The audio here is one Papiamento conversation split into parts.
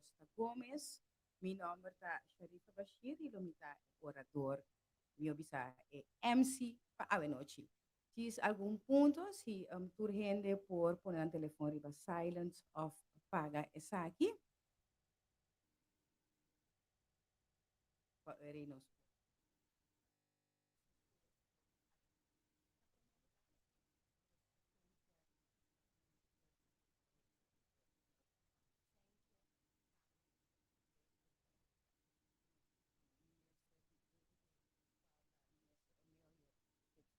Acosta Gomez. Mi nomber ta Sharifa Bashir y lo mi ta e orador, mi bisa e MC pa awe nochi. Si algun punto, si tur hende por pone nan telefon riba silent of paga esaki. Pa nos.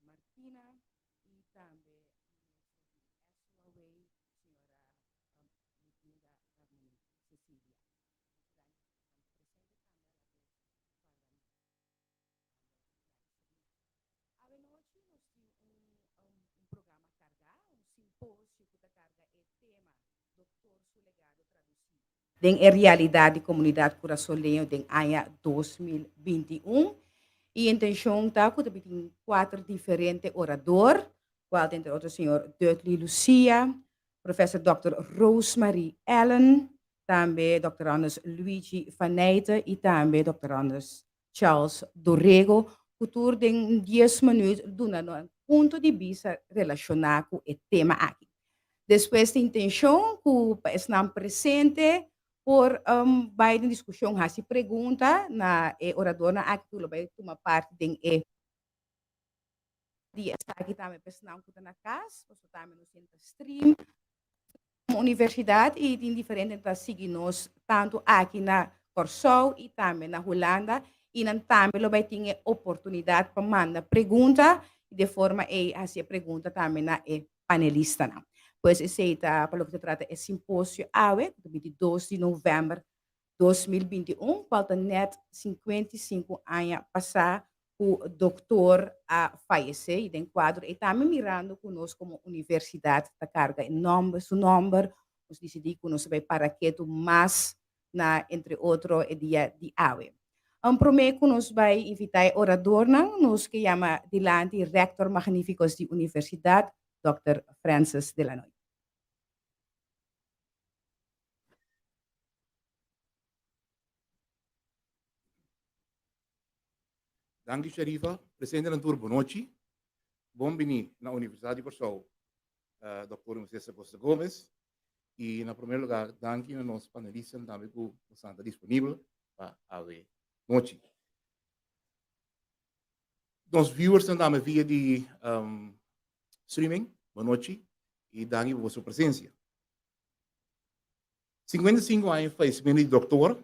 Martina y tambe minister di SUAW, señora Ludmila Ramoni Cecilia. Awe nochi nos tin un programa carga, un simposio cu ta carga e tema Doctor su legado traduci den e realidad di comunidad Curasoleño den aña 2021. E intencion ta cu ta tin cuater diferente orador, cual ta entre otro señor Dudley Lucia, Professor Dr. Rosemary Allen, tambe Dr. Anders Luigi van Nijten y tambe Dr. Anders Charles Dorego, cu tur den 10 minuut duna un punto di bista relaciona cu e tema aki. Despues di intencion cu pa esnan presente por bay den discusion haci pregunta na e oradornan aki cu lo bay tuma parti den e dia esaki tambe pa esnan cu ta na cas, pasobra tambe nos tin ta stream universidad y tin diferente ta sigui nos tanto aki na Kòrsou y tambe na Hulanda y nan tambe lo bay tin e oportunidad pa manda pregunta y de forma ey haci e pregunta tambe na e panelistanan. Pues esey ta pa loke ta trata e simposio awe, cu ta 22 di november 2021, cual ta net 55 aña pasa cu doctor a fayece y den cuadro ey tambe mirando cu nos como universidad ta carga e nomber, su nomber, nos dicidi cu nos ta bay para ketu mas na entre otro e dia di awe. Prome cu nos bay invita e oradornan, nos ke yama dilanti Rector Magnificus di Universidad, Dòkter Francis de Lannoy. Danki Sharifa. Presentenan tur bonochi. Bon bini na Universidad di Kòrsou, Dòkter Moisés Acosta Gomez. I na promé lugá danki na nos panelistanan tambe ku boso ta disponibel pa awe nochi. Nos viewersnan tambe via di streaming, bonochi i danki pa boso presensia. 55 aña fallecimiento di Dòkter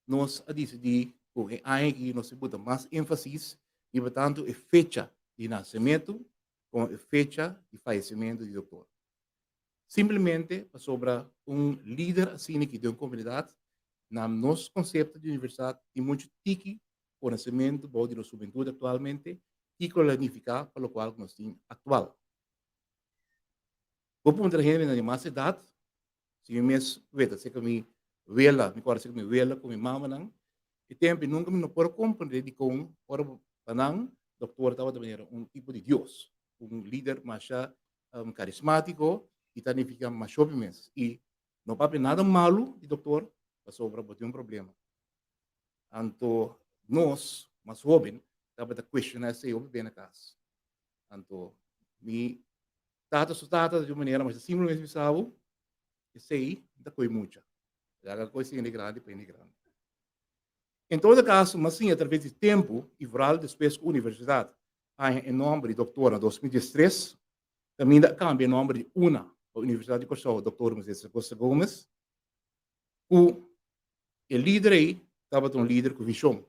nos a disidí ku e aña aki nos ta buta mas énfasis riba tantu e fecha di nasementu komo e fecha di fayesimentu di doktor. Simplemente pasobra un lider asina aki den un komunidat, na nos konsepto di universidat tin muchu tiki konosementu bou di nos hubentut aktualmente kiko lo a nifiká pa lokual ku nos tin aktual. Bo puntra hendenan di mas edat, Si mi mes weta seka mi wela, mi kòrda seka mi wela ku mi mamanan, e tempu nunka mi no por a komprendé dikon ora pa nan doktor tabata manera un tipo di Dios, un lider masha karismátiko i ta nifiká masha hopi mes. I no papia nada malu di doktor pasobra bo tin un problema. Anto nos mas hóben tabata kuestioná esei hopi bien na kas. Anto mi Tata su tata di un manera masha simpel mes bisa bo, esei no ta koe mucha. Laga koe si hende grandi pa hende grandi. En todo caso, m'a siña atraves di tempu i vooral despues ku universidat haña e nomber di doktor na 2013, kaminda a kambia e nomber di una pa Universidat di Kòrsou Doktor Moisés Acosta Gomez, ku e lider ei tabata un lider ku vishon.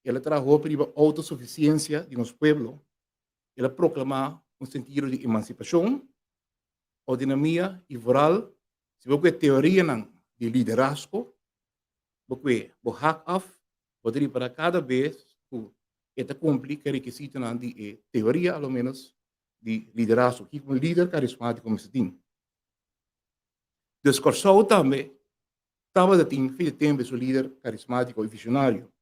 El a traha hopi riba outosufisiensia di nos pueblo El a proklamá un sentido di emansipashon, outonomia i vooral si bo kue teorianan di liderazgo, bo kue bo hak af, bo ta ripará kada bes ku e ta kumpli ku e rekisitonan di e teoria a lo ménos di liderazgo, kiko un lider karismátiko mester tin. Dus Kòrsou tambe tabata tin fin di tempu su lider karismátiko i visionario.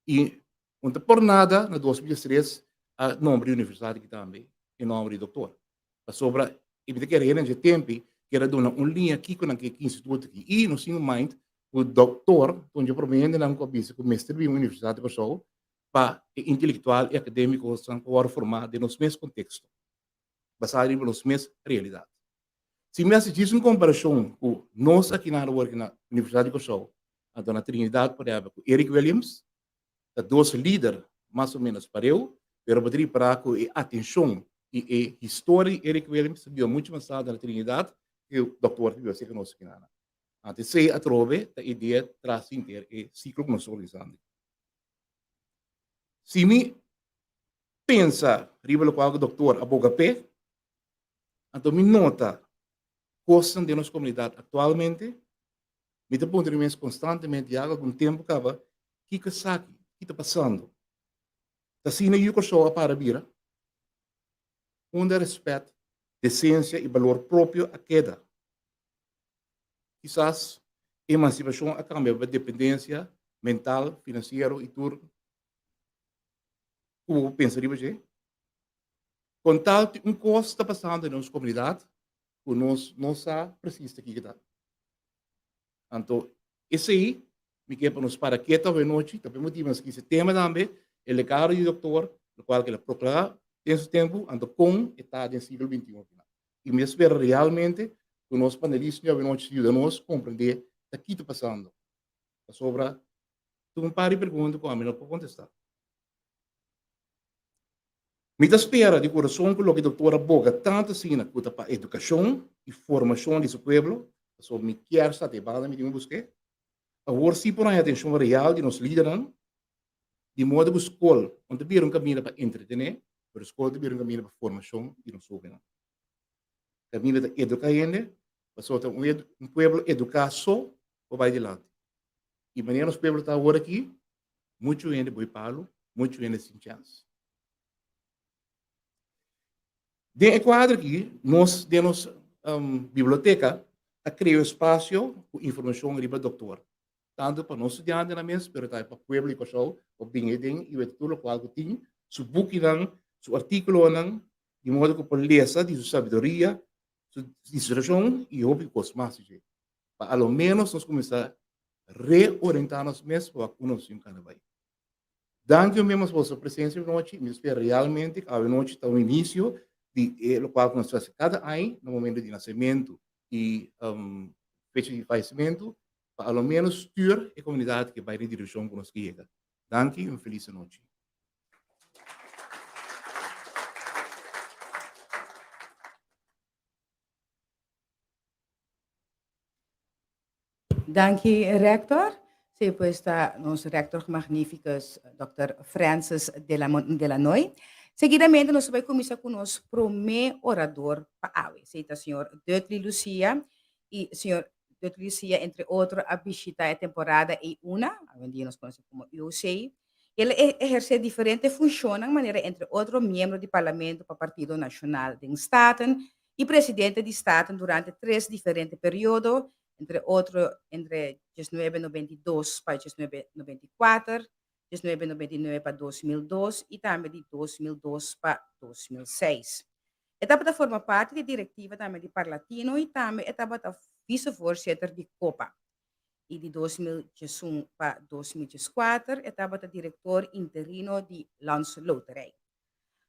I un ta por nada na 2003 a nombra di universidad aki tambe e nomber di doctor. Pasobra e mi ta kere hende dje tempi. Kier a duna un liña kiko nan ke ki instituto aki. I nos tin un mind ku doktor ta un dje promé hendenan ku a bisa ku mester bin un universidat di Kòrsou pa e intelektual i akadémikonan por wòrdu formá den nos mes konteksto, basá riba nos mes realidat. Si mi hasi djis un komparashon ku nos aki nan awor na Universidat di Kòrsou anto na Trinidad por ehèmpel ku Eric Williams, ta dos lider mas o menos pareu, pero bo ta ripará ku e atenshon i e historia di Eric Williams ta biba muchu mas alto na Trinidad ku Dòktor ta biba serka nos aki nan. Anto esei atrobe ta idea tras di henter e siklo ku nos ta organisando. Si mi pensa riba lokual ku Dòktor a boga p'e, anto mi nota kosnan den nos komunidat aktualmente. Mi ta puntra mi mes konstantemente ya algun tempu kaba, kiko esaki? Ki ta pasando? Ta asina yu Kòrsou a para bira? Unda rèspèt, desensia i balor propio a keda? Kisas emansipashon a kambia pa dependensia mental, finansiero i tur ku bo por pensa riba dje? Kon tal tin un kos ta pasando den nos komunidat ku nos no sa presis ta kiko ta. Anto esei mi ke pa nos para keto awe nochi, ta pa e motibu nos a kisa e tema tambe, e legado di doktor, lokual ku el a proklamá den su tempu, anto kon e ta den siglo bintiuno akinan. I mi ta spera realmente ku nos panelista di awe nochi ta yuda nos komprendé ta ki ta pasando. Pasobra tin un par di pregunta ku ami no por kontestá. Mi ta spera di kurason ku loke doktor a boga tantu asina ku ta pa edukashon i formashon di su pueblo, pasobra mi kier sa ta e banda mi tin ku busk'é. Awor si por haña atenshon real di nos lidernan, di moda ku skol no ta bira un kaminda pa entretené, pero skol ta bira un kaminda pa formashon di nos hóbennan. Kaminda ta eduká hende, pasobra ta un pueblo eduká so por bai dilanti. I manera nos pueblo ta awor aki, muchu hende boi palu, muchu hende sin chèns. Den e kuadro aki, nos den nos biblioteka a krea un espasio ku informashon riba doktor, tantu pa nos studiantenan mes, pero tambe pa pueblo di Kòrsou por bini aden i weta tur lokual ku tin, su bukinan, su artíkulonan, di modo ku por lesa di su sabiduria, su inspirashon i hopi kos mas di dje. Pa a lo ménos nos kuminsá reorientá nos mes pa wak unda nos tin kanda bai. Danki un bes mas pa boso presensia anochi. Mi ta spera realmente ku awe nochi ta un inisio di e lokual ku nos ta hasi kada aña na momento di nasementu i fecha di fayesimentu pa a lo ménos stuur e komunidat ke bai den direkshon ku nos ke yega. Danki i un felis anochi. Danki Rector. Sí, pues ta nos Rector Magnificus Dòkter Francis Delanoy. Seguidamente nos ta bai kuminsá ku nos promé orador pa awe. Esei ta señor Dudley Lucia i señor Dudley Lucia entre otro a bishita e temporada ei una, awendia nos konosé komo UOC. El a ehersé diferente funshonnan manera entre otro miembro di parlamento pa Partido Nashonal den Staten i presidente di Staten durante tres diferente periodo, entre otro entre 1992 pa 1994, 1999 pa 2002 i tambe di 2002 pa 2006. E tabata forma parti di direktiva tambe di Parlatino i tambe e tabata vicevoorzitter di Copa. I di 2011 pa 2014 e tabata direktor interino di Landsloterij.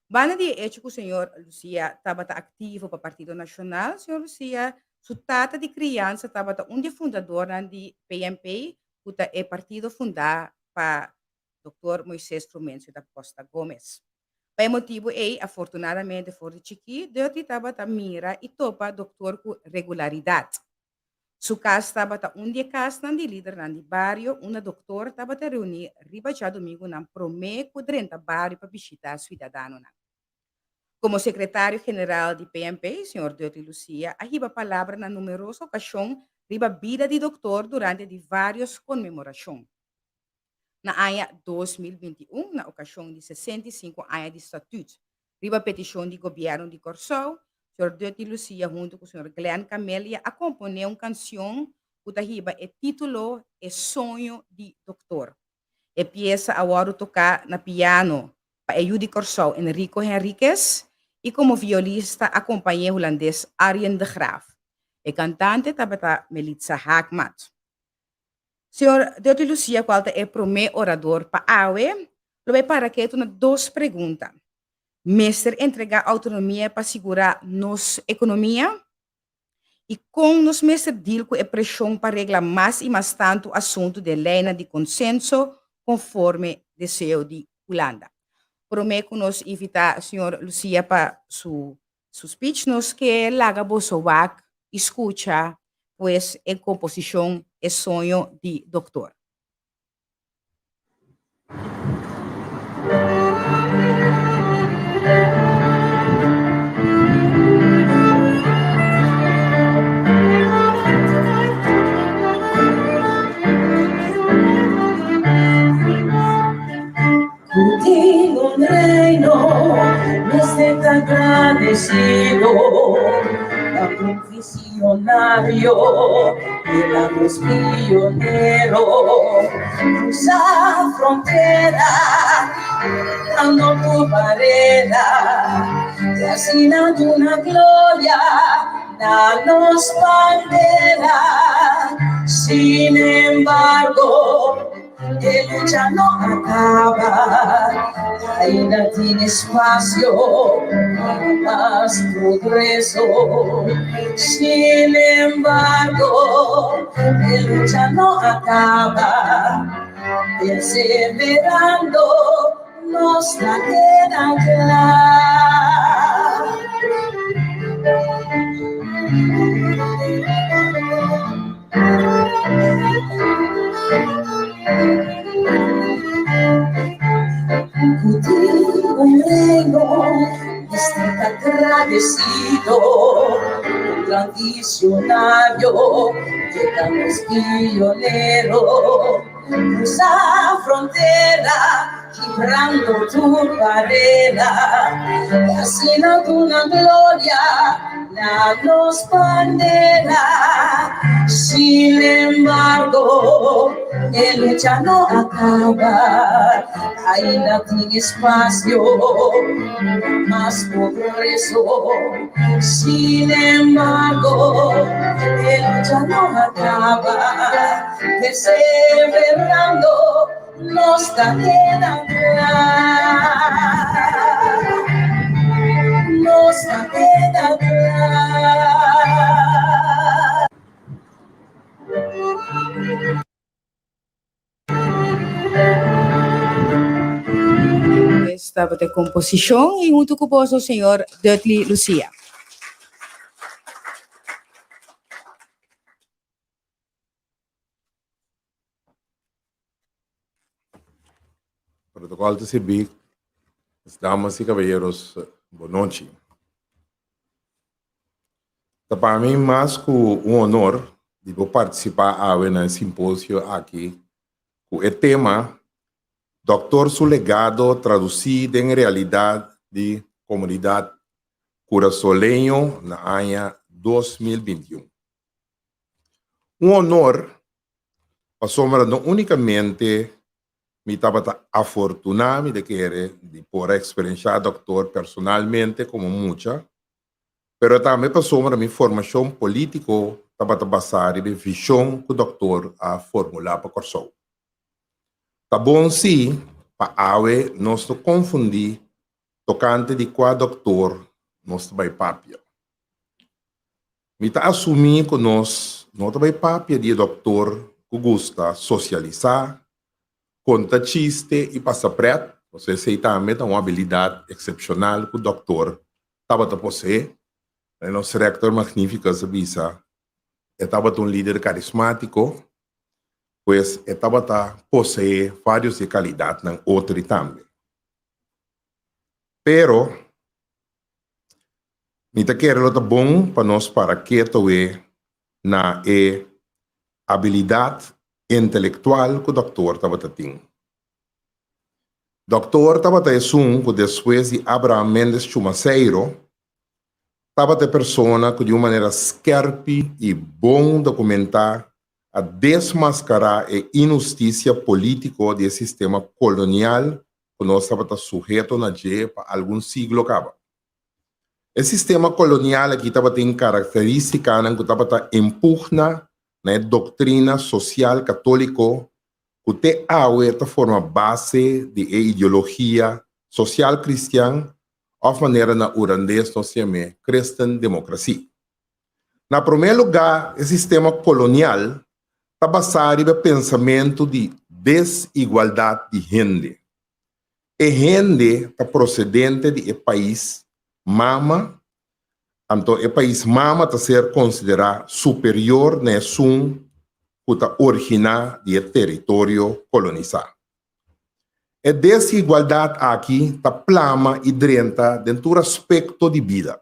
Banda di e echo ku señor Lucia tabata aktivo pa Partido Nashonal, señor Lucia su tata di kriansa tabata un di e fundadornan di PNP, ku ta e partido fundá pa Doktor Moises Frumencio da Costa Gomez. Pa e motibu ei, afortunadamente for di chikí, Dutty tabata mira i topa doktor ku regularidat. Su kas tabata un di e kasnan di lidernan di bario unda doktor tabata reuní riba djadumingunan promé ku drenta bario pa bishitá suidadanonan. Komo sekretario general di PNP, señor Dutty Lucia a hiba palabra na numeroso okashon riba bida di doktor durante di vários konmemorashon. Na aña 2021, na okashon di 65 aña di Statut, Riba petishon di gobièrnu di Kòrsou, señor Dutty Lucia huntu ku señor Glenn Camelia a komponé un kansion ku ta hiba e título E Soño di Doktor. E piesa a wòrdu toká na piano pa e yu di Kòrsou Enrico Henriquez i komo violista a kompañ'é hulandes Arjen de Graaf. E kantante tabata Melitza Haakmat. Señor Dutty Lucia kual ta e promé orador pa awe, lo bai para ketu na dos pregunta. Mester entregá outonomia pa sigurá nos ekonomia? I kon nos mester deal ku e preshon pa regla mas i mas tantu asuntu den leinan di konsenso konforme deseo di Hulanda? Promé ku nos invitá señor Lucia pa su su speech nos ke laga boso wak i skucha pues e komposishon E Soño di Doktor. Ku tin un reino mester ta agradecido pa un visionario era nos pionero cruza frontera dando tu barrera y asina duna gloria na nos bandera sin embargo E lucha no a kaba, ainda tin espasio pa mas progreso. Sin embargo, e lucha no a kaba, perseverando nos ta keda kla. Ku tin un reino mester ta gradesido, un gran visionario ke ta nos pionero. Krusa frontera kibrando tur barera, i asina duna gloria na nos bandera. Sin embargo, e lucha no a kaba, ainda tin espasio mas progreso. Sin embargo, e lucha no a kaba, perseverando nos ta keda kla. Nos ta keda kla. Pues tabata e komposishon i huntu ku boso señor Dudley Lucia. Protocol ta sirbi, damas y caballeros, bon nochi. Ta pa mi mas ku un honor di por partisipá awe na e simposio aki ku e tema Dòktor su legado tradusí den realidat di komunidat kurasoleño na aña 2021. Un honor pasobra no únikamente mi tabata afortuná, mi ta kere, di por a eksperenshá dòktor personalmente komo mucha, pero tambe pasobra mi formashon polítiko tabata basá riba e vishon ku dòktor a formulá pa Kòrsou. Ta bon sí pa awe nos no konfundí tokante di kua dòktor nos ta bai papia. Mi ta asumí ku nos no ta bai papia di e dòktor ku gusta sosialisá, konta chiste i pasa prèt, pasobra esei tambe ta un abilidat eksepshonal ku dòktor tabata poseé. Nos rèktor magnífikus a bisa e tabata un lider karismátiko, pues e tabata poseé vários di e kalidatnan otri tambe. Pero Mi ta kere lo ta bon pa nos para ketoe na e abilidat intelektual ku dòktor tabata tin. Dòktor tabata esun ku despues di Abraham Mendes Chumaceiro tabata e persona ku di un manera skèrpi i bon dokumentá a desmaskará e inhustisia polítiko di e sistema kolonial ku nos tabata suheto na dje pa algun siglo kaba. E sistema kolonial aki tabatin karakterístikanan ku tabata empugna na e doktrina sosial katóliko ku te awe ta forma base di e ideologia sosial kristian òf manera na urandes nos yam'é kristen-demokrasi. Na promé lugá e sistema kolonial ta basá riba e pensamentu di desigualdat di hende. E hende ta prosedente di e pais mama, anto e pais mama ta ser konsiderá superior na esun ku ta originá di e teritorio kolonisá. E desigualdat aki ta plama i drenta den tur aspekto di bida.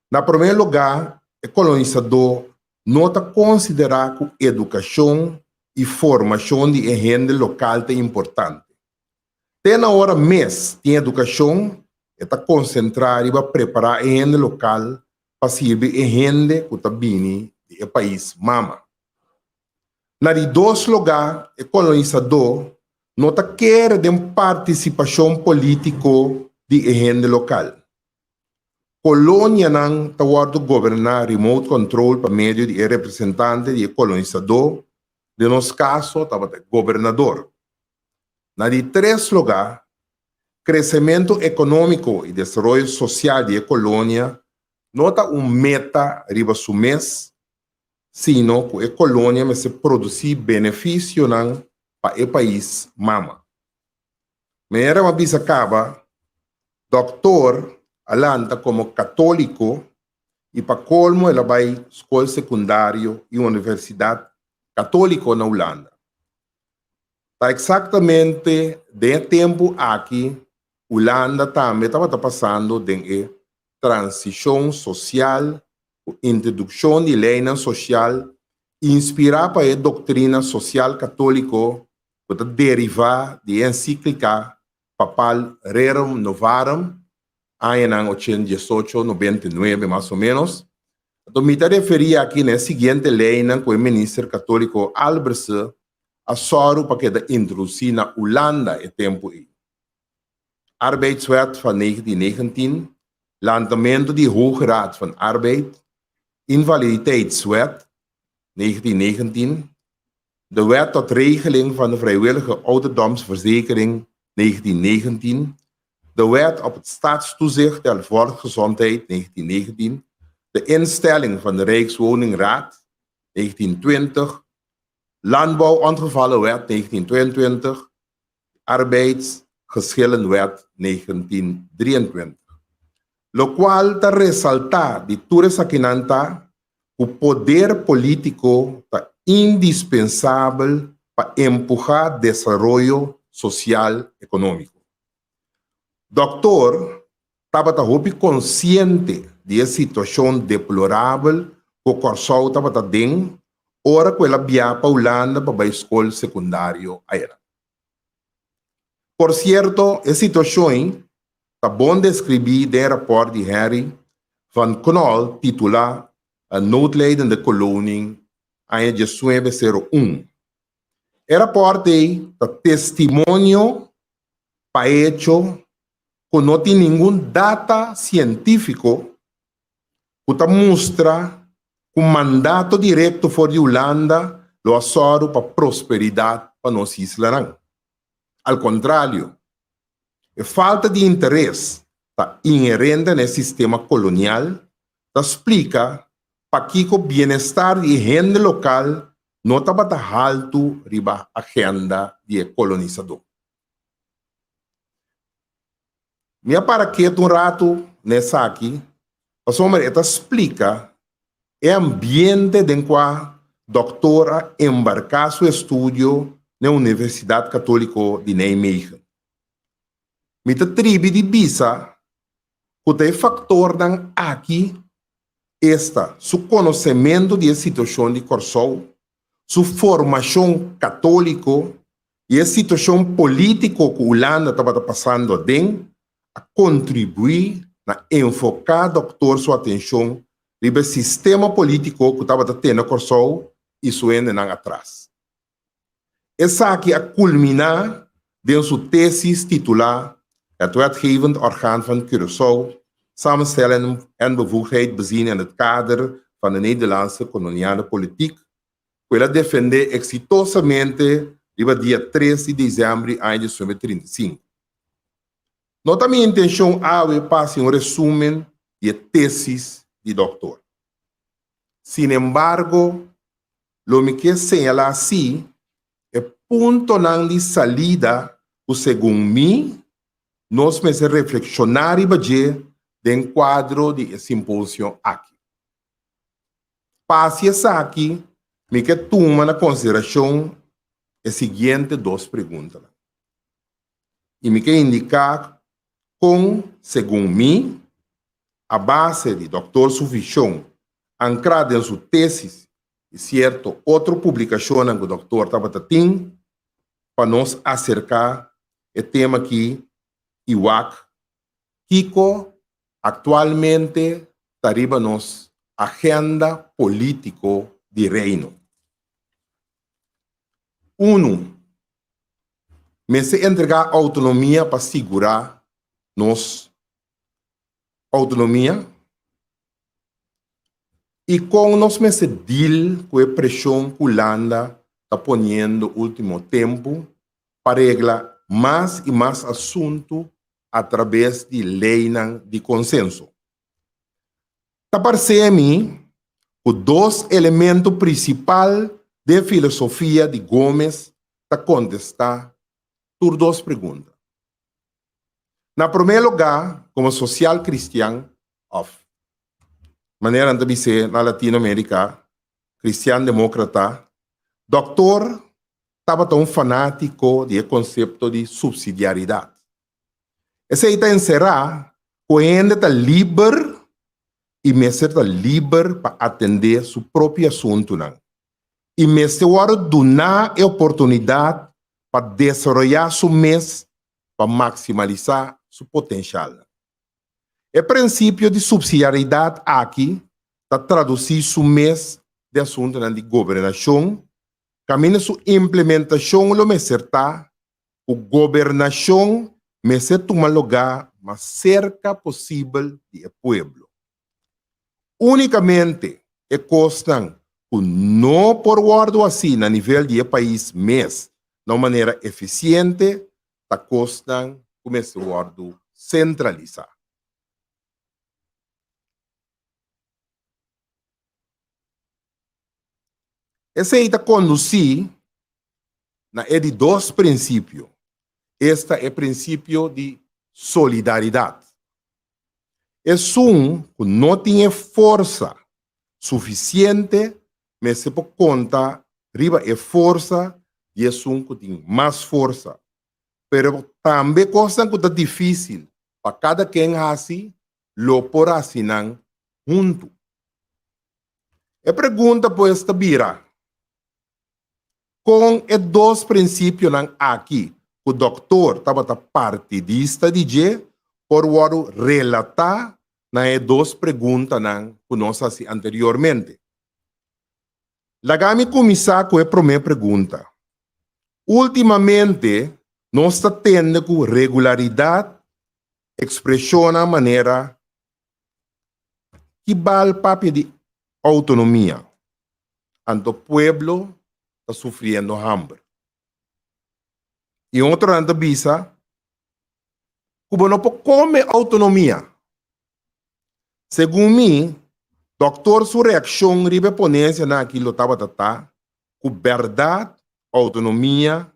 Na promé lugá, e kolonisadó no ta konsiderá ku edukashon i formashon di e hende lokal ta importante. Te na ora mes tin edukashon, e ta konsentrá riba prepará e hende lokal pa sirbi e hende ku ta bini di e pais mama. Na di dos lugá, e kolonisadó no ta kere den partisipashon polítiko di e hende lokal. Kolonianan ta wòrdu goberná remote control pa medio di e representante di e kolonisadó, den nos kaso tabata e gobernador. Na di tres lugá, kresementu ekonómiko i desaroyo sosial di e kolonia no ta un meta riba su mes, sino ku e kolonia mester produsí benefisionan pa e pais mama. Manera m'a bisa kaba, Dòktor a lanta komo katóliko i pa kolmo el a bai skol sekundario i universidat katóliko na Hulanda. Ta eksaktamente den e tempu aki Hulanda tambe tabata pasando den e transishon sosial ku introdukshon di leinan sosial inspirá pa e doktrina sosial katóliko ku ta derivá di e ensíklika papal Rerum Novarum, añanan ochenta diesocho nobenta i nuebe mas o ménos. Anto mi ta referí aki na e siguiente leinan ku e minister katóliko Alberse a sòru pa keda introdusí na Ulanda e tempu ei. Arbeidswet van 1919, Lantamentu di Hoge Raad van Arbeid, Invaliditeitswet 1919, De Wet tot Regeling van de Vrijwillige Ouderdomsverzekering 1919, de Wet op het Staatstoezicht der Volksgezondheid 1919, de Instelling van de Rijkswoningraad 1920, Landbouwongevallenwet 1922, Arbeidsgeschillenwet 1923. Lokual ta resaltá di tur esakinan ta ku poder polítiko ta indispensabel pa empuhá desaroyo sosial ekonómiko. Dòktor tabata hopi konsiente di e situashon deplorabel ku Kòrsou tabata den ora ku el a bia pa Hulanda pa bai skol sekundario ayera. Por sierto, e situashon ta bon deskribí den e rapòrt di Henry van Knol titulá Een noodlijdende koloning, aña diesnuebe sero un. E rapòrt ei ta testimonio pa echo ku no tin ningun data sientífiko ku ta mustra ku mandato direkto for di Hulanda lo a sòru pa prosperidat pa nos islanan. Al kontralio, e falta di interes ta inherente na e sistema kolonial ta splika pakiko bienestar di e hende lokal no tabata haltu riba agenda di e kolonisadó. Mi a para ketu un ratu na esaki pasobra e ta splika e ambiente den kua Dòktor a embarká su estudio na e Universidat Katóliko di Nijmegen. Mi ta tribi di bisa ku ta e faktornan aki, esta su konosementu di e situashon di Kòrsou, su formashon katóliko i e situashon polítiko ku Hulanda tabata pasando aden, a kontribuí na enfoká Dòktor su atenshon riba e sistema polítiko ku tabata tene Kòrsou i su hendenan atras. Esaki a kulminá den su tesis titulá Het Wetgevend Orgaan van Curaçao, Samenstelling en bevoegdheid bezien in het kader van de Nederlandse koloniale politiek, ku el a defendé eksitosamente riba dia tres di desèmber di aña 1935. No ta mi intenshon awe pa hasi un resúmen di e tésis di dòktor. Sinembargo, lo mi ke señalá sí e puntonan di salida ku segun mi nos mester reflekshoná riba dje den kuadro di e simposio aki. Pa hasi esaki, mi ke tuma na konsiderashon e siguiente dos preguntanan i mi ke indiká kon, segun mi, a base di dòktor su vishon ankrá den su tésis i sierto otro publikashonnan ku dòktor tabata tin, pa nos aserká e tema aki i wak kiko aktualmente ta riba nos agenda polítiko di Reino. Unu, mester entregá outonomia pa sigurá nos outonomia i kon nos mester deal ku e preshon ku Hulanda ta poniendo ultimo tempu pa regla mas i mas asuntu atrabes di leinan di konsenso. Ta parse mi ku dos elemento prinsipal den filosofia di Gomes ta kontestá tur dos pregunta. Na promé lugá, komo sosial kristian, òf manera nan ta bis'é na Latinoamérika, kristian demókrata, Dòktor tabata un fanátiko di e konsepto di supsidiaridat. Esei ta enserá ku e hende ta liber i mester ta liber pa atendé su propio asuntunan i mester wòrdu duná e oportunidat pa desaroyá su mes pa maksimalisá su potenshalnan. E prinsipio di supsidiaridat aki ta tradusí su mes den asuntunan di gobernashon kaminda su implementashon lo mester ta ku gobernashon mester tuma lugá mas serka posibel di e pueblo. Únikamente e kosnan ku no por wòrdu hasí na nivel di e pais mes na un manera efisiente ta kosnan ku mester wòrdu sentralisá. Esei ta kondusí na e di dos prinsipio, esta e prinsipio di solidaridat. Esun ku no tin e forsa sufisiente mester por konta riba e forsa di esun ku tin mas forsa. Pero tambe kosnan ku ta difísil pa kada ken hasi lo por hasi nan huntu. E pregunta pues ta bira, Kon e dos prinsipionan aki ku dòktor tabata partidista di dje por wòrdu relatá na e dos preguntanan ku nos hasi anteriormente? Laga mi kuminsá ku e promé pregunta. Últimamente nos ta tende ku regularidat ekspreshonnan manera Ki bal papia di outonomia anto pueblo ta sufriendo hamber? I otronan ta bisa ku bo no por kome outonomia. Segun mi, dòktor su reakshon riba e ponensianan aki lo tabata ta ku bèrdat outonomia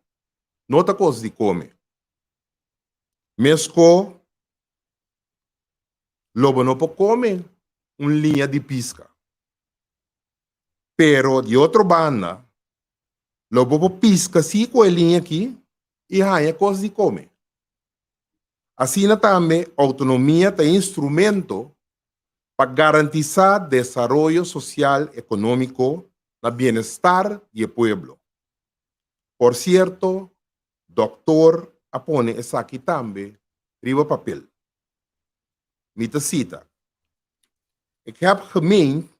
no ta kos di kome. Meskó Lo bo no por come un liña di pisca. Pero di otro banda, lo bo por pisca si cu e liña aki y haña cos di come. Asina tambe autonomia ta e instrumento pa garantisa desaroyo social economico na bienestar di e pueblo. Por cierto, Doktor a pone esaki tambe riba papel. Mi ta cita, Ik heb gemeend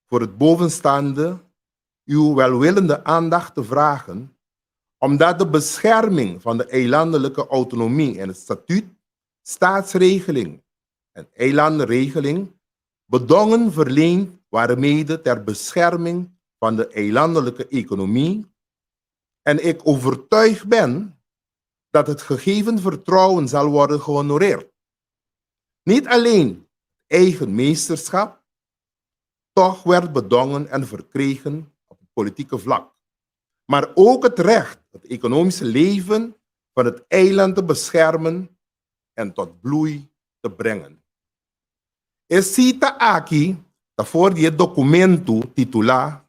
voor het bovenstaande uw welwillende aandacht te vragen, omdat de bescherming van de eilandelijke autonomie en het statuut, staatsregeling. en Eilandenregeling bedongen verleend waarmede ter bescherming van de eilandelijke economie en ik overtuigd ben dat het gegeven vertrouwen zal worden gehonoreerd. Niet alleen eigen meesterschap, toch werd bedongen en verkregen op het politieke vlak, maar ook het recht het economische leven van het eiland te beschermen en tot bloei te brengen. E sita aki ta for di e dokumentu titulá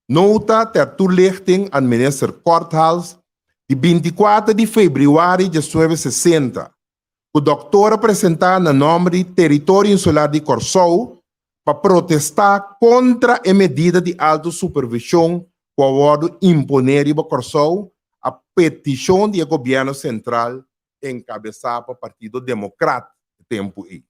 Nota ter toelichting aan minister Korthals di 24 di febrüari 1960, ku dòktor a presentá na nòmber di Teritorio Insular di Kòrsou pa protestá kontra e medida di alto supervishon ku a wòrdu imponé riba Kòrsou a petishon di e gobièrnu sentral enkabesá pa Partido Demokrat e tempu ei.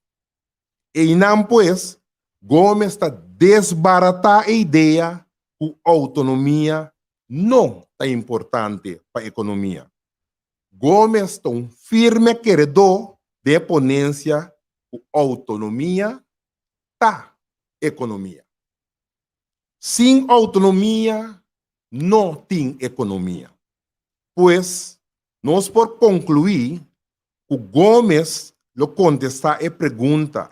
Einan pues, Gomes ta desbaratá e idea ku outonomia no ta importante pa ekonomia. Gomes ta un firme keredó den e ponensia ku outonomia ta ekonomia. Sin outonomia no tin ekonomia. Pues, nos por konkluí ku Gomes lo kontestá e pregunta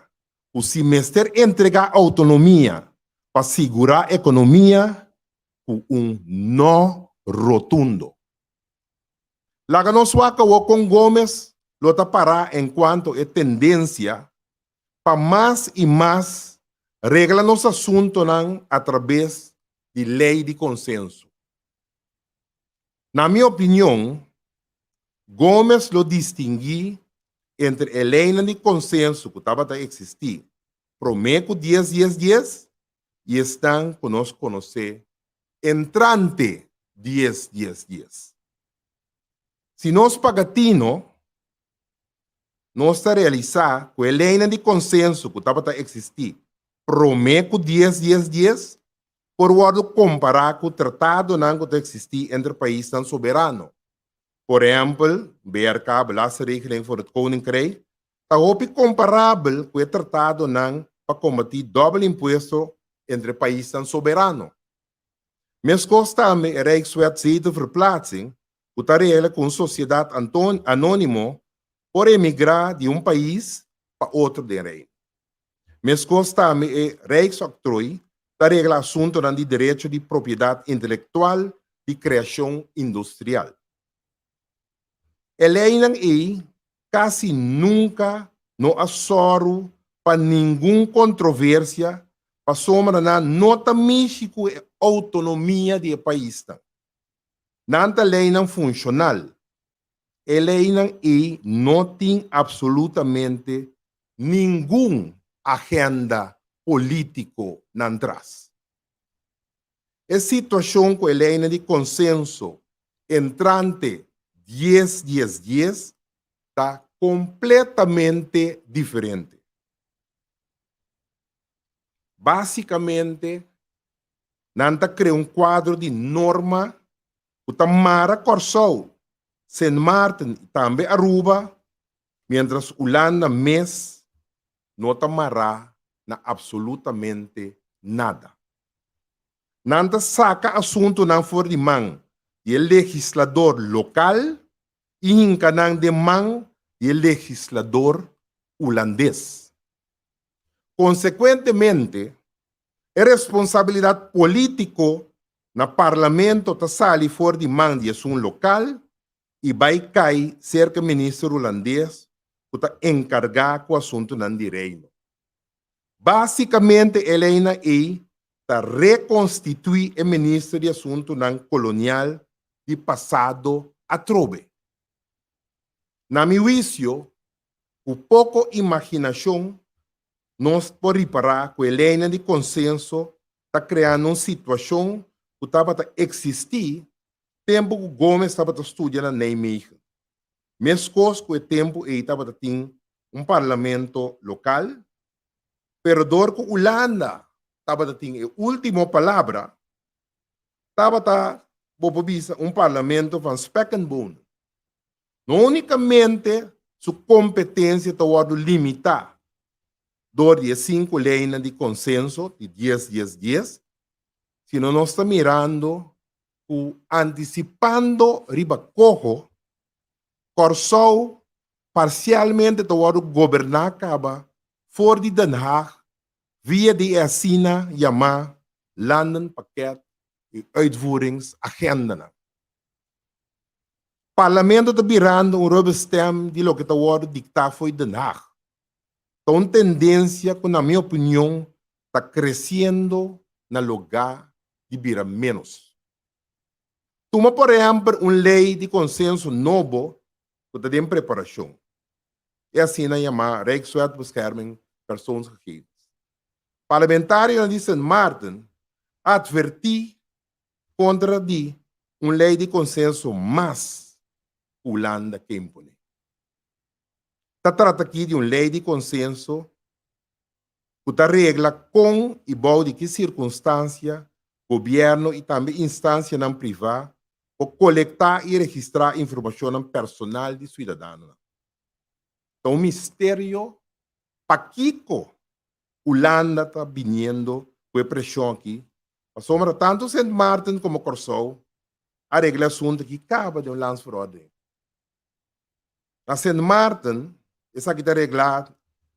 ku si mester entregá outonomia pa sigurá ekonomia ku un no rotundo. Laga nos wak awor kon Gomes lo ta pará enkuanto e tendensia pa mas i mas regla nos asuntonan atrabes di lei di konsenso. Na mi opinion, Gomes lo distinguí entre e leinan di konsenso ku tabata eksistí promé ku dies dies dies i esnan ku nos konosé entrante dies dies dies. Si nos paga tino, nos ta realisá ku e leinan di konsenso ku tabata eksistí promé ku dies dies dies por wòrdu kompará ku tratadonan ku ta eksistí entre paisnan soberano. Por ehèmpel, BRK, Belastingregeling voor het Koninkrijk, ta hopi komparabel ku e tratadonan pa kombatí dòbel impuesto entre paisnan soberano. Meskos tambe e Rijkswet Zetelverplaatsing ku ta regla ku un sosiedat anónimo por emigrá di un pais pa otro den Reino. Meskos tambe e Rijksoctrooi ta regla asuntonan di derecho di propiedat intelektual di kreashon industrial. E leinan ei kasi nunka no a sòru pa ningun kontroversia pasobra nan no ta mishi ku e outonomia di e paisnan. Nan ta leinan funshonal. E leinan ei no tin apsolutamente ningun agenda polítiko nan tras. E situashon ku e leinan di konsenso entrante dies dies dies ta kompletamente diferente. Básikamente nan ta krea un kuadro di norma ku ta mara Kòrsou, Sint Maarten i tambe Aruba, miéntras Ulanda mes no ta mará na apsolutamente nada. Nan ta saka asuntunan for di man di e legislador lokal i hinka nan den man di e legislador ulandes. Konsekuentemente, e responsabilidat polítiko na parlamento ta sali for di man di esun lokal i bai kai serka minister hulandes ku ta enkargá ku asuntunan di Reino. Básikamente e leinan ei ta rekonstituí e minister di asuntunan kolonial di pasado atrobe. Na mi huisio, ku poko imaginashon nos por ripará ku e leinan di konsenso ta kreando un situashon ku tabata eksistí tempu ku Gomes tabata studia na Nijmegen. Meskos ku e tempu ei tabata tin un parlamento lokal, pero dor ku Ulanda tabata tin e último palabra, tabata, bo por bisa, un parlamento van spek en bonen. No únikamente su kompetensia ta wòrdu limitá. dor di e sinku leinan di konsenso di dies dies dies, sino nos ta mirando ku antisipando riba koho, Kòrsou parsialmente ta wòrdu goberná kaba for di Den Haag via di e asina yamá Landenpakket i Uitvoeringsagendanan. Parlamento ta birando un rubberstem di loke ta wòrdu diktá fo'i Den Haag. Ta un tendensia ku na mi opinion ta kresiendo na lugá di bira ménos. Tuma por ehèmpel un lei di konsenso nobo ku ta den preparashon, e asina yamá Rijkswet Bescherming Persoonsgegevens. Parlamentarionan di Sint Maarten a atvertí kontra di un lei di konsenso mas ku Hulanda ke imponé. Ta trata aki di un lei di konsenso ku ta regla kon i bou di ki sirkunstansia gobièrnu i tambe instansianan privá por kolektá i registrá informashonnan personal di suidadanonan. Ta un misterio pakiko Hulanda ta biniendo ku e preshon aki, pasobra tantu Sint Maarten komo Kòrsou a regla e asuntu aki kaba den un landsverordening. Na Sint Maarten, esaki ta reglá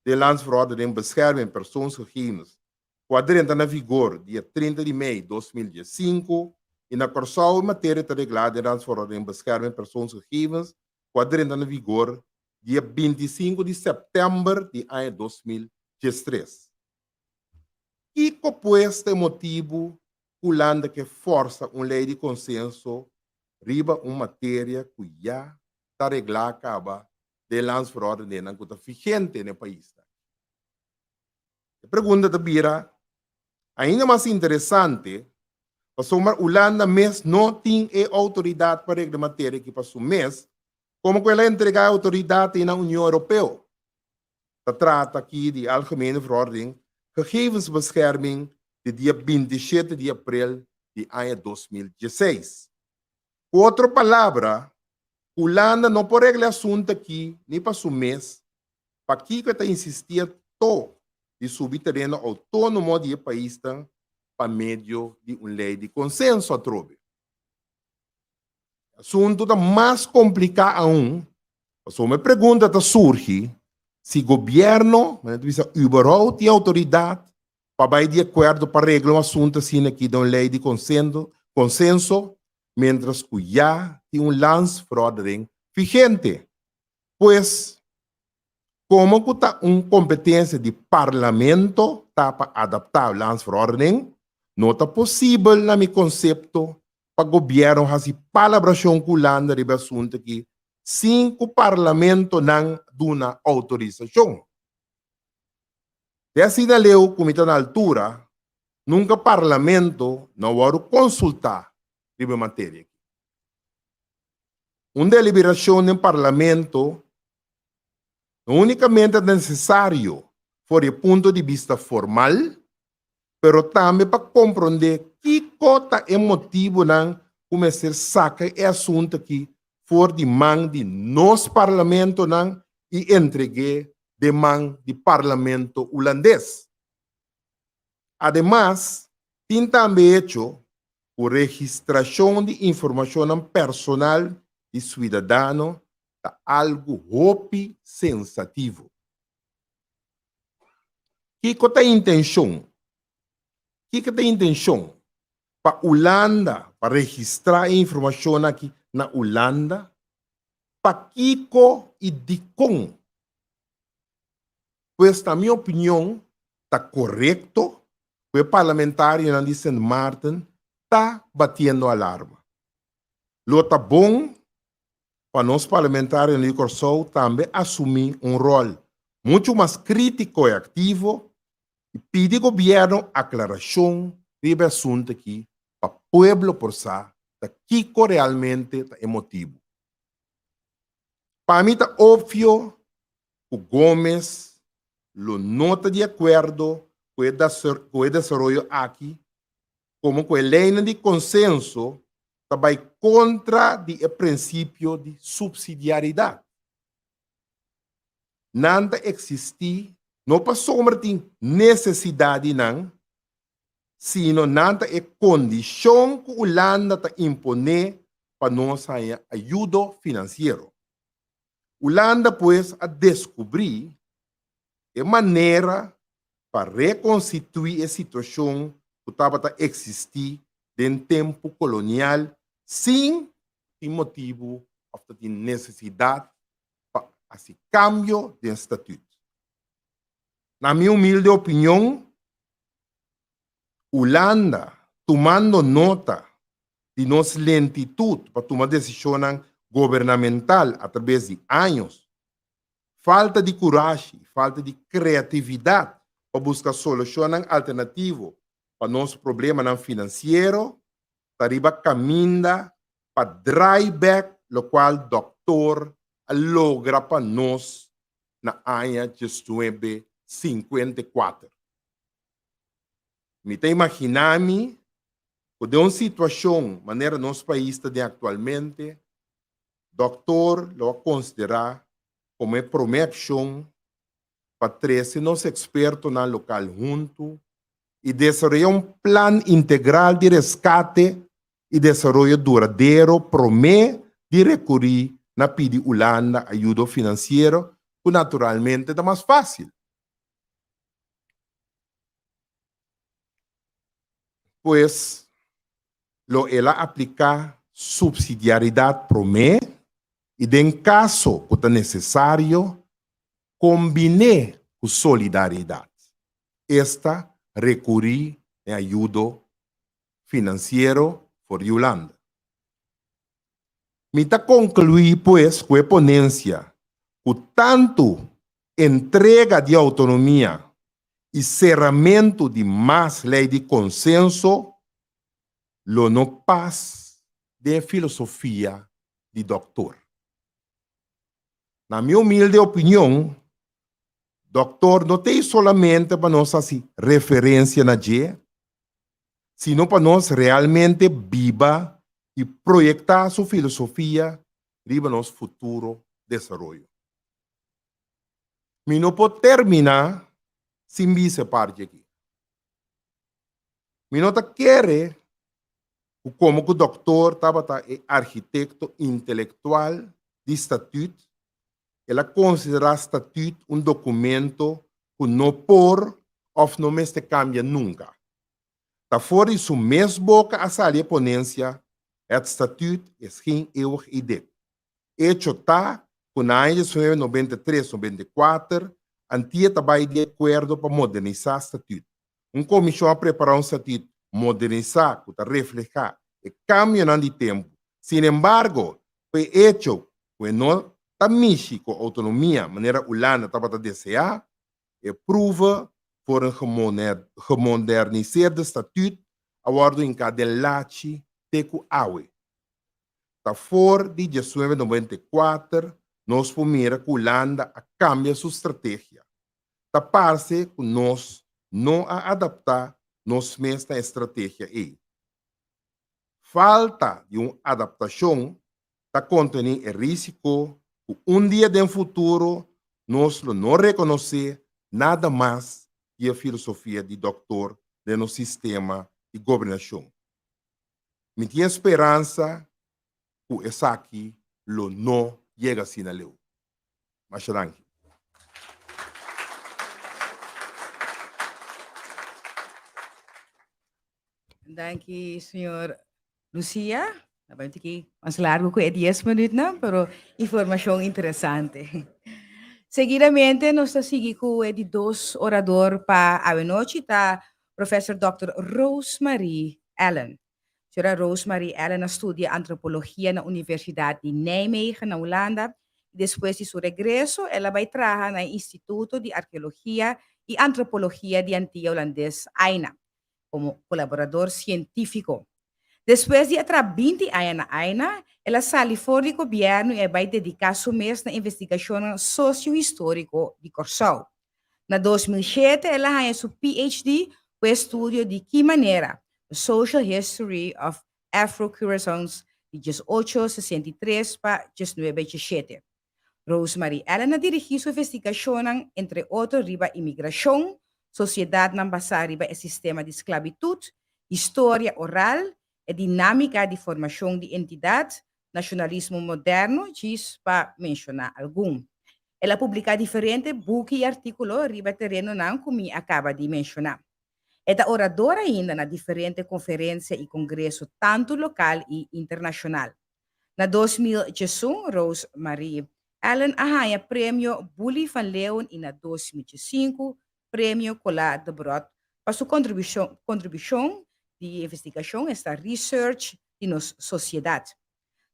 den Landsverordening Bescherming Persoonsgegevens, ku a drenta na vigor dia 30 di mei 2015, i na Kòrsou e materia ta reglá den Landsverordening Bescherming Persoonsgegevens, ku a drenta na vigor dia 25 di sèptèmber di aña 2013. Kiko pues ta e motibu ku Hulanda ke fòrsa un lei di konsenso riba un materia ku ya ta reglá kaba den landsverordeningnan ku ta vigente na e paisnan? E pregunta ta bira ainda mas interesante pasobra Hulanda mes no tin e outoridat pa regla e materia aki pa su mes, komo ku el a entregá e outoridat ei na Union Europeo. Ta trata aki di Algemene Verordening Gegevensbescherming di dia 27 di aprel di aña 2016. Ku otro palabra, Hulanda no por regla e asuntu aki ni pa su mes, pakiko e ta insistí to di subi tereno outónomo di e paisnan pa medio di un lei di konsenso atrobe. E asuntu ta mas kompliká aun, pasobra e pregunta ta surgi si gobièrnu, manera ta bisa, überhaupt tin outoridat pa bai di akuerdo pa regla un asuntu asina aki den un lei di konsenso, miéntras ku ya tin un landsverordening vigente. Pues, komo ku ta un kompetensia di Parlamento ta pa adaptá landsverordening, no ta posibel na mi konsepto pa gobièrnu hasi palabrashon ku Hulanda riba e asuntu aki sin ku Parlamentonan duna outorisashon. Te asina leu ku mi ta na altura, nunka Parlamento no a wòrdu konsultá riba e materia aki. Un deliberashon den Parlamento no únikamente ta nesesario for di e punto di bista formal, pero tambe pa komprondé kiko ta e motibunan ku mester saka e asuntu aki for di man di nos parlamentonan i entreg'é den man di Parlamento Hulandes. Ademas, tin tambe hecho ku registrashon di informashonnan personal di suidadano ta algu hopi sensativo. Kiko ta intenshon? Kiko ta intenshon? Pa Hulanda pa registrá e informashonnan aki na Hulanda? Pakiko i dikon? Pues na mi opinion ta korekto ku e parlamentarionan di Sint Maarten ta batiendo alarma. Lo ta bon pa nos parlamentarionan di Kòrsou tambe asumí un ròl muchu mas krítiko i aktivo i pidi gobièrnu aklarashon riba e asuntu aki pa pueblo por sa ta kiko realmente ta e motibu. Pa mi ta opvio ku Gomez lo no ta di akuerdo ku e ku e desaroyo aki komo ku e leinan di konsenso ta bai kontra di e prinsipio di supsidiaridat. Nan ta eksistí. No pasobra tin nesesidat di nan, sino nan ta e kondishon ku Hulanda ta imponé pa nos haña ayudo finansiero. Hulanda pues a deskubrí e manera pa rekonstituí e situashon ku tabata eksistí den tempu kolonial sin tin motibu òf ta tin nesesidat pa hasi kambio den statüt. Na mi humilde opinion, Hulanda tumando nota di nos lentitut pa tuma desishonnan gobernamental atrabes di años, falta di kurashi, falta di kreatividat pa buska solushonnan alternativo pa nos problemanan finansiero, ta riba kaminda pa draai bek lokual Dòktor a logra pa nos na aña diesnuebe 54. Mi ta imaginá mi ku den un situashon manera nos pais ta den aktualmente, Dòktor lo a konsiderá komo e promé akshon pa trese nos ekspertonan lokal huntu i desaroyá un plan integral di reskate i desaroyo duradero promé di rekurí na pidi Ulanda ayudo finansiero ku naturalmente ta mas fásil. Pues, lo el a apliká supsidiaridat promé i den kaso ku ta nesesario, kombiné ku solidaridat, esta rekurí den ayudo finansiero for di Hulanda. Mi ta konkluí pues ku e ponensia ku tantu entrega di outonomia i seramentu di mas lei di konsenso lo no pas den e filosofia di Dòktor. Na mi humilde opinion, Dòktor no ta ei solamente pa nos hasi referensia na dje, sino pa nos realmente biba i proyektá su filosofia riba nos futuro desaroyo. Mi no por terminá sin bisa e parti aki. Mi no ta kere ku komo ku Dòktor tabata e arkitekto intelektual di Statüt, el a konsiderá Statüt un dokumento ku no por òf no mester kambia nunka. Ta for di su mes boka a sali e ponensia Het Statuut is geen eeuwig edict. Echo ta ku na aña 1993, 94, Antia ta bai di akuerdo pa modernisá Statüt. Un komishon a prepará un Statüt modernisá ku ta reflehá e kambionan di tempu. Sin embargo, ku e echo ku e no ta mishi ku outonomia manera Ulanda tabata deseá, e proeve voor een gemoderniseerde Statuut a wòrdu hinká den lachi te ku awe. Ta for di 1994 nos por mira ku Hulanda a kambia su strategia. Ta parse ku nos no a adaptá nos mes na e strategia ei. Falta di un adaptashon ta kontení e risiko ku un dia den futuro nos lo no rekonosé nada mas di e filosofia di Dòktor den nos sistema di gobernashon. Mi tin e speransa ku esaki lo no yega asina leu. Masha danki. Danki, señor Lucia. Ta bai un tiki mas largo ku e dies minuutnan, pero informashon interesante. Seguidamente nos ta sigui ku e di dos orador pa awenochi ta Professor Dòkter Rosemarie Allen. Señora Rosemarie Allen a studia antropologia na Universidat di Nijmegen na Hulanda i despues di su regreso el a bai traha na e Instituto di Arkeologia i Antropologia di Antia Hulandes, AINA, komo kolaborador sientífiko. Despues di a traha 20 aña na AINA, el a sali for di gobièrnu i a bai dediká su mes na investigashonnan sosiohistóriko di Kòrsou. Na 2007 el a haña su PhD ku e estudio di ki manera The Social History of Afro-Curaçaoans di 1863 pa 1907. Rosemarie Allen a dirigí su investigashonnan entre otro riba imigrashon, sosiedatnan basá riba e sistema di sklabitut, historia oral, e dinámika di formashon di entidat, nashonalismo moderno, djis pa menshoná algun. El a publiká diferente buki i artíkulo riba e terenonan ku mi a kaba di menshoná. E ta orador ainda na diferente konferensia i kongreso tantu lokal i internashonal. Na 2011 Rose Marie Allen a haña premio Bully van Leeuwen i na 2005 premio Colá de Brot pa su kontribushon di investigashon, esta research, di nos sosiedat.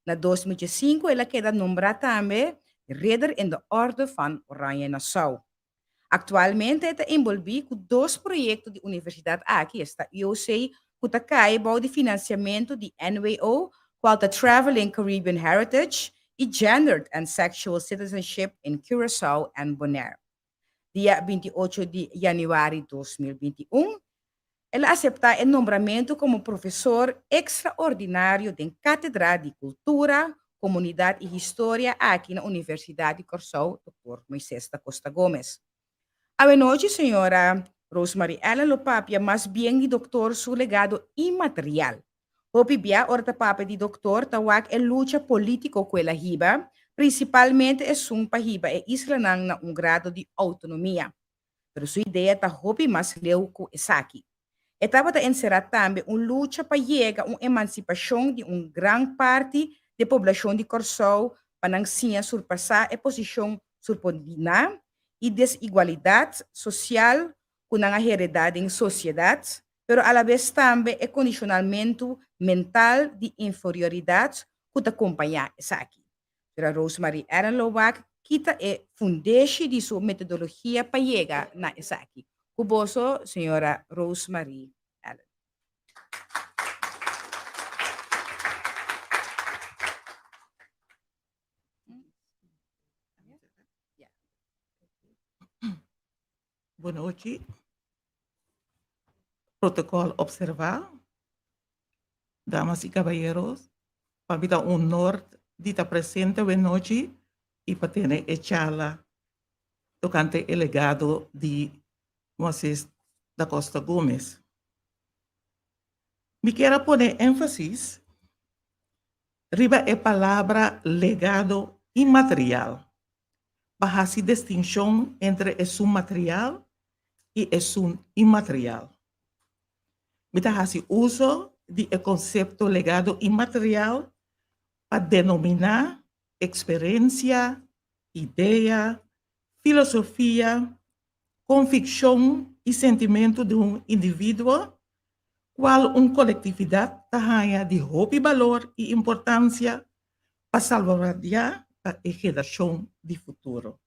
Na 2005 el a keda nombrá tambe Ridder in de Orde van Oranje Nassau. Aktualmente e ta enbolbí ku dos proyekto di universidat aki, esta UOC ku ta kai bou di finansiamentu di NWO, kual ta Traveling Caribbean Heritage i Gendered and Sexual Citizenship in Curaçao and Bonaire. Dia 28 di yanüari 2021, el a aseptá e nombramentu komo profesor ekstraordinario den Kátedra di Kultura, Komunidat i Historia aki na Universidat di Kòrsou Dòktor Moises da Costa Gomez. Awenochi señora Rosemarie Allen lo papia mas bien di Dòktor su legado inmaterial. Hopi bia ora ta papia di Dòktor ta wak e lucha polítiko ku el a hiba, prinsipalmente esun pa hiba e islanan na un grado di outonomia. Pero su idea ta hopi mas leu ku esaki. E tabata enserá tambe un lucha pa yega un emansipashon di un gran parti di e poblashon di Kòrsou pa nan siña surpasá e posishon surpondiná i desigualidat sosial ku nan a heredá den sosiedat, pero alabes tambe e kondishonalmentu mental di inferioridat ku ta kompañá esaki. Sra. Rosemarie Aaron lo wak kita e fundeshi di su metodologia pa yega na esaki. Ku boso, Sra. Rosemarie Allen. Bonochi. Protocol observa. Damas y caballeros, pa mi ta un honor di ta presente awe nochi y pa tene e charla tocante e legado di Moises da Costa Gomez. Mi kier a pone enfasis riba e palabra legado inmaterial pa hasi distinshon entre esun material i esun inmaterial. Mi ta hasi uso di e konsepto legado inmaterial pa denominá eksperensia, idea, filosofia, konvikshon i sentimentu di un individuo kual un kolektividat ta haña di hopi balor i importansia pa salvaguardiá pa e generashon di futuro.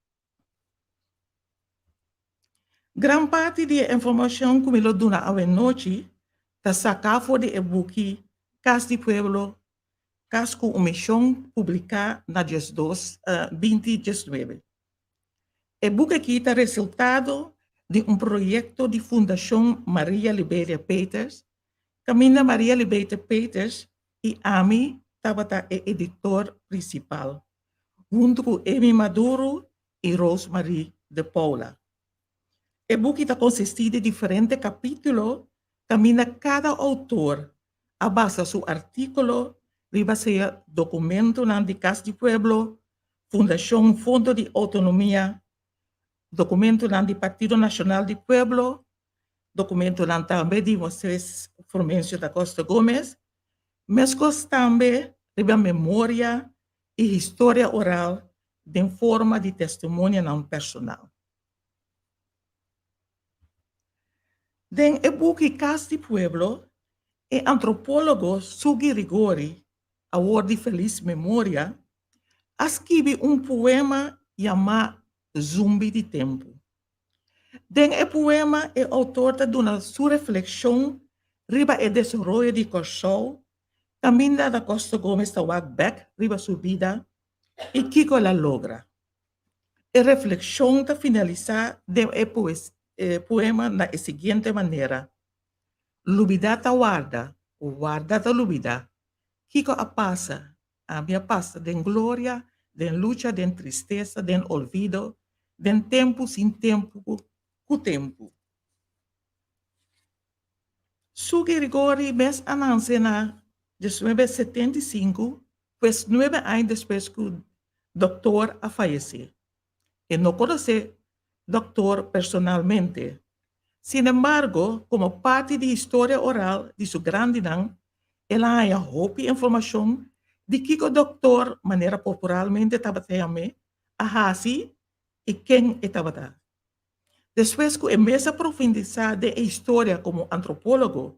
Gran parti di e informashon ku mi lo duna awenochi ta saká for di e buki Kas di Pueblo, Kas ku un Mishon publiká na diesdos binti diesnuebe. E buki akí ta resultado di un proyekto di Fundashon Maria Liberia Peters, kaminda Maria Liberia Peters i ami tabata e editor prinsipal, huntu ku Emy Maduro i Rose Marie de Paula. E buki ta konsistí di diferente kapítulo kaminda kada outor a basa su artíkulo riba sea dokumentonan di Kas di Pueblo, Fundashon Fondo di Outonomia, dokumentonan di Partido Nashonal di Pueblo, Dokumentonan tambe di Moises Frumencio da Costa Gomez, meskos tambe riba memoria i historia oral den forma di testimonianan personal. Den e buki Kas di Pueblo, e antropólogo Sugi Rigori, awor di felis memoria, a skibi un poema yamá Zumbi di Tempu. Den e poema e outor ta duna su reflekshon riba e desaroyo di Kòrsou kaminda Da Costa Gomez ta wak bèk riba su bida i kiko el a logra. E reflekshon ta finalisá den e poema na e siguiente manera, Lubidá ta warda, warda ta lubidá. Kiko a pasa? Ami a pasa den gloria. den lucha, den tristesa, den olvido, den tempu sin tempu ku tempu. Su Girigori mes a nanse na 1975, pues nuebe aña despues ku Dòktor a fayesé. E no konosé Dòktor personalmente. Sinembargo, komo parti di historia oral di su grandinan, el a haña hopi informashon di kiko Dòktor, manera popularmente tabata yam'é, a hasi i ken e tabata. Despues ku e mes a profundisá den e historia komo antropólogo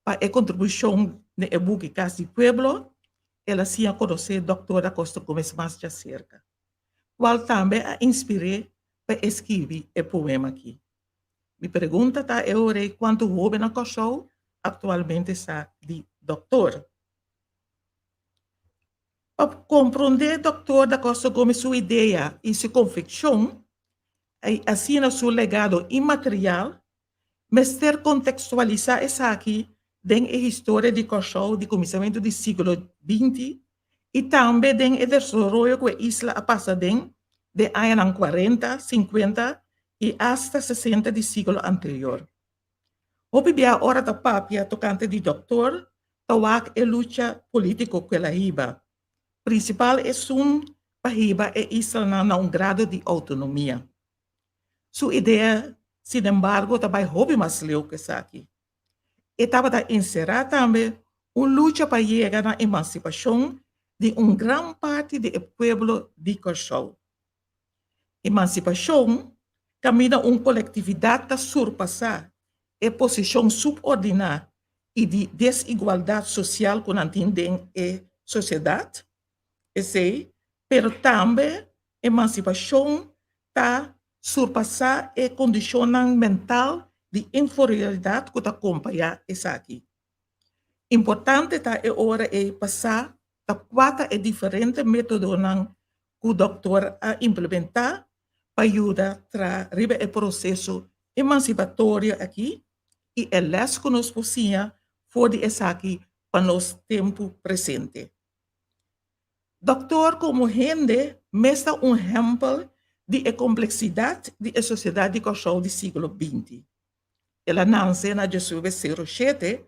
pa e kontribushon den e buki Kas di Pueblo, el a siña konosé Dòktor Da Costa Gomez mas djaserka, kual tambe a inspir'é pa e skibi e poema akí. Mi pregunta ta e ora ei kuantu hóben na Kòrsou aktualmente sa di Dòktor. Pa komprondé Dòktor Da Costa Gomez su idea i su konvikshon, i asina su legado inmaterial, mester kontekstualisá esaki den e historia di Kòrsou di kuminsamentu di siglo binti i tambe den e desaroyo ku e isla a pasa den den añanan kuarenta, sinkuenta i asta sesenta di siglo anterior. Hopi bia ora ta papia tokante di dòktor ta wak e lucha polítiko ku el a hiba, prinsipal esun pa hiba e islanan na un grado di outonomia. Su idea sinembargo ta bai hopi mas leu ku esaki. E tabata enserá tambe un lucha pa yega na emansipashon di un gran parti di e pueblo di Kòrsou. Emansipashon kaminda un kolektividat ta surpasá e posishon subordiná i di desigualdat sosial ku nan tin den e sosiedat, esei, pero tambe emansipashon ta surpasá e kondishonnan mental di inferioridat ku ta kompañá esaki. Importante ta e ora ei pa sa ta kua ta e diferente métodonan ku dòktor a implementá pa yuda tra riba e proseso emansipatorio aki i e lès ku nos por siña for di esaki pa nos tempu presente. Dòktor komo hende mes ta un ehèmpel di e kompleksidat di e sosiedat di Kòrsou di siglo binti. El a nanse na 1907,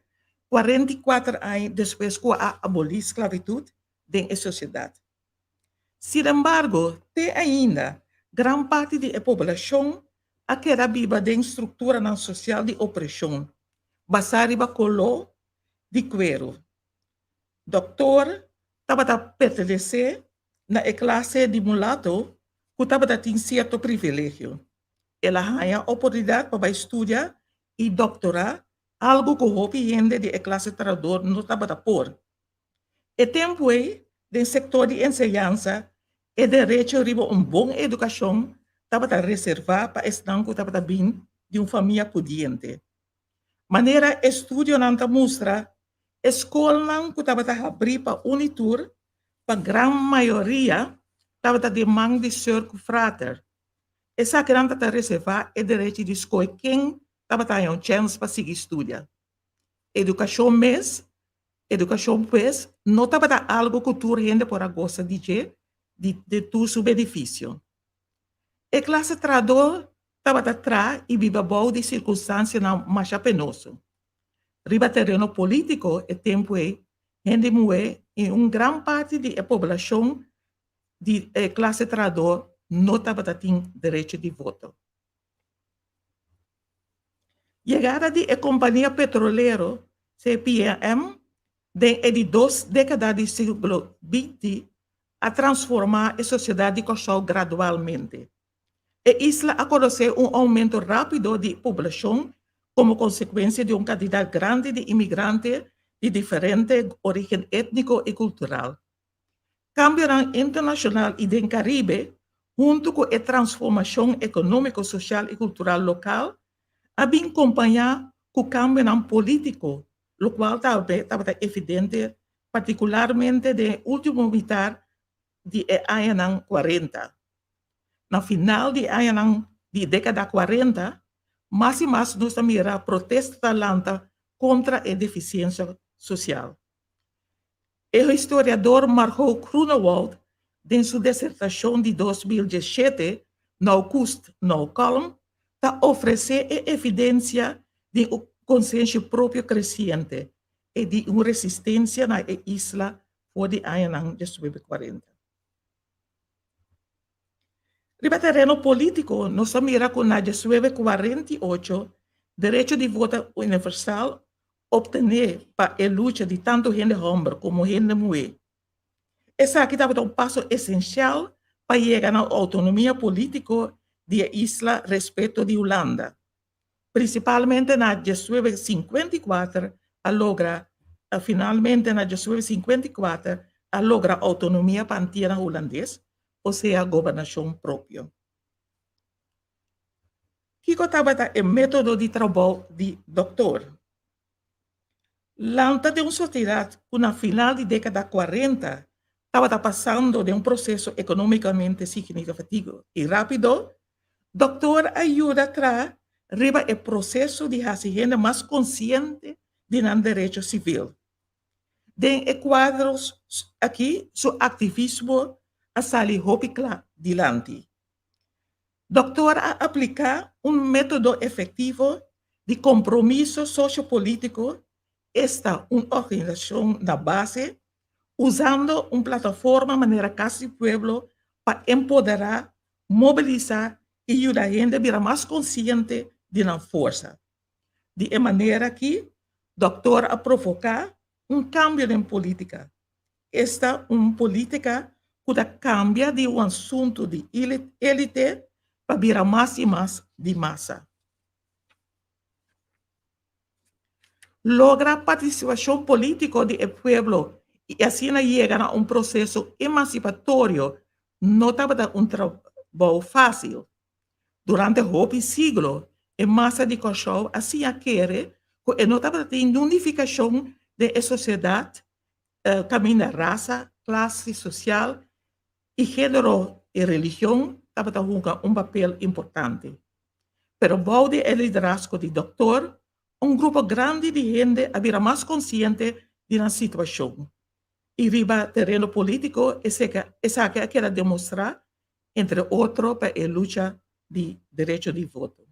44 aña despues ku a abolí sklabitut den e sosiedat. Sinembargo, te ainda gran parti di e poblashon a keda biba den strukturanan sosial di opreshon basá riba koló di kueru. Dòktor tabata pertenesé na e klase di mulato ku tabata tin sierto privilegio. El a haña oportunidat pa bai studia i dòktorá, algu ku hopi hende di e klase trahador no tabata por. E tempu ei, den sektor di enseñansa, e derecho riba un bon edukashon tabata reservá pa esnan ku tabata bin di un famia pudiente. Manera estudionan ta mustra, e skolnan ku tabata habrí pa un i tur, pa gran mayoria tabata den man di seur ku frater. Esakinan tabata reservá e derechi di skohe ken tabata haña un chèns pa sigui studia. Edukashon mes Edukashon pues no tabata algu ku tur hende por a gosa di dje di tur su benefisio. E klase trahadó tabata traha i biba bou di sirkunstansianan masha penoso. Riba tereno polítiko e tempu ei hende muhé i un gran parti di e poblashon di e klase trahadó no tabata tin derecho di voto. Yegada di e kompania petrolero CPM den e di dos dékada di siglo binti a transformá e sosiedat di Kòrsou gradualmente. E isla a konosé un oumento rápido di poblashon komo konsekuensia di un kantidat grandi di imigrante di diferente orígen étniko i kultural. Kambionan internashonal i den Karibe, huntu ku e transformashon ekonómiko, sosial i kultural lokal, a bin kompañá ku kambionan polítiko, lokual tambe tabata evidente partikularmente den e último mitar di e añanan kuarenta. Na final di e añanan di dékada kuarenta, mas i mas nos ta mira protesta ta lanta kontra e defisiensia sosial. E historiador Margot Groenewold den su disertashon di 2017, No Kust, No Kalm, ta ofresé e evidensia di un konsenshi propio kresiente i di un resistensia na e isla for di añanan 1940. Riba tereno polítiko nos ta mira ku na 1948 derecho di vota universal optené pa e lucha di tantu hende hòmber komo hende muhé. Esaki tabata un paso esensial pa yega na outonomia polítiko di e isla respekto di Hulanda. Prinsipalmente na 1954 a logra finalmente na 1954 a logra outonomia pa Antianan Hulandes, osea gobernashon propio. Kiko tabata e método di trabou di dòktor? Lanta den un sosiedat ku na final di dékada kuarenta tabata pasando den un proseso ekonómikamente signifikativo i rápido, Dòktor a yuda traha riba e proseso di hasi hende mas konsiente di nan derecho sivil. Den e kuadro aki su aktivismo a sali hopi kla dilanti. Dòktor a apliká un método efektivo di kompromiso sosio-polítiko, esta un organisashon na base, usando un plataforma manera Kas di Pueblo pa empoderá, mobilisá i yuda hende bira mas konsiente di nan forsa. Di e manera akí Dòktor a provoká un kambio den polítika, esta un polítika ku ta kambia di un asuntu di élite pa bira mas i mas di masa. Logra partisipashon polítiko di e pueblo i asina yega na un proseso emansipatorio no tabata un trabou fásil. Durante hopi siglo e masa di Kòrsou a siña kere ku e no tabata tin niun nifikashon den e sosiedat kaminda rasa, klase sosial i género i religion tabata hunga un papel importante. Pero bou di e liderazgo di Dòktor, un grupo grandi di hende a bira mas konsiente di nan situashon i riba tereno polítiko esaki a keda demostrá entre otro pa e lucha di derecho di voto.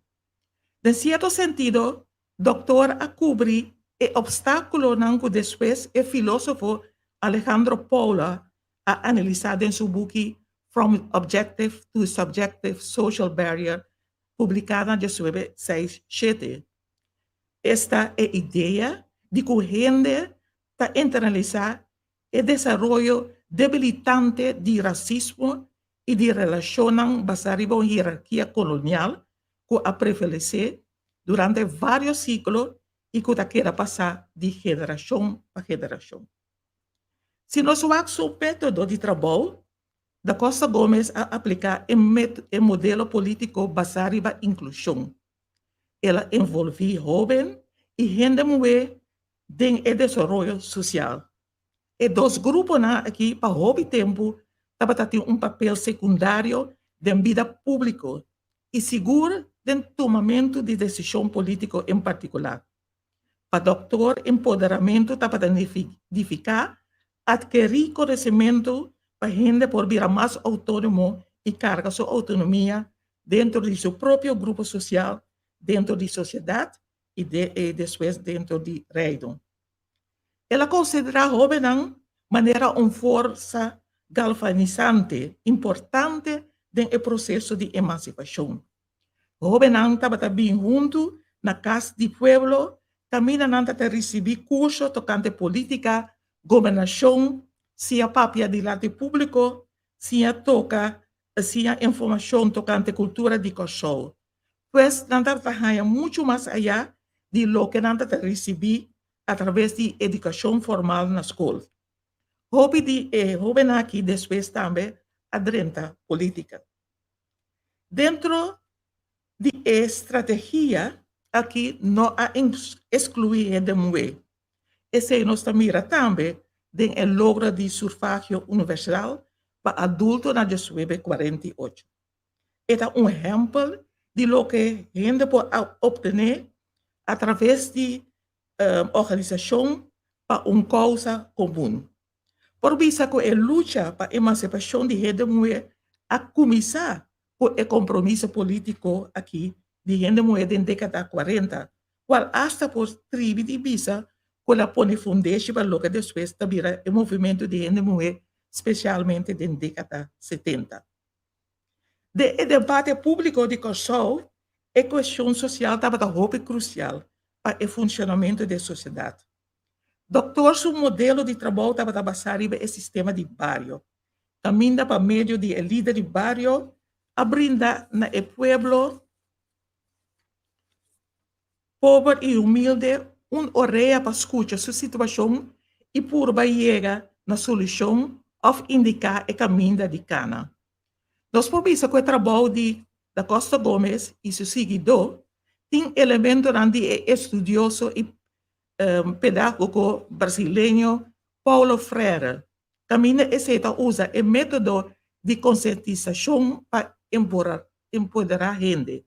Den sierto sentido, Dòktor a kubri e opstákulonan ku despues e filósofo Alejandro Paula a analisá den su buki From Objective to Subjective Social Barrier, publiká na 1967. Esta e idea di ku hende ta internalisá e desaroyo debilitante di rasismo i di relashonnan basá riba un hierarkia kolonial ku a prevalesé durante vários siglo i ku ta keda pasá di generashon pa generashon. Si nos wak su método di trabou, Da Costa Gomez a apliká e e modelo polítiko basá riba inklushon. El a envolví hóben i hende muhé den e desaroyo sosial. E dos gruponan aki pa hopi tempu tabata tin un papel sekundario den bida públiko i sigur den tumamentu di desishon polítiko en partikular. Pa dòktor empoderamentu tabata nifiká atkerí konosementu pa hende por bira mas outónomo i karga su outonomia dentro di su propio grupo sosial, dentro di sosiedat i despues dentro di Reino. El a konsiderá hóbennan manera un forsa galvanisante importante den e proseso di emansipashon. Hóbennan tabata bin huntu na Kas di Pueblo kaminda nan ta ta risibí kurso tokante polítika, gobernashon, siña papia dilanti públiko, siña toka, siña informashon tokante kultura di Kòrsou. Pues nan tabata haña muchu mas ayá di loke nan ta ta risibí atraves di edukashon formal na skol. Hopi di e hóbennan aki despues tambe a drenta polítika. Dentro di e strategia aki no a eskluí hende muhé. Esei nos ta mira tambe den e logro di sufragio universal pa adulto na diesnuebe 48. E ta un ehèmpel di loke hende por a optené atraves di organisashon pa un kousa komun. Por bisa ku e lucha pa emansipashon di hende muhé a kuminsá ku e kompromiso polítiko aki di hende muhé den dékada kuarenta, kual asta por tribi di bisa ku el a pone fundeshi pa loke despues ta bira e movimentu di hende muhé spesialmente den dékada setenta. Den e debate públiko di Kòrsou e kuestion sosial tabata hopi krusial pa e funshonamentu di e sosiedat. Dòktor su modelo di trabou tabata basá riba e sistema di bario, kaminda pa medio di e lider di bario a brinda na e pueblo pober i humilde un orea pa skucha su situashon i purba yega na solushon òf indiká e kaminda di kana. Nos por bisa ku e trabou di Da Costa Gomez i su siguidó tin elementonan di e estudioso i pedagogo brasileño Paulo Freire, kaminda esei ta usa e método di konsientisashon pa empoderá hende.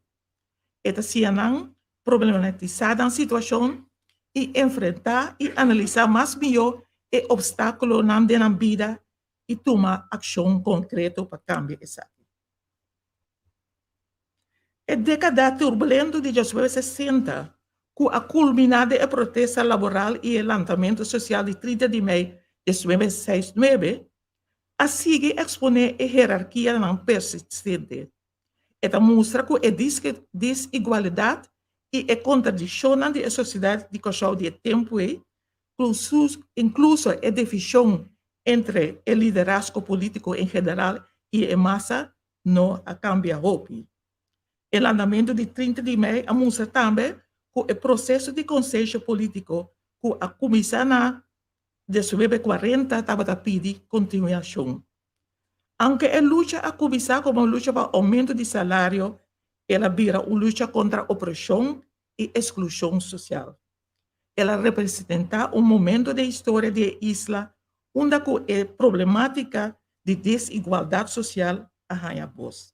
E ta siña nan problematisá nan situashon i enfrentá i analisá mas mihó e opstákulonan den nan bida i tuma akshon konkreto pa kambia esaki. E dékada turbulento di diosnuebe sesenta, ku a kulminá den e protesta laboral i e lantamentu sosial di 30 di mei diosnuebe seis nuebe, a sigui eksponé e herarkianan persistente. E ta mustra ku e desigualidat i e kontradikshonnan di e sosiedat di Kòrsou di e tempu ei, inkluso e divishon entre e liderazgo polítiko en general i e masa, no a kambia hopi. E landamentu di 30 di mei a mustra tambe ku e proseso di konsensha polítiko ku a kuminsá na 1940 tabata pidi kontinuashon. Aunke e lucha a kuminsá komo un lucha pa oumento di salario, el a bira un lucha kontra opreshon i esklushon sosial. El a representá un momento den historia di e isla unda ku e problemátika di desigualdat sosial a haña bos.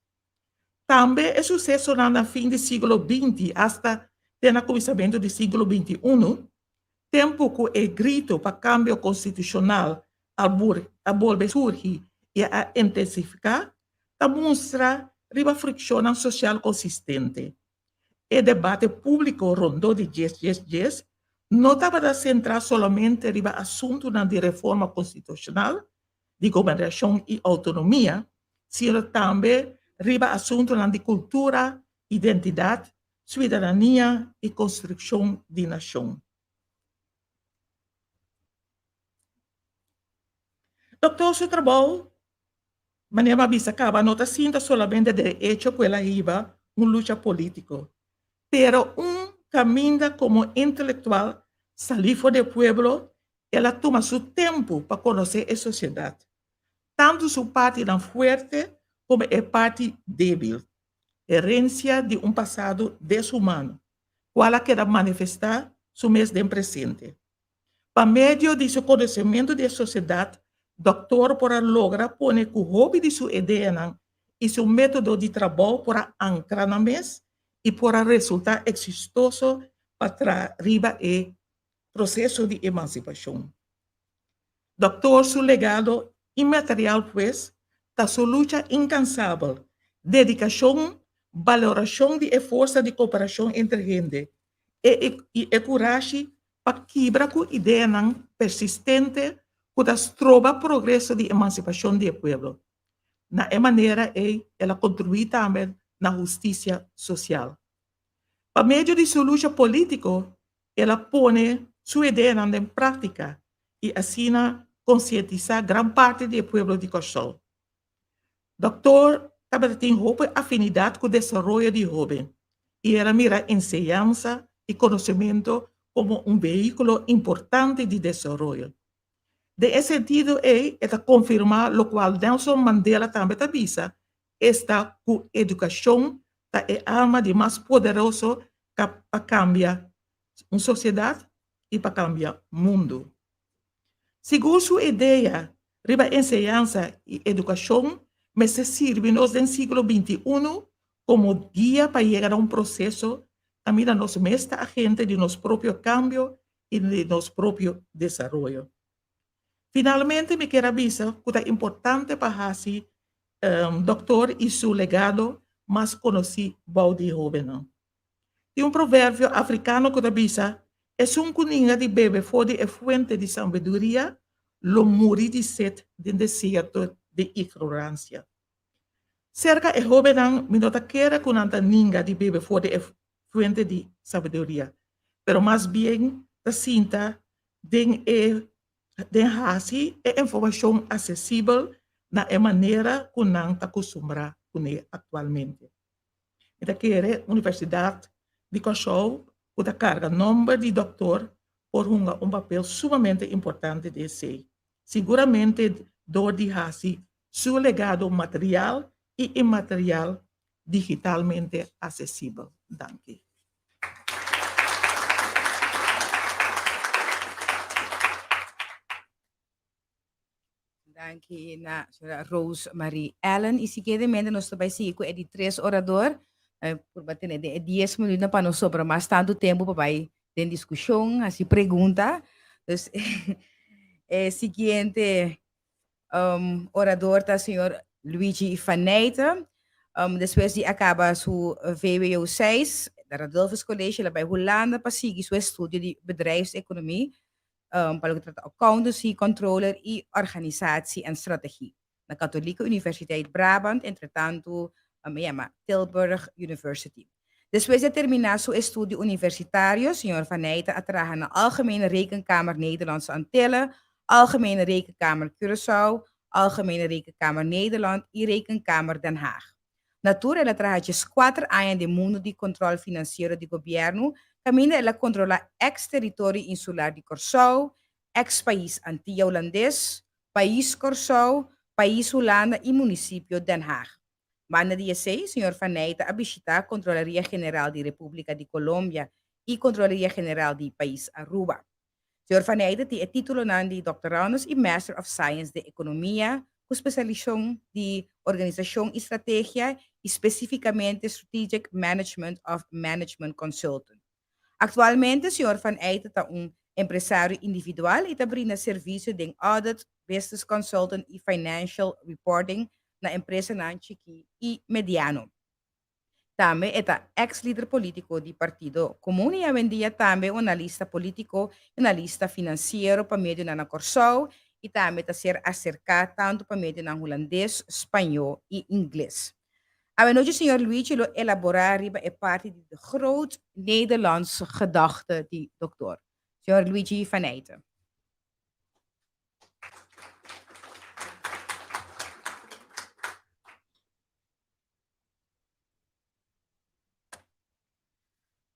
Tambe e susesonan na fin di siglo binti asta te na kuminsamentu di siglo binti unu, tempu ku e gritu pa kambio konstitushonal a bolbe surgi i a intensifiká, ta mustra riba frikshonnan sosial konsistente. E debate públiko rondó di djes djes djes no tabata sentrá solamente riba asuntunan di reforma konstitushonal, di gobernashon i outonomia, sino tambe riba asuntunan di kultura, identidat, suidadania i konstrukshon di nashon. Dòktor su trabou, manera mi a bisa kaba, no ta sinta solamente den e echo ku el a hiba un lucha polítiko, pero un kaminda komo intelektual salí for di e pueblo, el a tuma su tempu pa konosé e sosiedat, tantu su partinan fuerte komo e parti débil, herensia di un pasado deshumano, kual a keda manifestá su mes den presente. Pa medio di su konosementu di e sosiedat, Dòktor por a logra pone ku hopi di su ideanan i su método di trabou por a ankra nan mes i por a resultá eksistoso pa traha riba e proseso di emansipashon. Dòktor su legado inmaterial pues ta su lucha inkansabel, dedikashon, balorashon di e forsa di koperashon entre hende e i e kurashi pa kibra ku ideanan persistente ku ta stroba progreso di emansipashon di e pueblo. Na e manera ei el a kontribuí tambe na hustisia sosial. Pa medio di su lucha polítiko el a pone su ideanan den práktika i asina konsientisá gran parti di e pueblo di Kòrsou. Dòktor tabata tin hopi afinidat ku desaroyo di hóben i el a mira enseñansa i konosementu komo un vehíkulo importante di desaroyo. Den e sentido ei e ta konfirmá lokual Nelson Mandela tambe ta bisa, esta ku edukashon ta e arma di mas poderoso pa kambia un sosiedat i pa kambia mundu. Sigur su idea riba enseñansa i edukashon mester sirbi nos den siglo 21 komo guia pa yega na un proseso kaminda nos mes ta agente di nos propio kambio i di nos propio desaroyo. Finalmente mi kier a bisa ku ta importante pa hasi Dòktor i su legado mas konosí bou di hóbennan. Tin un proverbio afrikano ku ta bisa, Esun ku ninga di bebe for di e fuente di sabiduria lo muri di set den desierto di ignoransia. Serka e hóbennan mi no ta kere ku nan ta ninga di bebe for di e fuente di sabiduria, pero mas bien ta sinta den e den hasi e informashon asesibel na e manera ku nan ta kustumbrá kuné aktualmente. Mi ta kere Universidat di Kòrsou ku ta karga nòmber di dòktor por hunga un papel sumamente importante den esei, siguramente dor di hasi su legado material i inmaterial digitalmente asesibel. Danki. Danki na señora Rose Marie Allen. Y siguientemente nos ta bay sigui cu e di tres orador. Eh, purba tene den e dies minuut pa no sobra mas tanto tempo pa bay den discusion, haci pregunta. Dus e siguiente um, orador ta señor Luigi van Nijten. Um, despues di a caba su VWO 6, na Radulphus College, el a bay Hulanda pa sigui su estudio di bedrijfseconomie um, pa loke trata accountancy, controller y organisatie en strategie. Na Katholieke Universiteit Brabant, entretanto um, e yama Tilburg University. Despues di a termina su estudio universitario, señor Van Nijten a traha na Algemene Rekenkamer Nederlandse Antillen, Algemene Rekenkamer Curaçao, Algemene Rekenkamer Nederland y Rekenkamer Den Haag. Na tur el a traha djeskuater aña den mundu di kontròl finansiero di gobièrnu, kaminda el a kontrolá eks teritorio insular di Kòrsou, eks pais Antia Hulandes, pais Kòrsou, pais Hulanda i munisipio Den Haag. Banda di esei, señor Van Nijten a bishitá Kontrolaria General di Repúblika di Kolombia i Kontrolaria General di pais Aruba. Señor Van Nijten tin e títulonan di Doctorandus i Master of Science den Ekonomia ku spesialisashon di Organisashon i Strategia i spesífikamente Strategic Management of Management Consultant. Aktualmente señor Van Eijten ta un empresario individual i ta brinda servisio den audit, business consultant i financial reporting na empresanan chikí i mediano. Tambe e ta ex lider politico di Partido Comun y awendia tambe un analista politico y analista financiero pa medionan na Corsou y tambe ta ser acerca tanto pa medionan Hulandes, Spaño y Ingles. Awenochi señor Luigi lo elabora riba e parti di de Groot Nederlandse Gedachte di Doctor. Señor Luigi van Eijten.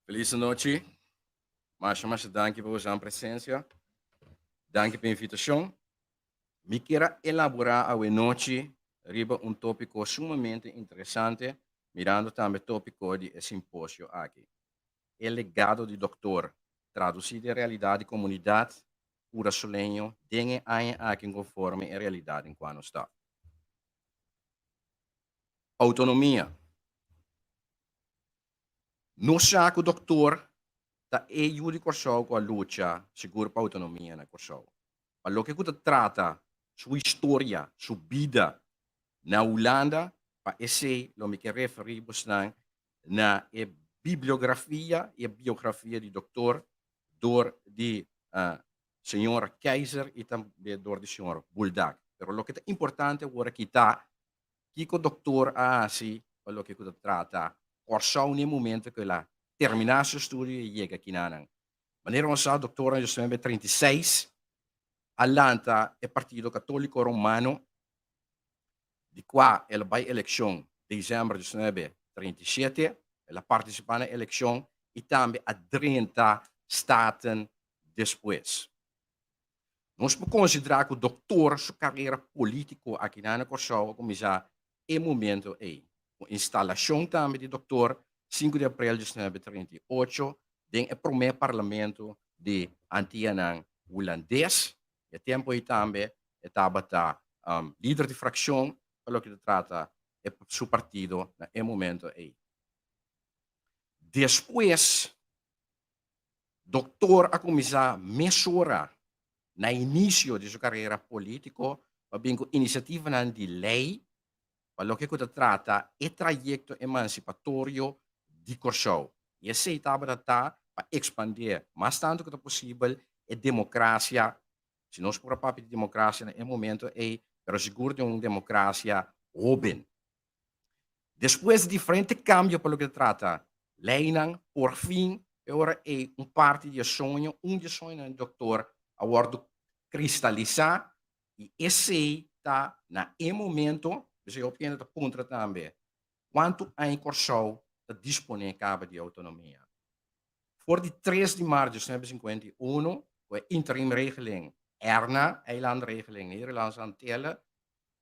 Feliz anochi. Masha masha danki pa boso presencia. Danki pa invitacion. Mi kier a elabora awe nochi riba un topico sumamente interesante, mirando tambe topico di e simposio aki. E legado di Doctor, traduci den realidad di comunidad Curasoleño den e aña aki conforme e realidad den cua nos ta. Autonomia. Nos sa ku doktor ta e yu di Kòrsou ku a lucha sigur pa outonomia na Kòrsou. Pa loke ku ta trata su historia, su bida na Hulanda, pa esei lo mi ke referí bosnan na e bibliografia i e biografia di doktor dor di señora Keizer i tambe dor di señor Buldak. Pero loke ta importante awor aki ta Kiko doktor a hasi pa loke ku ta trata Kòrsou na e momento ku el a terminá su estudio i yega kinanan? Manera nos sa, doktor na 1936 a lanta e Partido Katóliko Romano, di kua el a bai elekshon desèmber 1937. El a partisipá na elekshon i tambe a drenta Staten despues. Nos por konsiderá ku Doktor su karera polítiko akinan na Kòrsou a kuminsá e momento ei, ku instalashon tambe di Doktor sinku di aprel 1938 den e promé parlamento di Antianan Hulandes. E tempu ei tambe e tabata lider di frakshon pa loke ta trata su partido na e momento ei. Despues Doktor a kuminsá mesora. na inisio di su karera polítiko pa bin ku inisiativanan di lei pa loke ku ta trata e trayekto emansipatorio di Kòrsou. I esei tabata ta pa ekspandé mas tantu ku ta posibel e demokrasia, si nos por a papia di demokrasia na e momento ei, pero sigur den un demokrasia hóben. Despues di diferente kambio pa loke ta trata leinan, por fin e ora ei un parti di e soño, un di e soñonan di doktor a wòrdu kristalisá i esei ta na e momento, p'esei hopi hende ta puntra tambe, kuantu aña Kòrsou ta disponé kaba di outonomia? For di tres di mart 1951, ku e interimregeling ERNA, Eilandregeling Nederlandse Antillen,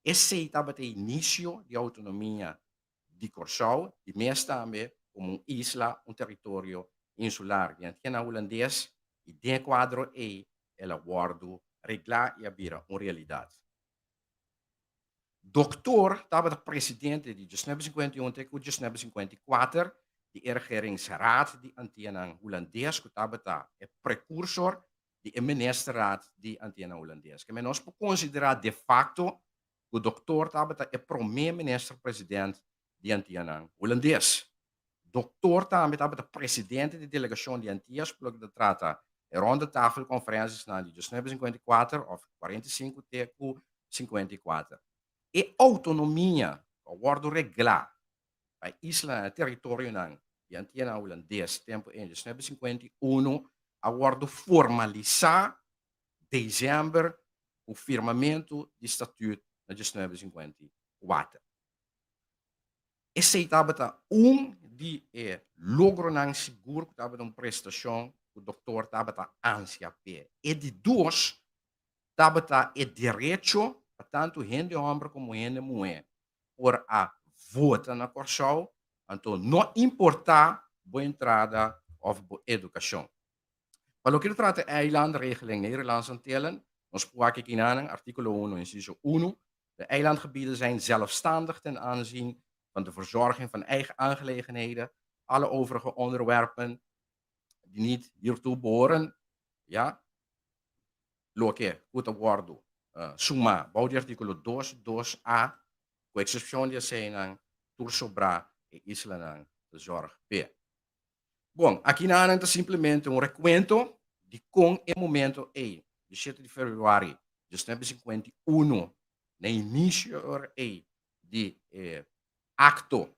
Esei tabata e inisio di outonomia di Kòrsou, di mes tambe komo un isla, un teritorio insular di Antianan Hulandes i den e kuadro ei el a wòrdu reglá i a bira un realidat. Doktoor tabata presidente di 1951 te ku 1954 di e Regeringsraad di Antianan Hulandes ku tabata e prekursor di e Ministerraad di Antianan Hulandes. Keme nos por konsiderá de facto ku Doktoor tabata e promé minister-president di Antianan Hulandes. Doktoor tambe tabata presidente di delegashon di Antias ku loke ta trata e ronde tafel konferensiasnan di 1954 òf 45 te ku 54. E outonomia ku a wòrdu reglá pa e islanan, e teritorionan di Antianan Hulandes tempu ei 1951 a wòrdu formalisá desèmber ku firmamentu di statüt na 1954. Esei tabata un di e logronan sigur ku tabata un prestashon ku doktor tabata ansia p'e. E di dos tabata e derecho pa tantu hende hòmber komo hende muhé por a vota na Kòrsou, anto no importá bo entrada òf bo edukashon. Pa loke ta trata e Eilandregeling Nederlandse Antillen, nos por wak kinanan, artíkulo uno, insiso uno, De eilandgebieden zijn zelfstandig ten aanzien van de verzorging van eigen aangelegenheden, alle overige onderwerpen die niet hiertoe behoren, ja, loke ku ta wòrdu sumá bou di artíkulo dos, dos a, ku eksepshon di eseinan tur sobrá e islanan ta zòrg p'e. Bon, akinanan ta simplemente un rekuento di kon e momento ei, di shete di febrüari 1951, na inisio ei di e akto,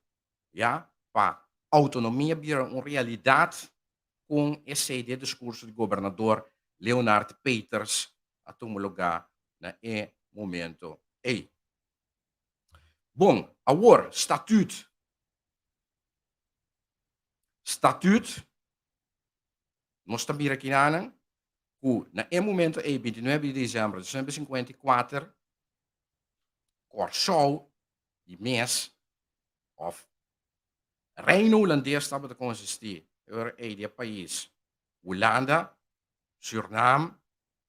ya, pa outonomia bira un realidat, kon esei di e diskurso di gobernador Leonard Peters a tuma lugá na e momento ei. Bon, awor, statüt. Statüt, nos ta mira kinanan ku na e momento ei, 29 di desèmber di 1954, Kòrsou di mes òf Reino Hulandes tabata konsistí e ora ei di e pais Hulanda, Sürnam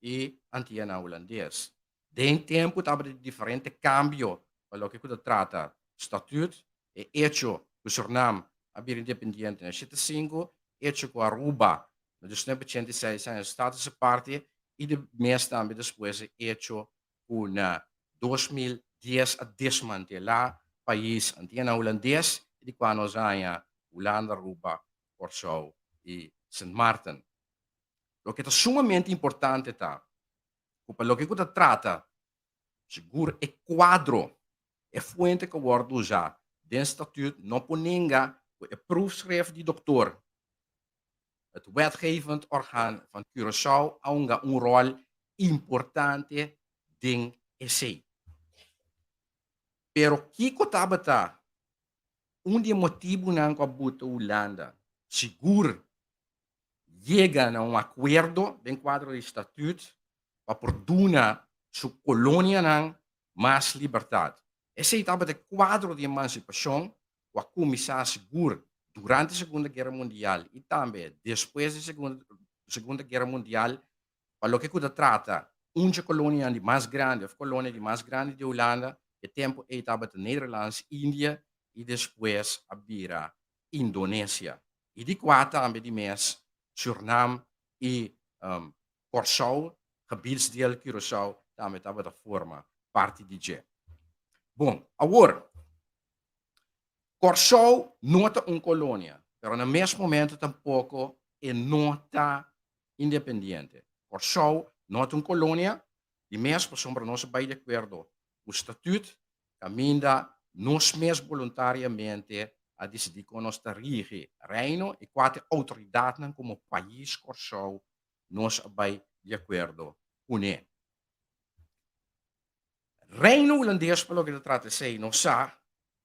i Antianan Hulandes. Den tempu tabata di diferente kambio pa loke ku ta trata statüt, e echo ku Sürnam a bira independiente na 75, echo ku Aruba na 1986 a haña status aparte i di mes tambe despues e echo ku na 2010 a desmantelá pais Antianan Hulandes i di kua nos a haña Hulanda, Aruba, Kòrsou i Sint Maarten. Loke ta sumamente importante ta ku pa loke ku ta trata sigur e kuadro, e fuente ku a wòrdu usá den statüt no por nenga ku e proefschrift di doktor, het wetgevend orgaan van Curaçao a hunga un ròl importante den esei. Pero kiko tabata un di e motibunan ku a buta Hulanda sigur yega na un akuerdo den kuadro di statüt pa por duna su kolonianan mas libertat. Esei tabata e kuadro di emansipashon ku a kuminsá sigur durante Segunda Guera Mundial i tambe despues di Segunda Guera Mundial pa loke ku ta trata un dje kolonianan di mas grandi òf kolonia di mas grandi di Hulanda, e tempu ei tabata Nederlands Indië i despues a bira Indonesia. I di kua tambe di mes Surnam i Kòrsou. Gebiedsdeel Curaçao tambe tabata forma parti di dje. Bon, awor, Kòrsou no ta un kolonia, pero na mes momento tampoko e no ta independiente. Kòrsou no ta un kolonia, di mes pasobra nos a bai di akuerdo ku statut kaminda nos mes boluntariamente a disidí kon nos ta rigi Reino i kua ta e outoridatnan komo pais Kòrsou nos a bai di akuerdo kuné. Reino Hulandes pa loke ta trata esei nos sa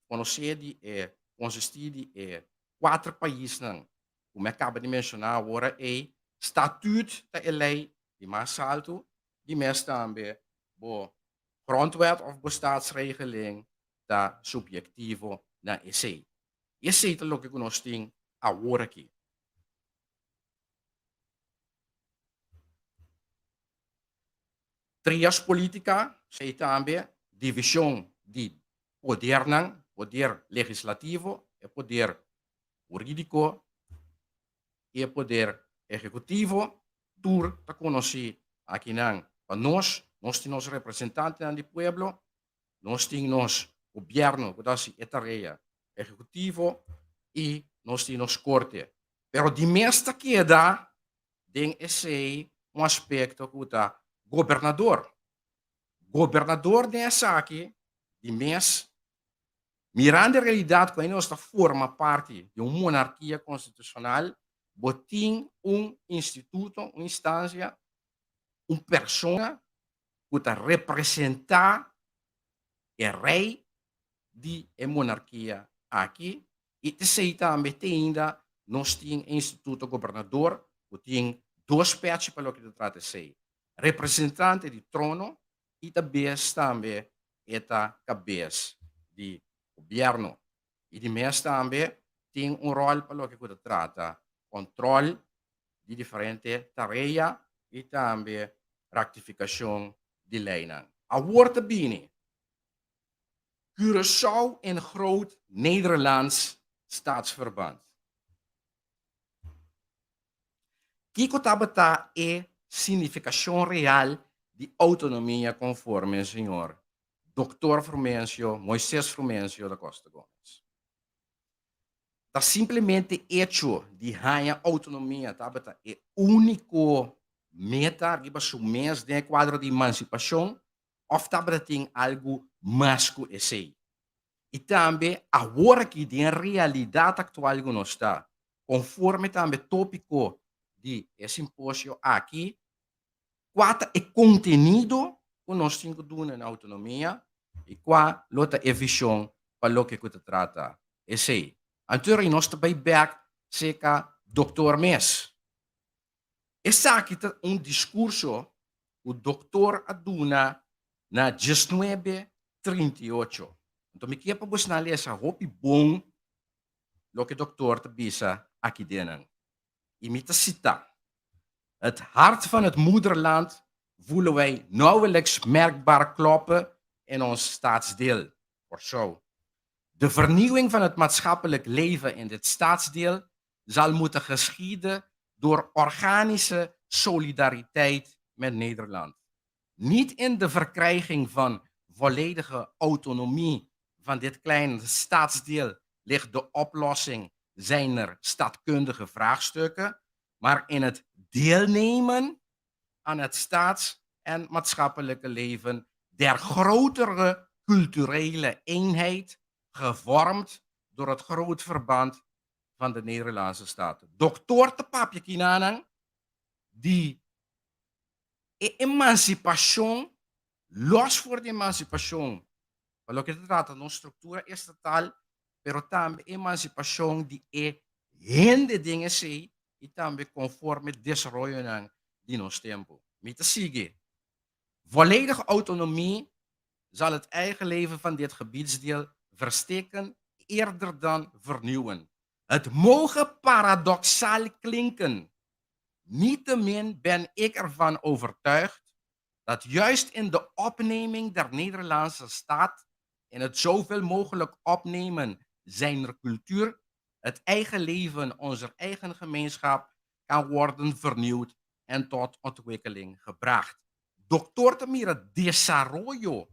konosé di e konsistí di e kuater paisnan ku mi a kaba di menshoná awor ei, statut ta e lei di mas altu, di mes tambe bo grondwet of bo staatsregeling ta subyektivo na esei. I esei ta loke ku nos tin awor aki. Trias politica, esei tambe divishon di podernan, poder legislativo, e poder hurídiko i e poder ehekutivo, tur ta konosí akinan pa nos. Nos tin nos representantenan di pueblo, nos tin nos gobièrnu ku ta hasi e tarea ehekutivo i nos tin nos korte. Pero di mes ta keda den esei un aspekto ku ta gobernador. Gobernador den esaki di mes Mirando e realidat ku nos ta forma parti di un monarkia konstitushonal, bo tin un instituto, un instansia, un persona ku ta representá e rei di e monarkia aki i esei tambe te ainda nos tin e instituto gobernador ku tin dos pechi pa loke ta trata esei, representante di trono i ta bes tambe e ta kabes di gobièrnu. I di mes tambe tin un ròl pa loke ku ta trata kòntròl di diferente tarea i tambe raktifikashon di leinan. Awor ta bini Curaçao in Groot Nederlands Staatsverband. Kiko tabata e signifikashon real di outonomia konforme señor Doktor Frumencio, Moises Frumencio da Costa Gomez? Ta simplemente echo di haña outonomia tabata e úniko meta riba su mes den e kuadro di emansipashon òf tabata tin algu mas ku esei? I tambe awor aki den e realidat aktual ku nos ta, konforme tambe tópiko di e simposio aki, kua ta e kontenido ku nos tin ku duna na outonomia i kua lo ta e vishon pa loke ku ta trata esei. Anto rei nos ta bai bèk serka doktor mes. Esaki ta un diskurso ku doktor a duna na diesnuebe 38. Anto mi kier pa bosnan lesa hopi bon loke doktor ta bisa aki den. I mi ta sita, Het hart van het moederland voelen wij nauwelijks merkbaar kloppen in ons staatsdeel, Kòrsou. De vernieuwing van het maatschappelijk leven in dit staatsdeel zal moeten geschieden door organische solidariteit met Nederland. Niet in de verkrijging van volledige autonomie van dit kleine staatsdeel ligt de oplossing zijner stadkundige vraagstukken, maar in het deelnemen aan het staats- en maatschappelijke leven der grotere culturele eenheid, gevormd door het groot verband van de Nederlandse Staten. Doktoor ta papia kinanan di e emansipashon, los for di emansipashon pa loke ta trata nos struktura estatal, pero tambe emansipashon di e hende den esei i tambe konforme desaroyonan di nos tempu. Mi ta sigui. Volledige autonomie zal het eigen leven van dit gebiedsdeel verstikken eerder dan vernieuwen. Het moge paradoxaal klinken. Niettemin ben ik ervan overtuigd dat juist in de opneming der Nederlandse staat, in het zoveel mogelijk opnemen zijner cultuur, het eigen leven onze eigen gemeenschap kan worden vernieuwd en tot ontwikkeling gebracht. Doktor ta mira desaroyo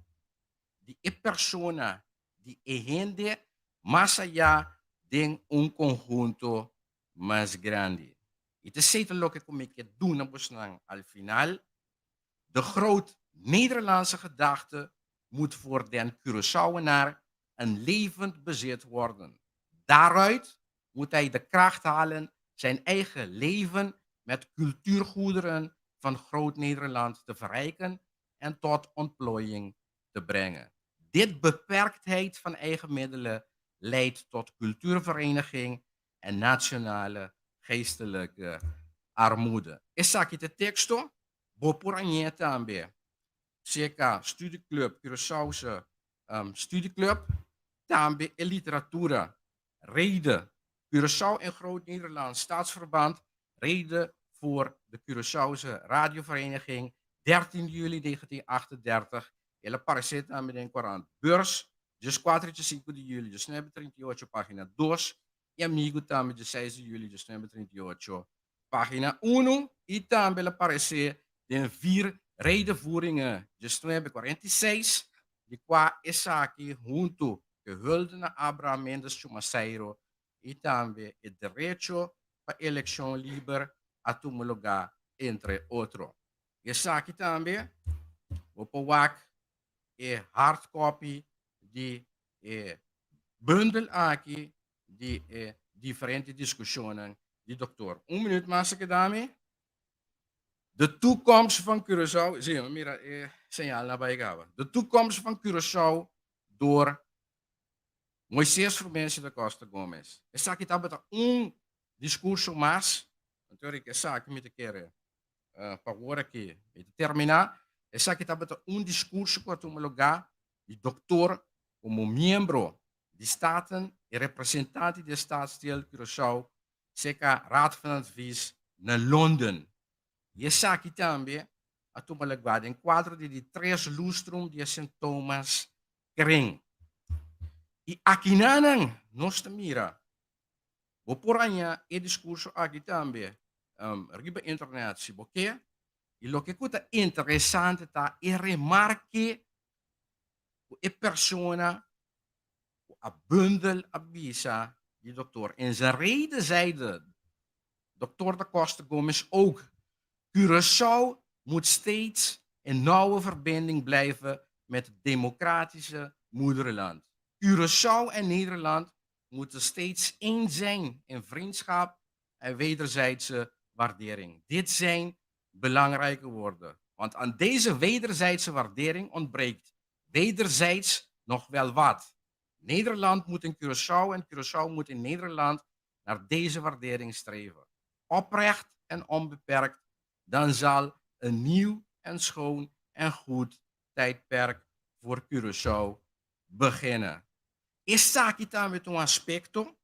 di e persona, di e hende, mas ayá den un konhunto mas grandi. I ta esei ta loke ku mi ke duna bosnan al final, De groot Nederlandse gedachte moet voor den Curaçaoenaar een levend bezit worden. Daaruit moet hij de kracht halen zijn eigen leven met cultuurgoederen van Groot Nederland te verrijken en tot ontplooiing te brengen. Dit beperktheid van eigen middelen leidt tot cultuurvereniging en nationale geestelijke armoede. Esaki ta e teksto, bo por añ'é tambe serka Studieclub Curaçaose Studieclub, tambe e literatura Rede Curaçao en Groot Nederland Staatsverband, Rede voor de Curaçaose Radiovereniging, 13 juli 1938, el a paresé tambe den korant Beurs, 14 i 5 di juli 1938, pagina 2, i Amigu tambe 16 di juli 1938, pagina 1, i tambe el a paresé den Vier Redevoeringen 1946, di kua esaki huntu ku e hulde na Abraham Mendes Chumaceiro i tambe e derecho pa elekshon liber a tuma lugá entre otro. Esaki tambe bo por wak e hard copy di e bundel aki di e diferente diskushonnan di doktor. Un minuut mas a keda mi. De toekomst van Curaçao, si, mi mira e señal na bai kaba. De toekomst van Curaçao door Moises Frumencio da Costa Gomez. Esaki tabata un discurso mas, anto rica esaki mi ta kere pa awor aki mi ta termina. Esaki tabata un discurso cu a tuma lugar di doktor como miembro di Staten y representante di e Staatsdeel Curaçao cerca Raad van Advies na Londen. Y esaki tambe a tuma lugar den cuadro di di tres lustrum di e Sint Thomas Kring. Y akinanan nos ta mira, bo por haña e discurso aki tambe riba internet si bo ke. Y loke cu ta interesante ta e remarke cu e persona cu a bundel a bisa di dokter. In zijn rede zeide dokter da Costa Gomez ook, Curaçao moet steeds in nauwe verbinding blijven met het democratische moederland. Curaçao en Nederland moeten steeds één zijn in vriendschap en wederzijdse waardering. Dit zijn belangrijke woorden, want aan deze wederzijdse waardering ontbreekt wederzijds nog wel wat. Nederland moet in Curaçao en Curaçao moet in Nederland naar deze waardering streven. Oprecht en onbeperkt, dan zal een nieuw en schoon en goed tijdperk voor Curaçao beginnen. Esaki tambe ta un aspekto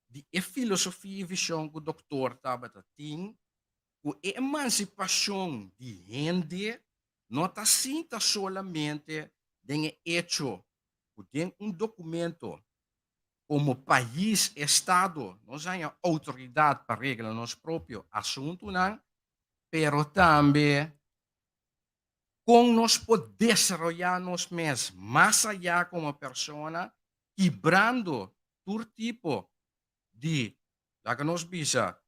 di e filosofia i vishon ku Doktoor tabata tin, ku e emansipashon di hende no ta sinta solamente den e echo ku den un dokumento komo pais, estado, nos haña outoridat pa regla nos propio asuntunan, pero tambe kon nos por desaroyá nos mes mas ayá komo persona, kibrando tur tipo di, laga nos bisa,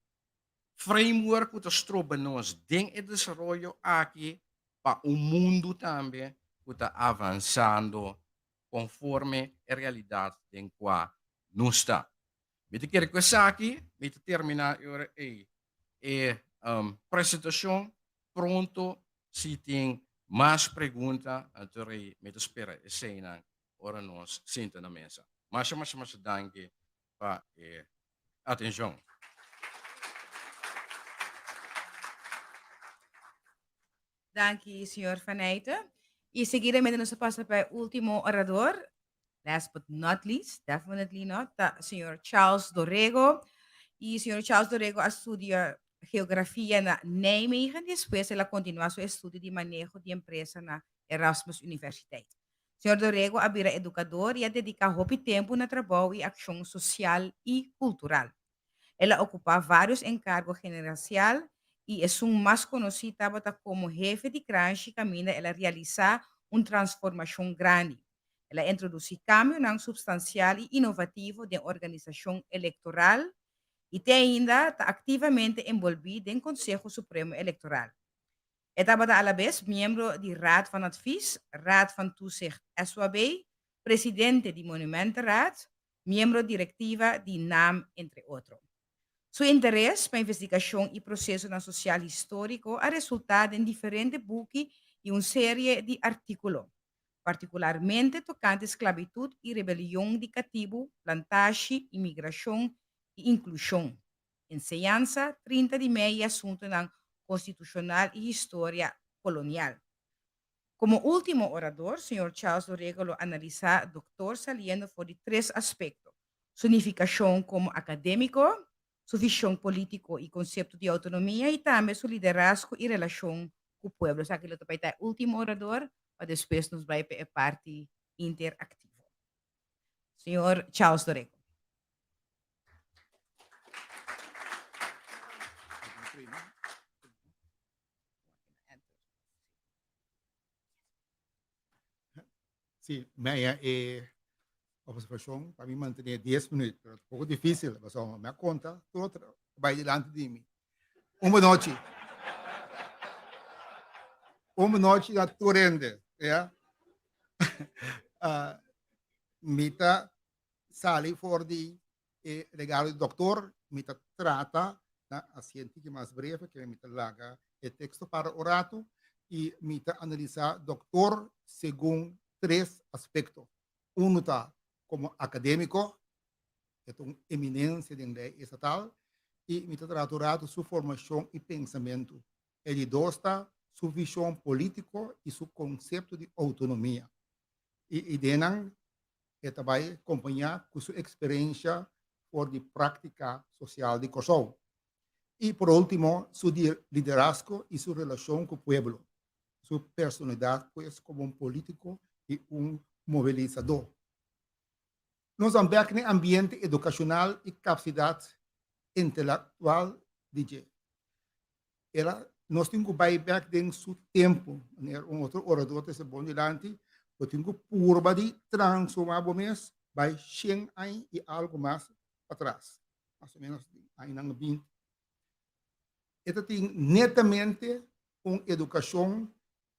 framework ku ta stroba nos den e desaroyo aki pa un mundu tambe ku ta avansando konforme e realidat den kua nos ta. Mi ta kere ku esaki mi ta terminá e ora ei e presentashon. Pronto si tin mas pregunta anto rei mi ta spera eseinan ora nos sinta na mesa. Masha masha masha danki pa e atenshon. Danki, señor Van Eijten. Y seguidamente nos ta pasa pa e ultimo orador, last but not least, definitely not, ta señor Charles Dorrego. Y señor Charles Dorrego a studia geografia na Nijmegen, despues el a continua su estudio di maneho di empresa na Erasmus Universiteit. Señor Dorrego a bira educador y a dedica hopi tempo na trabou y accion social y cultural. El a ocupa varios encargo generacial i esun mas konosí tabata komo hefe di Kranshi kaminda el a realisá un transformashon grandi. El a introdusí kambionan supstansial i inovativo den organisashon elektoral i te ainda ta aktivamente enbolbí den Konseho Supremo Elektoral. E tabata alabes miembro di Raad van Advies, Raad van Toezicht SWAB, presidente di Monumentenraad, miembro direktiva di nam, entre otro. Su interes pa investigashon i prosesonan sosial históriko a resultá den diferente buki i un serie di artíkulo, partikularmente tokante sklabitut i rebelion di katibu, plantashi, imigrashon i inklushon, enseñansa, 30 di mei i asuntunan konstitushonal i historia kolonial. Komo último orador, señor Charles Dorego lo analisá Doktor saliendo for di tres aspekto, su nifikashon komo akadémiko, su vishon polítiko i konsepto di outonomia i tambe su liderazgo i relashon ku pueblo. Esaki lo ta bai ta e último orador pa despues nos bai pa e parti interaktivo. Señor Charles Dorego. Sí, mei e observacion pa mi mantener 10 minuut, pero un poco difícil, pasobra mi a conta tur otro bai dilanti di mi. Un bonochi. Un bonochi na tur hende, ya. uh, mi ta sali for di e regalo di dokter, mi ta trata na hasi un tiki mas breve, ke mi ta laga e teksto para un ratu, i mi ta analisá dokter segun tres aspekto. Unu ta komo akadémiko, e ta un eminensia den lei estatal, i mi ta trata un ratu su formashon i pensamentu. E di dos ta su vishon polítiko i su konsepto di outonomia. I ideanan e ta bai kompañá ku su eksperensha for di práktika sosial di Kòrsou. I por último, su liderazgo i su relashon ku pueblo, su personalidat pues komo un polítiko i un mobilisadó. Nos a bèk n'e ambiente edukashonal i kapasidat intelektual di dje. El a, nos tin ku bai bèk den su tempu, manera un otro orador ta esei bon dilanti, bo tin ku purba di transformá bo mes bai shen aña i algu mas patras, mas o menos añanan binti. E ta tin netamente un edukashon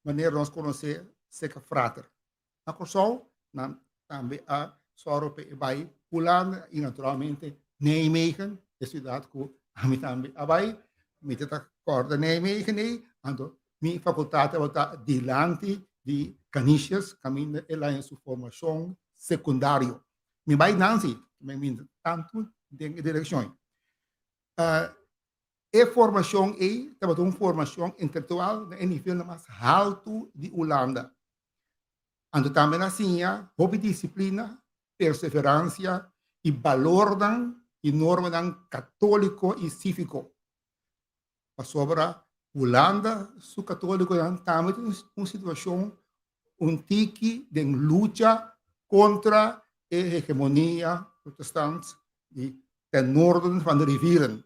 manera nos konosé serka frater. Na Kòrsou nan tambe a sòru pa e bai Hulanda i naturalmente Nijmegen, e siudat ku ami tambe a bai. Mi ta ta kòrda Nijmegen ei, anto mi fakultat tabata dilanti di Canisius kaminda el haña su formashon sekundario. Mi bai nan si, mi minta tantu den e direkshon ei. E formashon ei tabata un formashon intelektual na e nivelnan mas haltu di Hulanda. Anto tambe nan a siña hopi disiplina, perseveransia i balornan i normanan katóliko i síviko. Pasobra Hulanda su katólikonan tambe tin un situashon un tiki den lucha kontra e hegemonia protestant di ten noorden van de rivieren.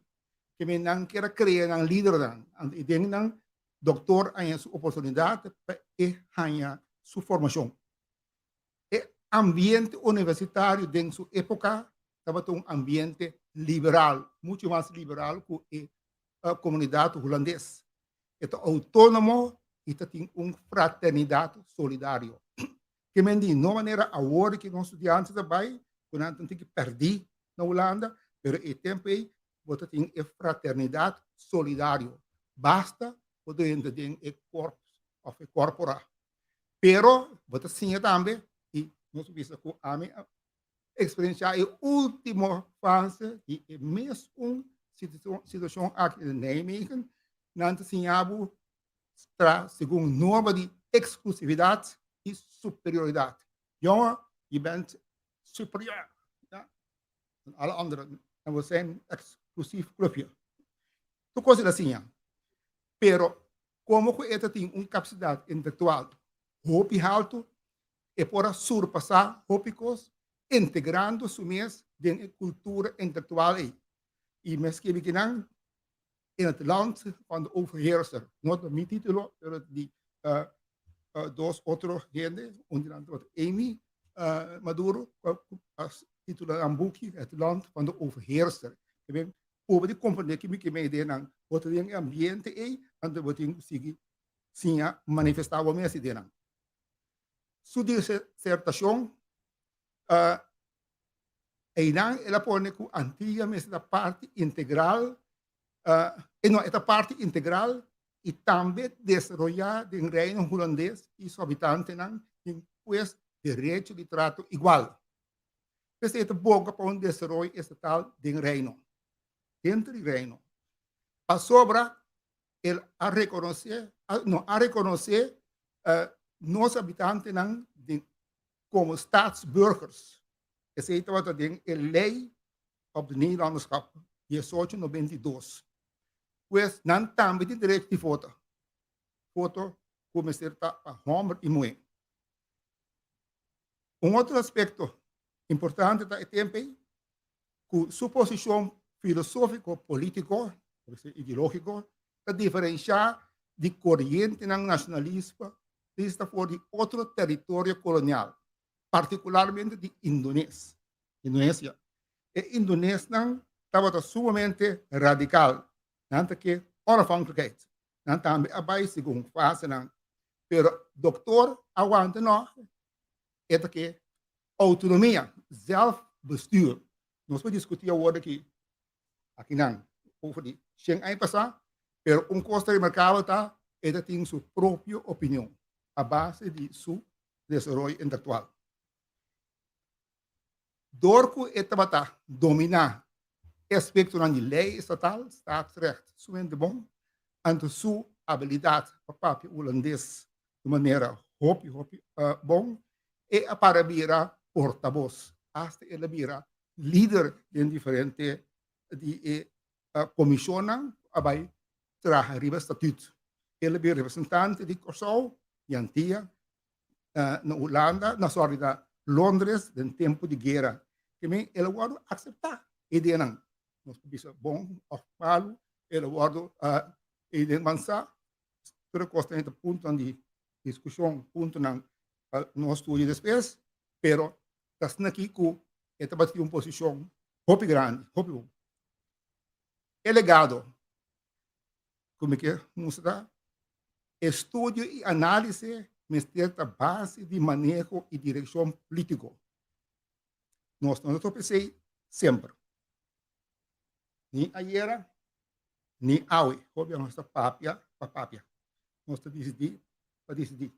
Keme nan kier a krea nan lidernan, anto i den nan doktor haña su oportunidat pa e haña su formashon. E ambiente universitario den su époka tabata un ambiente liberal, muchu mas liberal ku e komunidat hulandes. E ta outónomo i ta tin un fraternidat solidario. Ke men di no manera awor ki nos studiante ta bai ku nan ta tin ki pèrdí na Hulanda, pero e tempu ei bo ta tin e fraternidat solidario. Basta bo drenta den e korps òf e kòrpora. Pero bo ta siña tambe i nos bisa ku ami a eksperensiá e último fase di e mesun situashon aki den Nijmegen, nan ta siña bo tra segun norma di eksklusividat i superioridat. Jongen, je bent superior. Ja? Dan alle anderen. En we zijn exclusief clubje. Tur kos el a siña. Pero komo ku e ta tin un kapasidat intelektual hopi haltu, e por a surpasá hopi kos integrando su mes den e kultura intelektual ei. I mi a skibi kinan. In het land van de overheerser. No ta mi título, pero di dos otro hende, un di nan tabata Amy Maduro, a titula nan buki Het land van de overheerser. Ke men pobe di komprende ki mi ke men ideanan. Bo ta den e ambiente ei, anto bo tin ku sigui siña manifestá bo mes ideanan. Su disertashon einan el a pone ku Antia mester ta parti integral, no, e ta parti integral i tambe desaroyá den Reino Hulandes i su habitantenan tin pues derecho di trato igual. P'esei e ta boga pa un desaroyo estatal den Reino, denter di Reino. Pasobra el a rekonosé, no, a rekonosé nos habitantenan den komo staatsburgers. Esei tabata den e lei op de Nederlanderschap 1892. Pues nan tambe tin derecho di vota. Voto ku mester ta pa hòmber i muhé. Un otro aspekto importante ta e tempu ei ku su posishon filosófiko polítiko, ideológiko, ta diferenshá di korientenan nashonalista for di otro teritorio kolonial, partikularmente di Indones, Indonesia. E indonesnan tabata sumamente radikal, nan ta ke onafhankelijkheid. Nan tambe a bai segun fasenan, pero doktor a wanta nò, e ta ke outonomia, zelfbestuur. Nos por diskutí awor aki, akinan, over di shen aña pasá, pero un kos ta remarkabel ta e ta tin su propio opinion a base di su desaroyo intelektual. Dor ku e tabata dominá e aspektonan di lei estatal, staatsrecht, sumamente bon, anto su abilidat pa papia hulandes di manera hopi hopi bon, e a para bira portabos, asta el a bira lider den diferente di e komishonnan ku a bai traha riba statut. El a bira representante di Kòrsou, di Antia, na Hulanda, na sorry, na Londres den tempu di guera. Ke men el a wòrdu akseptá e ideanan. Nos por bisa bon òf malu, el a wòrdu e ideanan bansá. Tur e kosnan ta puntonan di diskushon, puntonan pa nos studia despues, pero ta asina aki ku e tabatin un posishon hopi grandi, hopi bon. E legado ku mi ke mustra, estudio i análise mester ta base di maneho i direkshon polítiko. Nos no ta topa esei semper. Ni ayera, ni awe. Hopi nos ta papia pa papia. Nos ta disidí pa disidí.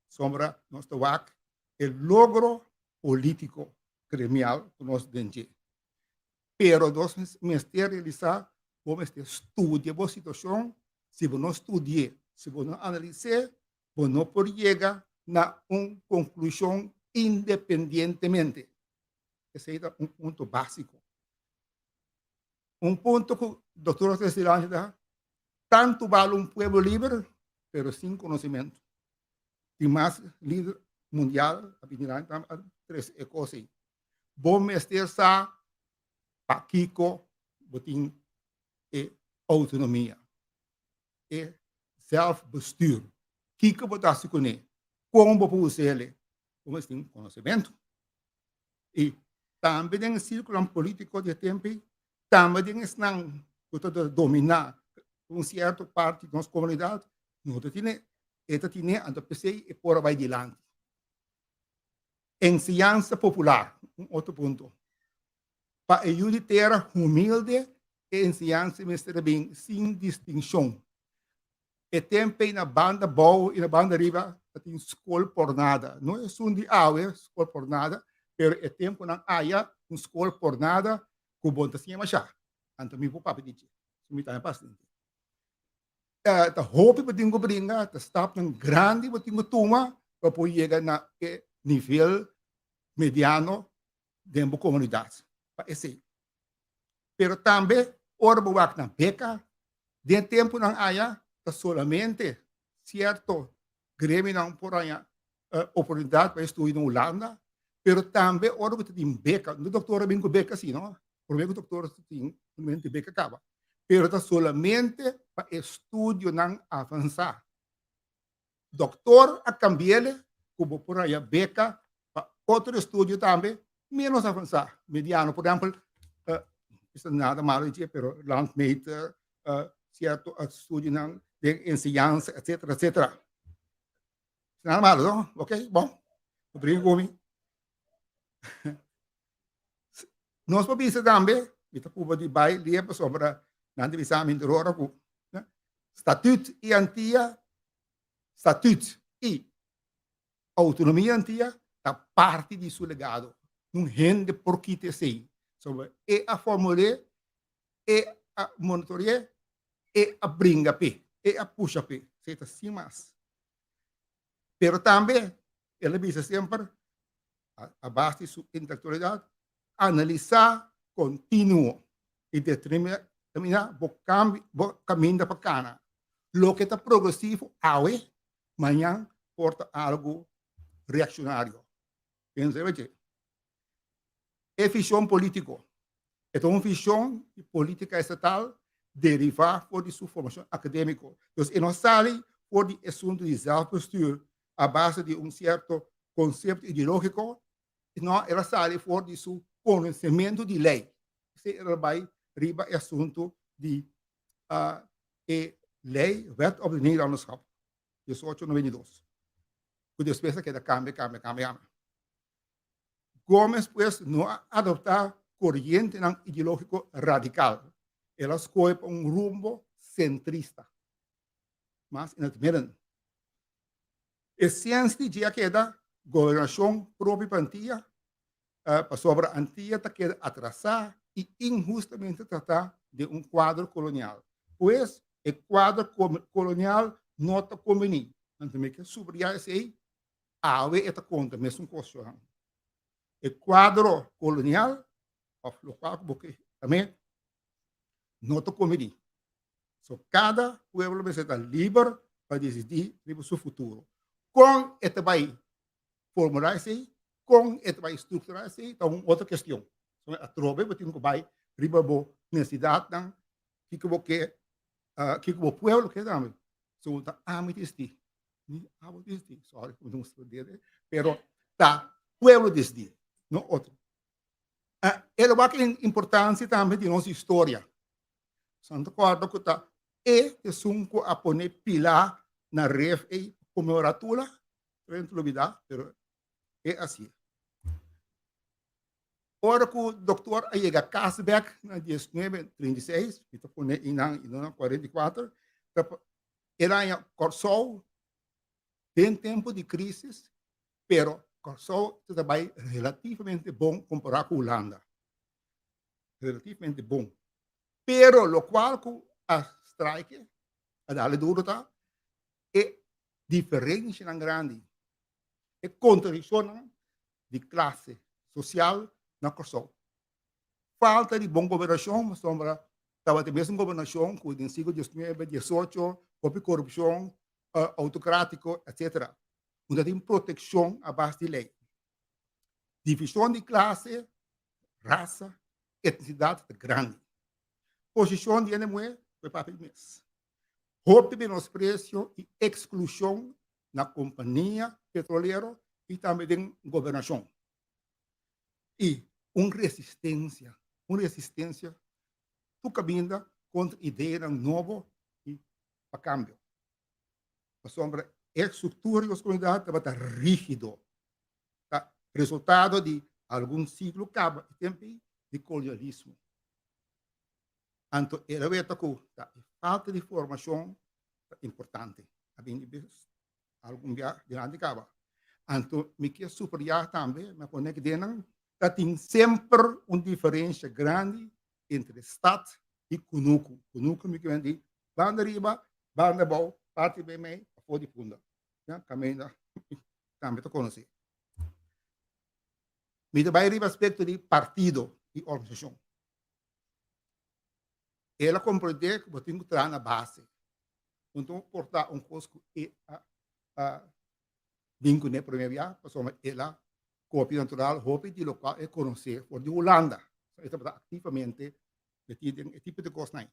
Sombra nos ta wak e logro polítiko gremial ku nos den dje. Pero nos mester realisá, bo mester studia bo situashon, si bo no studi'é, si bo no analis'é, bo no por yega na un konklushon independientemente. Esei ta un punto básiko. Un punto ku Doktor José Silange ta, tantu bal un pueblo liber, pero sin konosementu. Tin mas lider mundial a bini nan a trese e kos ei. Bo mester sa pakiko bo tin e outonomia, e zelfbestuur. Kiko bo ta hasi kuné? Kon bo por usa el? Bo mester tin konosementu. I tambe den e sirkulonan polítiko di e tempu ei, tambe den esnan ku ta dominá un sierto parti di nos komunidat, no ta tine, e ta tine, anto p'esei e por a bai dilanti. Enseñansa popular, un otro punto. Pa e yu di tera humilde, e enseñansa mester a bin sin distinshon. E tempu ei na banda bou i na banda riba ta tin skol por nada. No esun di awe skol por nada, pero e tempunan aya un skol por nada ku bo no ta siña mashá. Anto mi por papia di dje, si mi tambe pasa den dje. Ta hopi bo tin ku bringa, ta stapnan grandi bo tin ku tuma pa por yega na e nivel mediano den bo komunidat. Pa esei. Pero tambe ora bo wak na beka, den tempunan aya ta solamente sierto gremionan por haña oportunidat pa estudia na Hulanda, pero tambe ora ku ta tin beka, no doktor a bin ku beka si no, prome ku doktor tin solamente beka kaba. Pero ta solamente pa estudionan avansá. Doktor a kambi'ele ku bo por haya beka pa otro estudio tambe menos avansá, mediano. Por ehèmpel, esei nada malo di dje, pero landmeter, sierto estudionan den enseñansa, etcétera, etcétera. Nada malo, no? Ok, bon. No bringa ku mi. Nos por bisa tambe, mi ta purba di bai lia pasobra nan ta bisa mi ora ku Statuut i Antia, Statuut i Autonomia Antia ta parti di su legado. Nun hende por kita esei. Pasobra e a formul'é, e a monitori'é, e a bringa p'e, e a pusha p'e. Esei ta sin mas. Pero tambe el a bisa semper, a base di su intelektualidat, analisá kontinuo i determiná bo bo kaminda pa kana. Loke ta progresivo awe, mañan por ta algu reakshonario. Pensa riba dje. E vishon polítiko e ta un vishon di polítika estatal derivá for di su formashon akadémiko. Dus e no sali for di asuntu di zelfbestuur a base di un sierto konsepto ideológiko, no, el a sali for di su konosementu di lei. Esei el a bai riba e asuntu di e lei Wet op de Nederlanderschap 1892, ku despues a keda kambia, kambia, kambia, kambia. Gomez pues no a adoptá korientenan ideológiko radikal. El a skohe pa un rumbo sentrista, mas in het midden. E siensia di dje a keda gobernashon propio pa Antia, pasobra Antia ta keda atrasá i inhustamente tratá den un kuadro kolonial. Pues, e kuadro kolonial no ta kombiní. Anto mi ke subrayá esei, awe e ta konta mesun kos, Johan. E kuadro kolonial, òf lokual ku bo ke tamé, no ta kombiní. So kada pueblo mester ta liber pa disidí riba su futuro. Kon e ta bai formulá esei, kon e ta bai strukturá esei ta un otro kestion. So atrobe bo tin ku bai riba bo nesesidatnan, kiko bo ke, kiko bo pueblo ke tambe. So ta ami disidí, ni abo disidí, sorry ku mi ta mustra dede, pero ta pueblo disidí, no otro. E lo wak importansia tambe di nos historia. Santo kòrda ku ta e esun ku a pone pilá na ref ei konmemorá Tula, Todavia no ta lubidá, pero e hasié. Ora ku doktor a yega kas bèk na 1936, mi ta pone einan i no na 44, el a haña Kòrsou den tempu di krísis, pero Kòrsou ta bai relativamente bon kompará ku Hulanda. Relativamente bon. Pero lokual ku a strike, a dale duro ta e diferenshanan grandi, e kontradikshonnan di klase sosial na Kòrsou. Falta di bon gobernashon, pasobra tabata e mesun gobernashon ku den siglo diesnuebe, diesocho, hopi korupshon, outokratiko, etsetera. No ta tin protekshon a base di lei. Divishon di klase, rasa, etnisidat ta grandi. Posishon di hende muhé ku e papia di mes. Hopi menospresio i eksklushon na kompania petrolero i tambe den gobernashon. I un resistensia, un resistensia tur kaminda kontra ideanan nobo i pa kambio. Pasobra e struktura di nos komunidat tabata rígido. Ta resultado di algun siglo kaba e tempu ei di kolonialismo. Anto el a weta ku ta e falta di formashon ta importante. A bini bes algun bia dilanti kaba. Anto mi ke subrayá tambe, mi a pone aki den nan, ta tin semper un diferensha grandi entre stat i kunuku. Kunuku mi ke men di banda riba, banda abou, parti meimei, pafó di punda. Ya, kaminda tambe ta konosé. Mi ta bai riba aspekto di partido i organisashon. El a komprendé ku bo tin ku traha na base. Anto por ta un kos ku e a a bin kuné promé bia, pasobra el a kopia natural hopi di lokual e konosé for di Hulanda. E tabata aktivamente metí den e tipo di kosnan ei.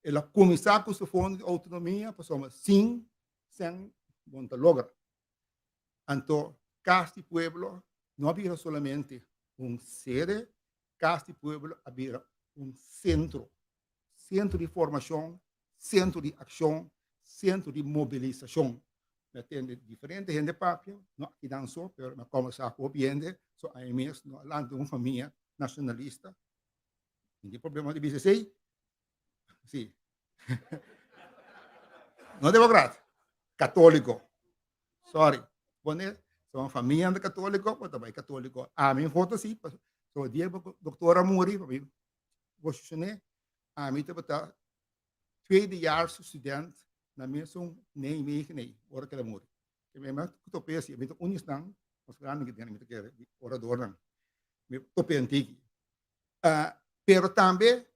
El a kuminsá ku su fondo di outonomia pasobra sin sèn bo no ta logra. Anto Kas di Pueblo no a bira solamente un sede, Kas di Pueblo a bira un sentro, sentro di formashon, sentro di akshon, sentro di mobilisashon. Mi a tende diferente hende papia, no akinan so, pero mi a kombersá ku hopi hende, so ami mes no a lanta un famia nashonalista. Mi tin problema di bisa esei? Sí. No democrat, católico. Sorry. Pone, son familia de católico, pues tabay católico. A mi foto sí, so dia doctor a muri, pa mi posicioné, a mi tabata tweedejaars student na mesun Nijmegen, nee, ora que la muri. Que mi ma topé así, mi ta unis nan, mas grande que tiene, mi ta kere, orador nan. Mi topé antiki. Uh, pero tambe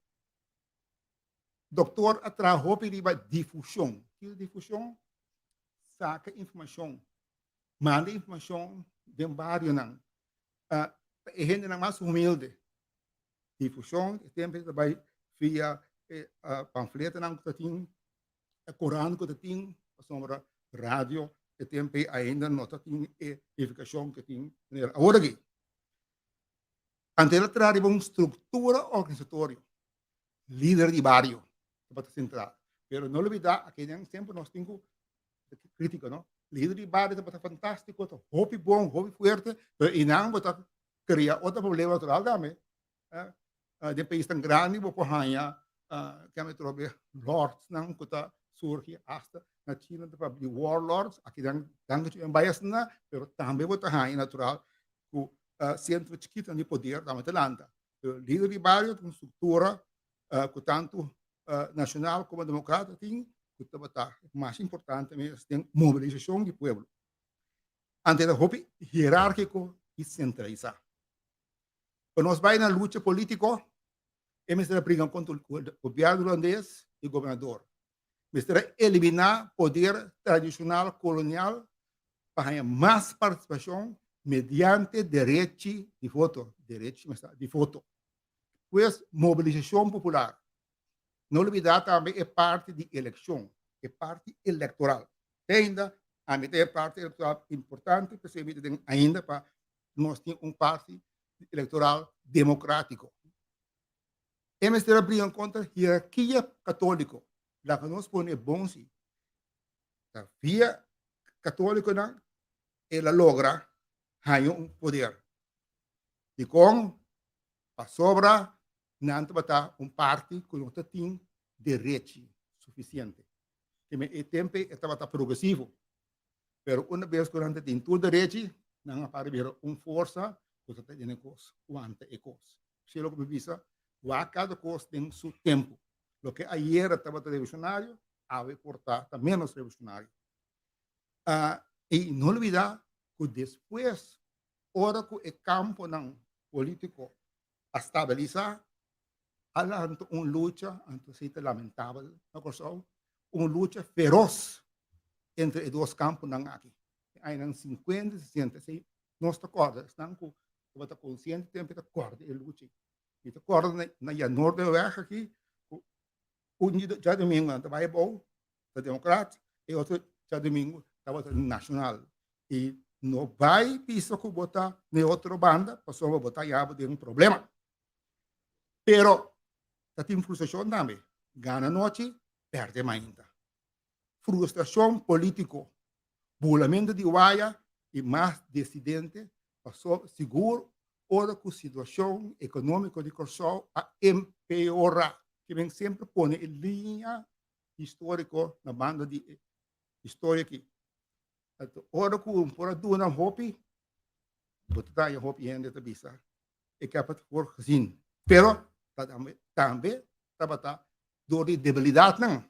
Doktor a traha hopi riba difushon. Kiko difushon? Saka informashon, manda informashon den barionan pa e hendenan mas humilde. Difushon e tempu ta bai via e pamfletonan ku ta tin, e korant ku ta tin, pasobra radio e tempu ei ainda no ta tin e nifikashon ku tin awor aki. Anto el a traha riba un struktura organisatorio. Lider di bario tabata sentral. Pero no lubida akinan semper nos tin ku kritiko no. Lider di bario tabata fantastiko, ta hopi bon, hopi fuerte, pero einan bo ta krea otro problema natural tambe. Den paisnan grandi bo por haña kende trobe lordsnan ku ta surgi hasta na China ta papia di warlords, akinan danki cu e bai asina, pero tambe bo ta haña natural ku sentro chikitonan di poder tambe ta lanta. Pero lider di bario ta un struktura ku tantu nashonal komo demokrata tin ku tabata mas importante mes den mobilisashon di pueblo. Antes ta hopi hierarkiko i sentralisá. Pa nos bai na lucha politiko e mester a bringa kontra gobièrnu hulandes i gobernador. Mester a eliminá poder tradishonal kolonial pa haña mas partisipashon mediante derechi di voto, derechi di voto. Pues mobilisashon popular. No lubidá tambe e parti di elekshon, e parti elektoral. Te ainda ami ta e parti elektoral importante, p'esei mi ta den ainda pa nos tin un parti elektoral demokratiko. E mester a bringa kontra hierarkia katóliko. Laga nos pone bon si. Ta via katólikonan el a logra haña un poder. Dikon? Pasobra nan tabata un parti ku no ta tin derechi sufisiente. Keme e tempu ei e tabata progresivo. Pero una bes ku nan ta tin tur derechi, nan a para bira un forsa ku ta tene kos, wanta e kos. P'esei loke mi bisa, wak kada kos den su tempu. Loke ayera tabata revolucionario, awe por ta ta menos revolucionario. I no lubida ku despues, ora ku e kamponan politiko a stabilisa, a lanta un lucha, anto esei ta lamentabel na Kòrsou, un lucha feros entre e dos kamponan aki. E añanan sinkuenta i sesenta, esei nos ta kòrda, esnan ku tabata konsiente tempu ta kòrda e lucha ei. Mi ta kòrda na Jan Noorderweg aki, ku un djadumingu nan ta bai abou, ta demokrat, e otro djadumingu tabata nashonal. I no bai bisa ku bo ta na e otro banda, pasobra bo ta haña bo den un problema. Pero ta tin frustrashon tambe. Gana nochi, pèrdè mainta. Frustrashon polítiko, bulamento di waya i mas desidente paso sigur ora ku situashon ekonómiko di Kòrsou a empeorá. Ke men semper pone e liña históriko na banda di e historia aki. Anto ora ku un por a duna hopi, bo ta daña hopi hende ta bisa ik heb het voor gezien. Pero ta tambe tabata dor di debilidatnan.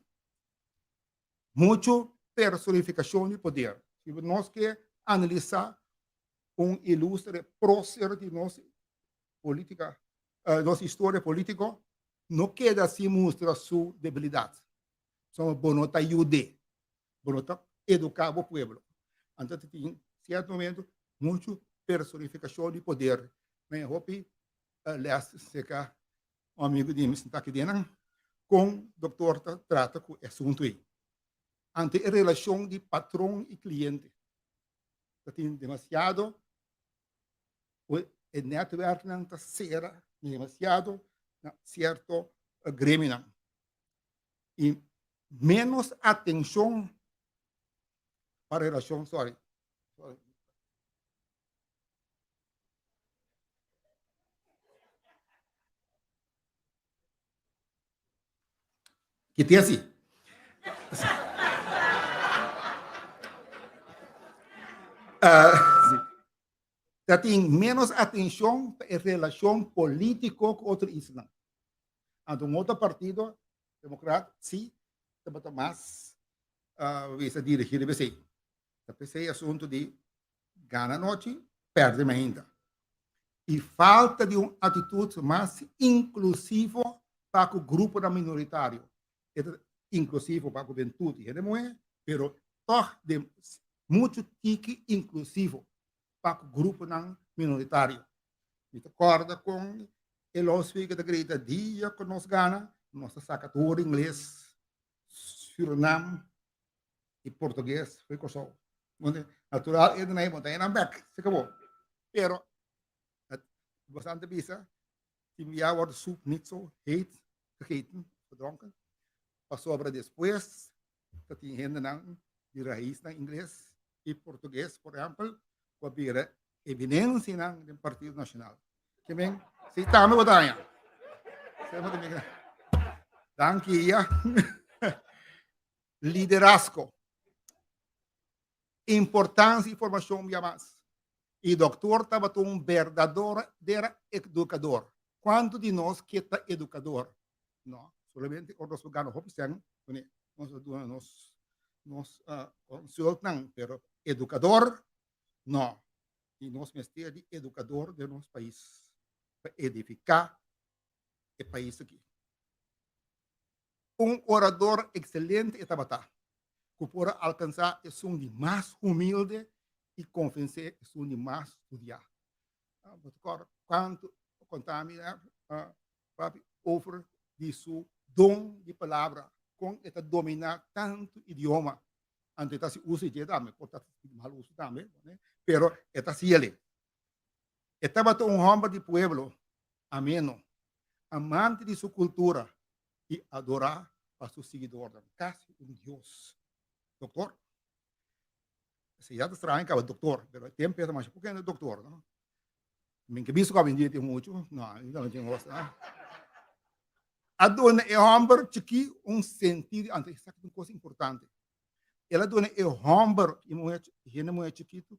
Muchu personifikashon di poder. Si nos ke analisá un ilustre prócer di nos polítika, nos historia polítiko, no keda sin mustra su debilidat. Pasobra bo no ta yud'é, bo no ta eduká bo pueblo. Anto ta tin sierto momento muchu personifikashon di poder. Mi hopi lès serka un amigu di mi sintá aki den nan. Kon doktor ta trata ku e asuntu ei? Ante e relashon di patron i kliente ta tin demasiado e netwerknan ta sera demasiado na sierto gremionan i ménos atenshon pa relashon sorry sorry. Ki te hasi? Ta tin ménos atenshon pa e relashon polítiko ku otro islanan. Anto un otro partido, Demokrat, si tabata mas bisa dirigí riba esei. Ta p'esei asuntu di gana anochi, pèrdè mainta. I falta di un atitut mas inklusivo pa ku gruponan minoritario. E ta inklusivo pa hubentut i hende muhé, pero tòg den muchu tiki inklusivo pa ku gruponan minoritario. Mi ta kòrda kon e loudspeaker ta grita dia ku nos gana, nos ta saka tur ingles, Surinam, i portugues foi Kòrsou. Natural e nan bo ta nan bek, se akabó. Pero bastante bisa, tin bia wòrdu soep nit so heet gegeten, gedronken, pasobra despues ta tin hendenan di raisnan ingles i portugues, por ehèmpel, ku a bira eminensianan den Partido Nashonal. Ke men, si tambe bo ta haña. Danki ya. Liderazgo. Importancia y formacion bia mas. Y doctor tabata un berdadera educador. Cuanto di nos ke ta educador? No, solamente ora nos por gana hopi cen, pone nos a duna nos nos consultnan, pero educador no. Y nos mester di educador den nos pais pa edifica e pais aki. Un orador ekselente e tabata, ku por a alkansá esun di mas humilde i konvensé esun di mas studiá. Bo ta kòrda kuantu a konta mi papi over di su don di palabra, kon e ta dominá tantu idioma. Anto e ta hasi uso di dje tambe, por ta mal uso tambe, pero e ta hasi el'e. E tabata un hòmber di pueblo, ameno, amante di su kultura i adorá pa su siguidornan, kasi un dios. Doktor. Esei ya ta straño kaba doktor, pero e tempu ya ta masha poco hende doktor, no? Mi ke bisto ku awendia tin muchu, no, ainda no tin hopi, no. A duna e hòmber chikí un sentido, anto esaki ta un kos importante. El a duna e hòmber i muhé, hende muhé chikitu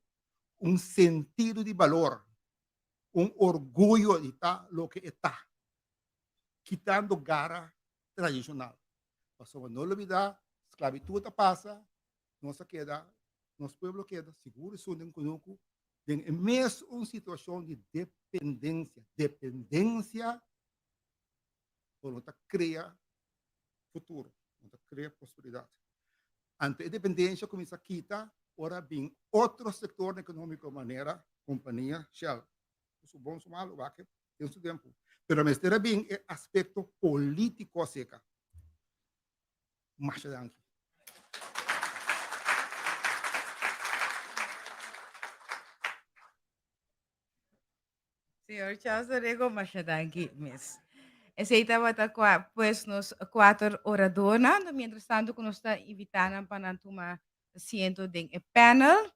un sentido di balor, un orguyo di ta loke e ta, kitando gara tradishonal. Pasobra no lubida, sklabitut a pasa, nos a keda, nos pueblo a keda sigur esun den kunuku den e mes un situashon di dependensia. Dependensia bo no ta krea futuro, no ta krea prosperidat. Anto e dependensia kuminsá kita ora bin otro sektornan ekonómiko manera kompania Shell. Ku su bon su malu wak den su tempu. Pero mester a bin e aspekto polítiko aseka. Masha danki. Señor Charles Dorego, masha danki mes. Esei tabata kua, pues nos kuater oradornan. Mientras tanto ku nos ta invitá nan pa nan tuma asiento den e panel.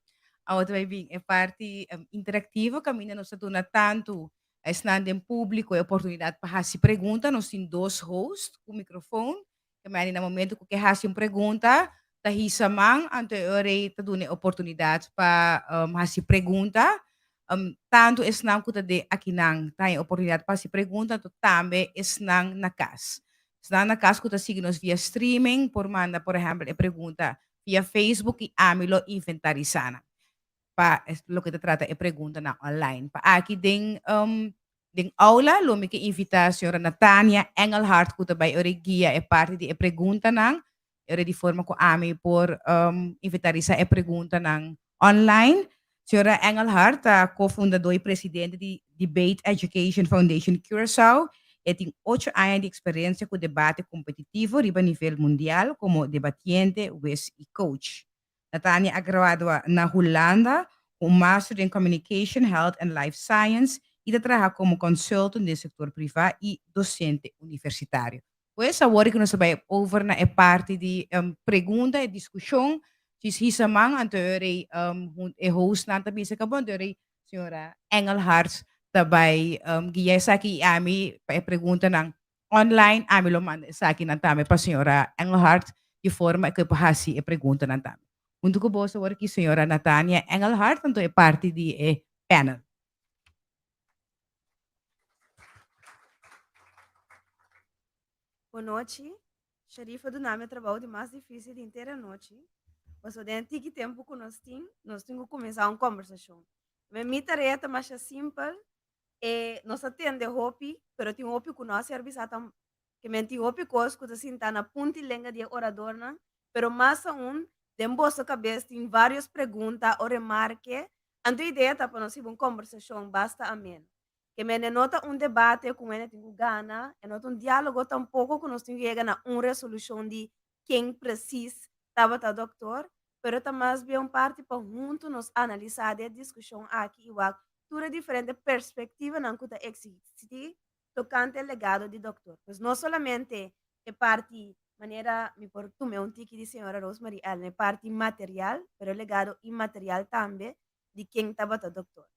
Awor ta bai bin e parti interaktivo kaminda nos ta duna tantu esnan den públiko e oportunidat pa hasi pregunta. Nos tin dos host ku mikrofon. Ke mei na momento ku ke hasi un pregunta ta hisa man, anto e ora ei ta duna e oportunidat pa hasi pregunta. Tantu esnan ku ta den akinan ta haña oportunidat pa hasi pregunta, anto tambe esnan na kas. Esnan na kas ku ta sigui nos via streaming por manda por ehèmpel e pregunta via Facebook i ami lo inventarisá nan pa loke ta trata e preguntanan online. Pa aki den Den aula lo mi ke invitá señora Natania Engelhardt ku ta bai ora guia e parti di e preguntanan, ora di forma ku ami por inventarisá e preguntanan online. Señora Engelhardt ta kofundadó i presidente di Debate Education Foundation Curaçao. E tin ocho aña di eksperensia ku debate kompetitivo riba nivel mundial komo debatiente, wes i coach. Natania a gradua na Hulanda ku un Master den Communication, Health and Life Science i ta traha komo consultant den sektor privá i dosente universitario. Pues awor ku nos ta bai over na e parti di pregunta i diskushon, djis hisa man anto e e hostnan ta bisa kaba anto e señora Engelhardt ta bai guia esaki i ami pa e preguntanan online ami lo manda esakinan tambe pa señora Engelhardt di forma ku e por hasi e preguntanan tambe. Huntu ku boso awor aki señora Natania Engelhardt anto e parti di e panel. Bonochi, Sharifa duna mi e trabou di mas difísil di henter anochi, pasobra den e tiki tempu ku nos tin, nos tin ku kuminsá un kòmbersashon. Mi mi tarea ta masha simpel, e nos a tende hopi, pero tin hopi ku no a ser bisá tam ke men tin hopi kos ku ta sinta na punta i lenga di e oradornan, pero mas aun den boso kabes tin vários pregunta o remarke, anto e idea ta pa nos hiba un kòmbersashon basta ameno. Ke men e no ta un debate ku wende tin ku gana, e no ta un diálogo tampoko ku nos tin ku yega na un resolushon di ken presis tabata dòktor, pero ta mas bien un parti pa huntu nos analisá den e diskushon aki i wak tur e diferente perspektivanan ku ta eksistí tokante e legado di dòktor. Pues no solamente e parti manera mi por tum'é un tiki di señora Rosemarie Allen, e parti material, pero e legado inmaterial tambe di ken tabata dòktor.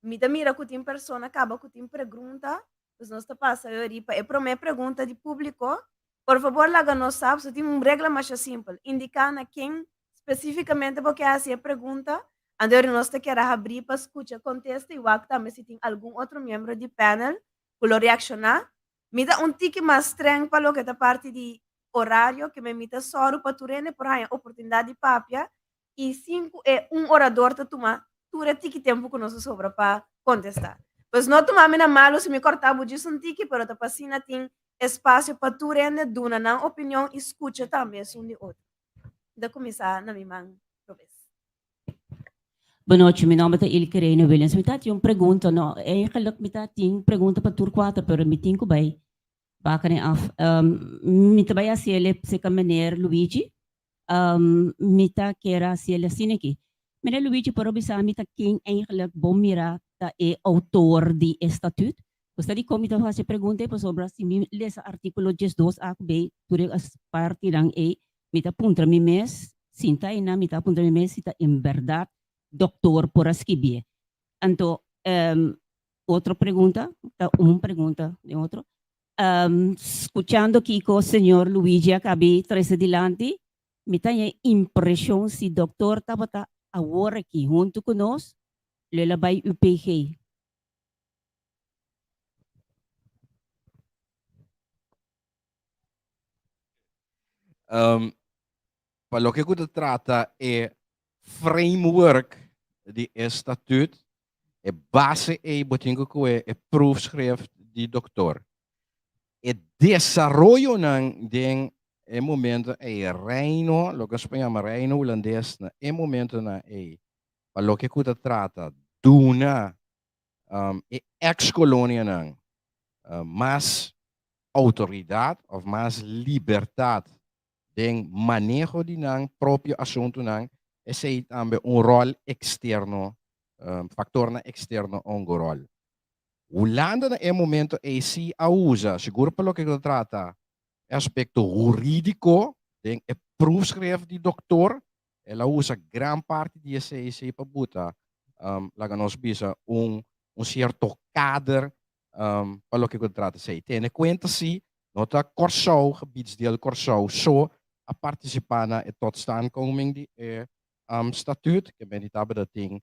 Mi ta mira ku tin persona kaba ku tin pregunta, pues nos ta pasa yori pa e promé pregunta di públiko. Por fabor laga nos sa, pasobra tin un regla masha simpel, indiká na ken spesífikamente bo ke hasi e pregunta, anto yori nos ta keda habrí pa skucha kontesta i wak tambe si tin algun otro miembro di panel ku lo reakshoná. Mi ta un tiki mas streng pa loke ta parti di orario, ke mi ta sòru pa tur hende por haña oportunidat di papia i sin ku e un orador ta tuma tur e tiki tempu ku nos a sobra pa kontestá. Pues no tuma mi na malu si mi kòrta bo djis un tiki, pero ta pa asina tin espasio pa tur hende duna nan opinion i skucha tambe esun di otro. Mi ta kuminsá na mi man robes. Bonochi, mi nomber ta Ilke Reina Williams. Mi ta tin un pregunta, no, eigenlijk mi ta tin pregunta pa tur kuater, pero mi tin ku bai baka den af. Mi ta bai hasi el seka meneer Luigi. Mi ta kier hasi el asina aki. Meneer Luigi por a bisa mi ta ken eigenlijk bo mira ta e autor di e statuut? Gusta di kon mi ta hasi e pregunta ei pasobra si mi lesa artíkulo diesdos a ku be tur e partinan ei mi ta puntra mi mes sinta einan mi ta puntra mi mes si ta en bèrdat dòktor por a skibié. Anto otro pregunta ta un pregunta den otro. Skuchando kiko señor Luigi a kabi trese dilanti, mi ta haña impreshon si dòktor tabata awor aki huntu ku nos, lo el a bai UPG. Pa loke ku ta trata e framework di e statuut, e base ei bo tin ku kohe e proefschrift di doktor. E desaroyonan den e momento ei, Reino, loke nos por yama Reino Hulandes na e momentonan ei, pa loke ku ta trata duna e ex kolonianan mas outoridat òf mas libertat den maneho di nan propio asuntunan, esei tambe un ròl eksterno, faktornan eksterno a hunga un ròl. Hulanda na e momento ei si a usa, sigur pa loke ta trata e aspekto hurídiko den e proefschrift di doktor, el a usa gran parti di esei si pa buta, laga nos bisa, un un sierto kader pa loke ku ta trata esei. Tene kuenta si no ta Kòrsou, gebiedsdeel Kòrsou so a partisipá na e totstandkoming di e statuut, ke men di tabata tin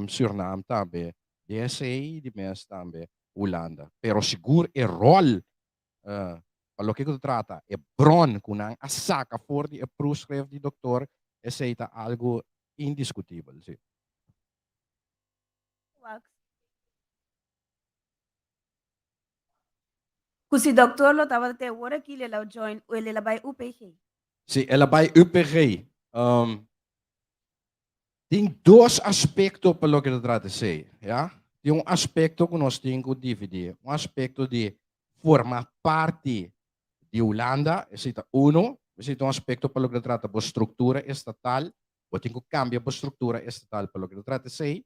Sürnam tambe, DSA i di mes tambe Hulanda. Pero sigur e ròl pa loke ku ta trata e bron ku nan a saka for di e proefschrift di doktor, esei ta algu indiskutibel, si. Ku si doktor lo tabata te awor aki el a join o el a bai UPG? Si, el a bai UPG. Tin dos aspekto pa loke ta trata esei, ya. Tin un aspekto ku nos tin ku dividí, un aspekto di. forma parti di Hulanda, esei ta uno, esei ta un aspekto pa loke ta trata bo struktura estatal, bo tin ku kambia bo struktura estatal pa loke ta trata esei.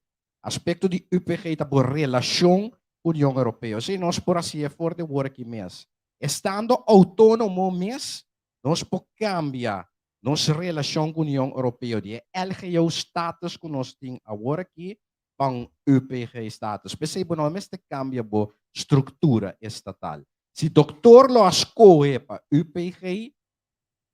Aspekto di UPG ta bo relashon ku Union Europeo, esei nos por hasié for di awor aki mes. Estando outónomo mes, nos por kambia nos relashon ku Union Europeo di e LGO status ku nos tin awor aki pa un UPG status. P'esei bo no mester kambia bo struktura estatal. Si doktor lo a skohe pa UPG,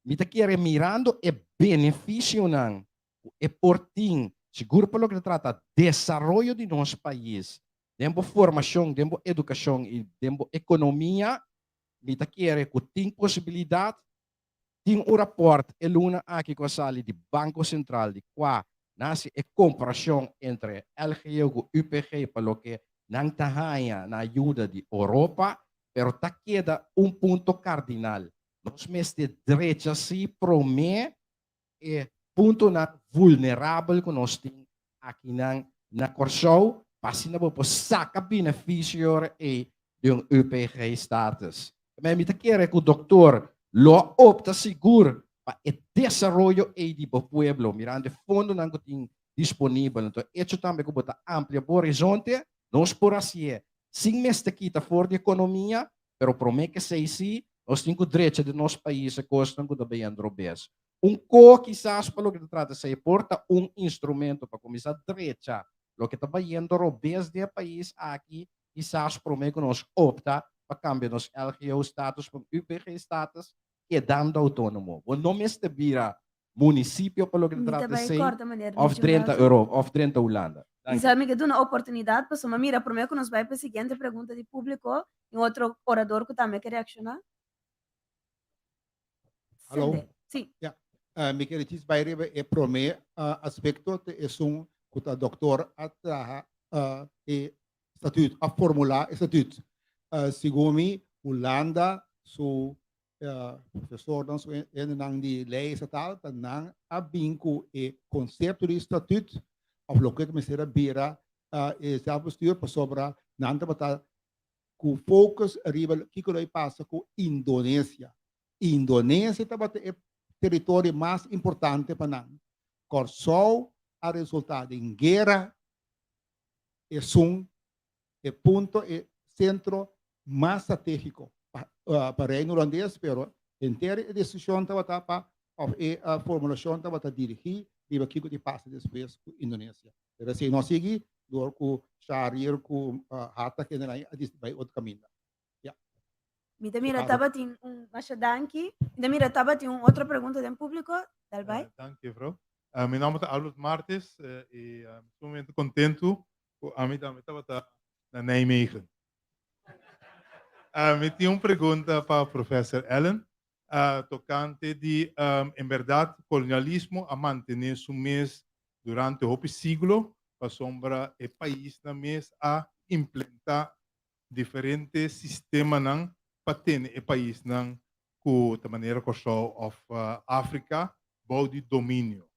mi ta kere mirando e benefisionan ku e por tin, sigur pa loke ta trata desaroyo di nos pais, den bo formashon, den bo edukashon i den bo ekonomia, mi ta kere ku tin posibilidat. Tin un rapòrt e luna aki ku a sali di Banko Sentral di kua nan hasi e komparashon entre LGO ku UPG pa loke nan ta haña na ayuda di Oropa, pero ta keda un punto kardinal. Nos mester drecha si promé e puntonan vulnerabel ku nos tin akinan na Kòrsou pa asina bo por saka benefisio ora ei di un UPG status. Tambe mi ta kere ku doktor lo a opta sigur pa e desaroyo ei di bo pueblo mirando e fondonan ku tin disponibel. Anto echo tambe ku bo ta amplia bo horizonte, nos por hasié sin mester kita for di ekonomia, pero promé k'esei sí nos tin ku drecha den nos pais e kosnan ku ta bayendo robes. Un ko kisas pa loke ta trata esei por ta un instrumento pa kuminsá drecha loke ta bayendo robes den e pais aki, kisas promé ku nos opta pa kambia nos LGO status pa un UPG status, kedando outónomo. Bo no mester bira munisipio pa loke ta Mi ta trata bai esei kòrta manera òf Luigi drenta Wouter. Europa òf drenta Hulanda. Danki. Quizás mi ke duna oportunidat pasobra mira promé ku nos bai pa e siguiente pregunta di públiko tin otro orador ku tambe ke reakshoná. Hallo. Sende. Sí. Ja, uh, mi quiere djis bai riba e prome uh, aspecto te esun ku ta doktor a traha uh, e statuut, a formula e statuut. Uh, segun mi, Hulanda su uh, profesornan, su hendenan di ley estatal, ta nan a bin ku e concepto di statuut, of loke ku mester a bira uh, e zelfbestuur, pasobra nan tabata ku focus riba kiko lo a pasa ku Indonesia. Indonesia tabata e teritorio mas importante pa nan. Kòrsou a resultá den guera esun e punto e sentro mas strategiko pa pa Reino Hulandes, pero henter e desishon tabata pa òf e formulashon tabata dirigí riba kiko di pasa despues ku Indonesia. Pero esei no a sigui dor ku Shahrir ku Hatta kende a disidi bai otro kaminda. Ya. Mi ta mira tabatin un masha danki. Mi ta mira tabatin un otro pregunta den públiko. Dal bai. Danki juffrouw. Mi nomber ta Albert Martis y mi sumamente contento cu ami tambe tabata na Nijmegen. Mi tin un pregunta pa Professor Ellen tocante di en berdad colonialismo a mantene su mes durante hopi siglo pasobra e paisnan mes a implenta diferente sistemanan pa tene e paisnan ku ta manera Kòrsou òf Afrika bou di dominio.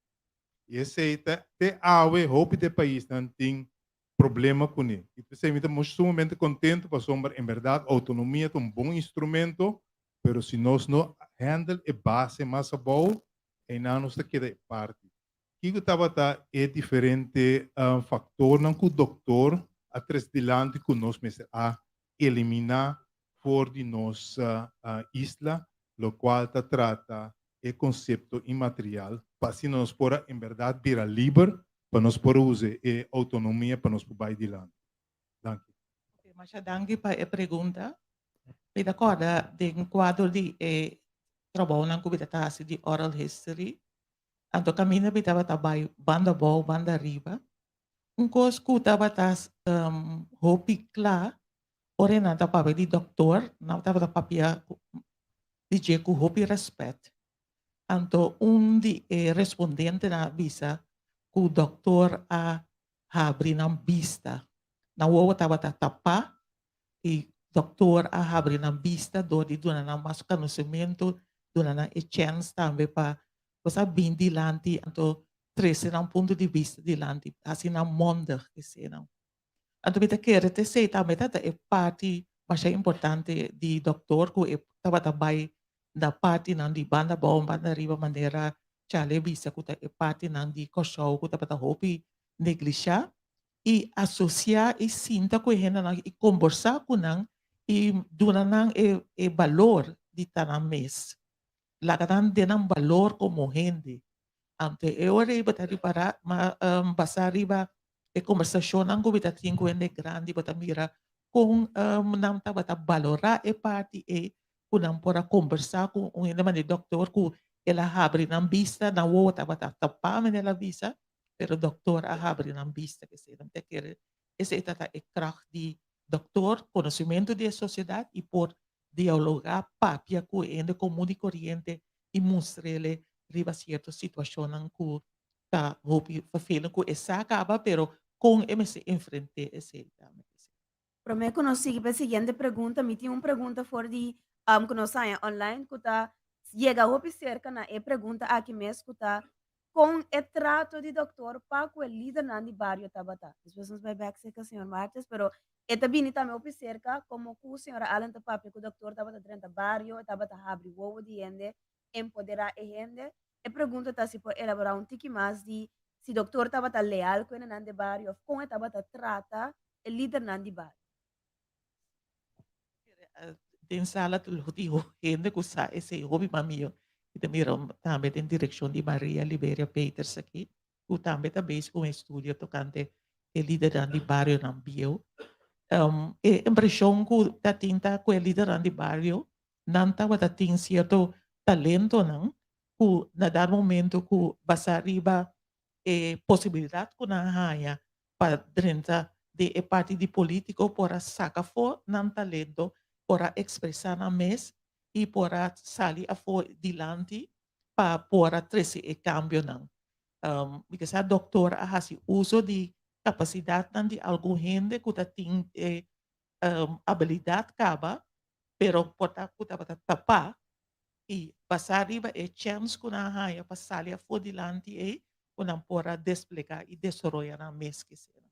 I esei ta te awe hopi di e paisnan tin problema kuné. I p'esei mi ta sumamente kontentu pasobra en bèrdat outonomia ta un bon instrumento, pero si nos no handle e base mas abou, einan nos ta keda e parti. Kiko tabata e diferente faktornan ku doktor a tres dilanti ku nos mester a eliminá for di nos isla, lokual ta trata e konsepto inmaterial, pa asina nos por a en bèrdat bira liber pa nos por usa e outonomia pa nos por bai dilanti? Danki. Ok, masha danki pa e pregunta. Mi ta kòrda den kuadro di e trabounan ku mi ta hasi di oral history, Anto kaminda mi tabata bai banda abou, banda ariba. Un kos ku tabata hopi kla ora nan ta papia di dòktor, nan tabata papia di dje ku hopi rèspèt. Anto un di e respondentenan a bisa ku dòktor a habri nan bista. Nan wowo tabata tapá i dòktor a habri nan bista dor di duna nan mas konosementu, duna nan e chèns tambe pa bo sa bin dilanti anto trese nan punto di bista dilanti, hasi nan mondig eseinan. Anto mi ta kere ta esei tambe ta e parti. masha importante di dòkter ku e tabata bai na partinan di banda abou en banda ariba manera Charlie a bisa ku ta e partinan di Kòrsou ku tabata hopi neglishá i asosiá i sinta ku e hendenan i kombersá ku nan i duna nan e e balor di ta nan mes. Laga nan den nan balor komo hende. Anto e ora ei bo ta ripará ma basá riba e kombersashonnan ku mi ta tin ku hende grandi bo ta mira kon nan tabata balorá e parti ei ku nan por a kombersá ku un hende manera dòkter ku el a habri nan bista, nan wowo tabata tapá manera el a bisa, pero dòkter a habri nan bista p'esei. Nan ta kere esei ta ta e kracht di dòkter, konosementu di e sosiedat i por dialogá, papia ku e hende komun i koriente i mustr'ele riba sierto situashonnan ku ta hopi vervelend ku e sa kaba pero kon e mester enfrent'é esei tambe. Promé ku nos sigui pa e siguiente pregunta, mi tin un pregunta for di ku nos haña online ku ta yega hopi serka na e pregunta aki mes ku ta kon e trato di doktor pa ku e lidernan di bario tabata. Despues nos bai bèk serka señor Martes, pero e ta bini tambe hopi serka komo ku señora Allen ta papia ku doktor tabata drenta bario, e tabata habri wowo di hende, empoderá e hende. E pregunta ta si por elaborá un tiki mas di si doktor tabata leal ku hendenan den bario òf kon e tabata trata e lidernan di bario. Den sala tur tin hende ku sa esei hopi mas mihó. Mi ta mira tambe den direkshon di Maria Liberia Peters aki ku tambe ta bezig ku un estudio tokante e lidernan di barionan bieu. E impreshon ku ta tin ta ku e lidernan di bario nan tabata tin sierto talentonan ku na dado momento ku basá riba e posibilidat ku nan haña pa drenta den e parti di politico por a saca afo nan talento, por a expresa nan mes y por a sali afo dilanti pa por a trece e cambionan. Mi ke sa doctor a haci uso di capacidadnan di algun hende cu ta tin e abilidad caba pero por ta cu tabata tapa i basá riba e chèns ku nan a haña pa sali afó dilanti ei ku nan por a desplegá i desaroyá nan mes kisenan.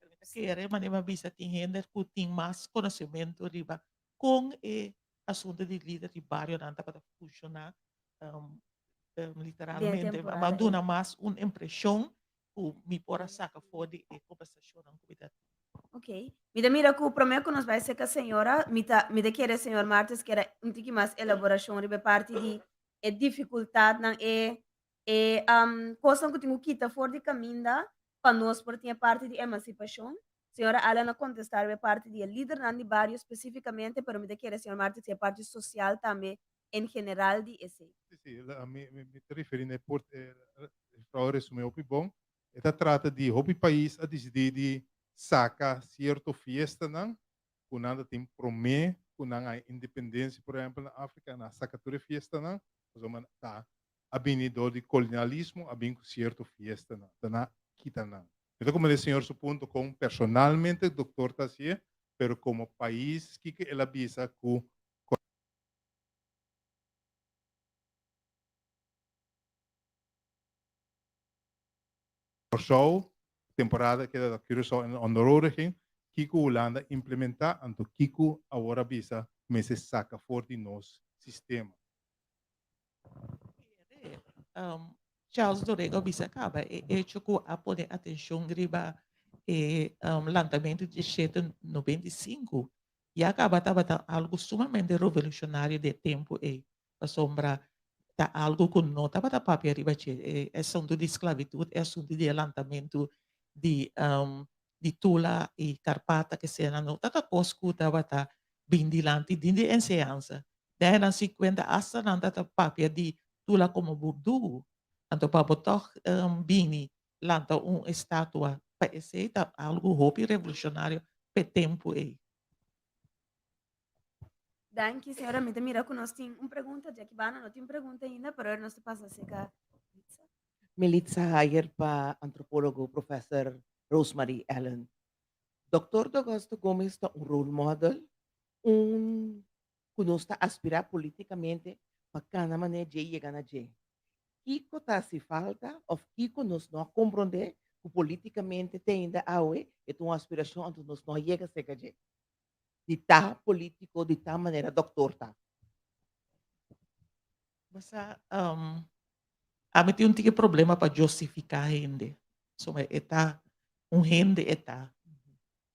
Pero mi ta kere, manera mi a bisa, tin hende ku tin mas konosementu riba kon e asuntu di lider di barionan tabata funshoná literalmente. Mi a duna mas un impreshon ku mi por a saka for di e kombersashonnan ku mi ta tin. Ok. Mi ta mira ku promé ku nos bai serka señora, mi ta mi ta kere señor Martes kere un tiki mas elaborashon riba e parti di e difikultatnan, e e kosnan ku tin ku kita for di kaminda pa nos por tin e parti di emansipashon. Señora Allen a kontestá riba e parti di e lidernan di bario spesífikamente, pero mi ta kere señor Martes e parti sosial tambe en general di esei. Sí, sí, mi mi ta referí na e port e mevrouw resumé hopi bon. E ta trata di hopi pais a disidí di saka sierto fiestanan ku nan ta tin promé ku nan a independensia, por ehèmpel na Afrika nan a saka tur e fiestanan pasobra ta a bini dor di kolonialismo a bin ku sierto fiestanan, ta nan a kita nan. Mi ta komprendé señor su punto kon personalmente doktor ta hasié, pero komo pais kiko el a bisa ku Kòrsou, temporada keda ta Curaçao en onderodiging, kiko Hulanda implementá, anto kiko awor a bisa mester saka for di nos sistema. Charles Dorego a bisa kaba e echo ku a pone atenshon riba e lantamentu di shete 95 ya kaba tabata algu sumamente revolushonario di e tempu ei. Pasobra ta algu ku no tabata papia riba dje, e asuntu di sklabitut, e asuntu di e lantamentu di di Tula i Karpata ke sena no tabata kos ku tabata bin dilanti din di enseñansa. Den añanan sinkuenta asta nan tabata papia di Tula komo burdugu. Anto pa bo tòg bini lanta un estatua pa esei ta algu hopi revolushonario p'e tempu ei. Danki, señora. Mi ta mira ku nos tin un pregunta. Jackie Bana no tin pregunta ainda, pero nos ta pasa serka Militza. Militza Hayer pa antropólogo Professor Rosemarie Allen. Dòkter D'Augusto Gomez ta un role model, un ku nos ta aspirá polítikamente pa kana manera dje i yega na dje. Kiko ta hasi falta òf kiko nos no a komprondé ku polítikamente te ainda awe e ta un aspirashon anto nos no a yega serka dje? di ta polítiko di ta manera dòktor ta? Bo sa, ami tin un tiki problema pa justifiká hende. Pasobra e ta un hende e ta.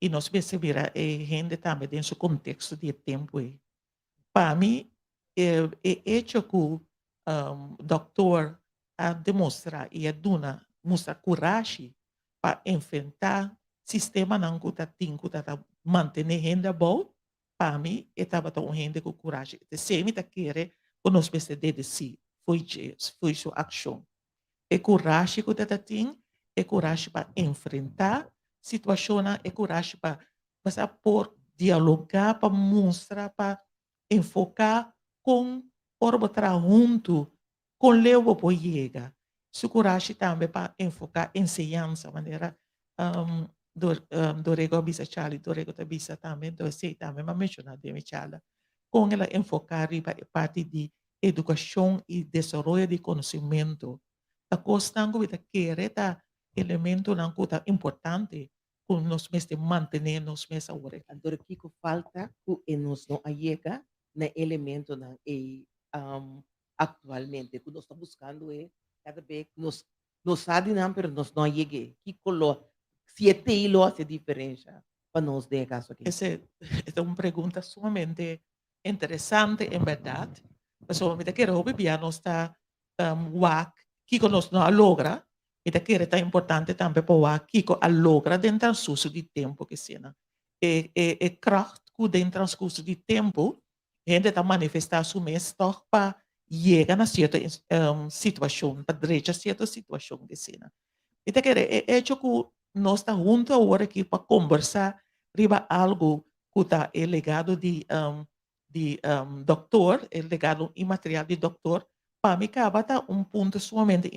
I nos mester mira e hende tambe den su konteksto di e tempu ei. Pa mi e echo ku dòktor a demostrá i a duna mustra kurashi pa enfrentá sistemanan ku ta tin ku ta ta mantené hende abou, pa mi e tabata un hende ku kurashi. Esei mi ta kere ku nos mester dedesí fo'i dje, fo'i su akshon. E kurashi ku ta ta tin, e kurashi pa enfrentá situashonnan, e kurashi pa basa por dialogá, pa mustra, pa enfoká kon ora bo traha huntu Kon leu bo por yega? Su kurashi tambe pa enfoká enseñansa, manera Dorego a bisa, Charlie Dorego ta bisa tambe, enton esei tambe mi a menshoná den mi charla, kon el a enfoká riba e parti di edukashon i desaroyo di konosementu. Ta kosnan ku mi ta kere ta elementonan ku ta importante ku nos mester mantené nos mes awor. Anto kiko falta ku e nos no a yega na e elementonan ei? Actualmente cu nos ta buscando e cada bes nos nos sa di nan pero nos no a yeg'e. Kico lo si e tei lo haci diferencia pa nos den e caso aki? Ese ta un pregunta sumamente interesante en berdad, pasobra mi ta kere hopi bia nos ta wak kiko nos no a logra, mi ta kere ta importante tambe pa wak kiko a logra den transcurso di tempo kisina. E e e kracht cu den transcurso di tempo Hende ta manifestá su mes tòg pa yega na sierto situashon, pa drecha sierto situashon di asina. Mi ta kere e echo ku nos ta huntu awor aki pa kombersá riba algu ku ta e legado di di dòktor, e legado inmaterial di dòktor, pa mi kaba ta un punto sumamente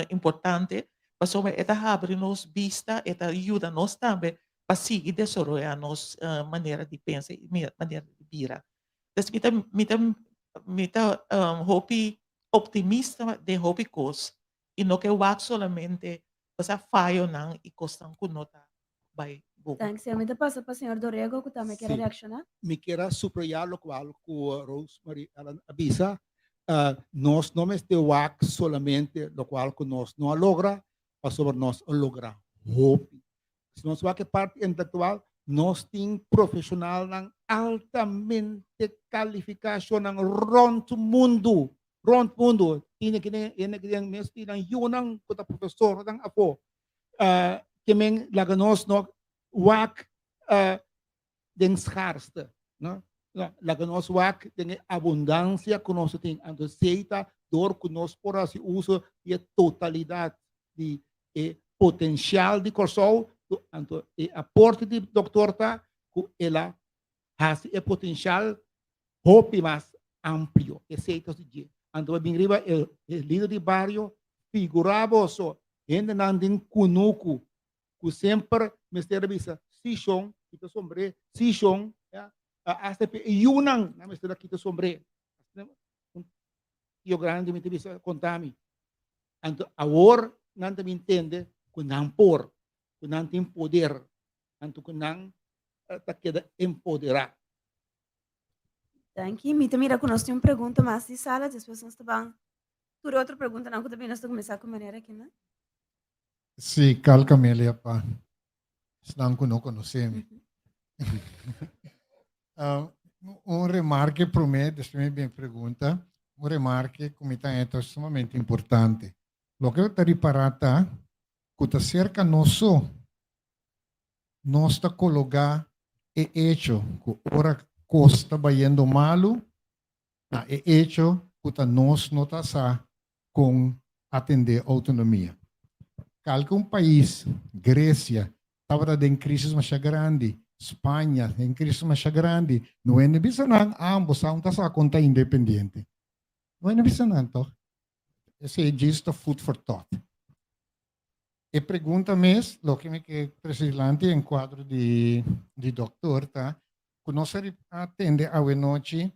importante pasobra e ta habri nos bista, e ta yuda nos tambe pa sigui desaroyá nos manera di pensa i manera di bira. Entonces mi ta mi ta mi ta hopi optimista den hopi kos i no ke wak solamente pasá fayonan i kosnan ku no ta bai bon. Thanks. Mi ta pasa pa señor Dorego ku tambe kier a reakshoná. Mi kier a subrayá lokual ku Rosemary Ellen a bisa. Nos no mester wak solamente lokual ku nos no a logra, pasobra nos a logra hopi. Si nos wak e parti intelektual, nos tin profeshonalnan altamente kalifiká shonnan rònt mundu, rònt mundu. Tin aki den hende aki den mes tin nan yunan ku ta profesornan afó. Ke men laga nos no wak den schaarste, no? No, laga nos wak den e abundansia ku nos tin. Anto esei ta dor ku nos por hasi uso di e totalidat di e potensial di Kòrsou, anto e aporte di doktor ta ku el a hasi e potensial hopi mas amplio. Esei ta su dje. Anto bo bin riba e lider di bario, figurá boso hendenan den kunuku ku semper mester a bisa si shon kita sombré, si shon, ya, hasta pe e yunan nan mester a kita sombré. Un tio grandi mi ta bisa konta mi. Anto awor nan ta bin tende ku nan por, ku nan tin poder, anto ku nan ta keda empoderá. Danki. Mi ta mira ku nos tin un pregunta mas di sala, despues nos ta ban tur e otro preguntanan ku ta bini, nos ta kuminsá ku manera kinan. Sí, Carl Camelia pa esnan ku no konosé mi. Uh, un remarke promé, despues mi bin pregunta. Un remarke ku mi ta haña sumamente importante. Loke ta ripará ta ku ta serka nos so nos ta kologá e echo ku ora kos ta bayendo malu, na e echo ku ta nos no ta sa kon atendé outonomia. Kalke un pais, Grecia, tabata den crisis masha grandi, Spaña den crisis masha grandi, no hende bisa nan, ah, bo sa un ta sa kon ta independiente. No hende bisa nan, toch? Esei djis ta food for thought. E pregunta mes, loke mi ke trese dilanti en kuadro di di doktor ta ku nos a a tende awenochi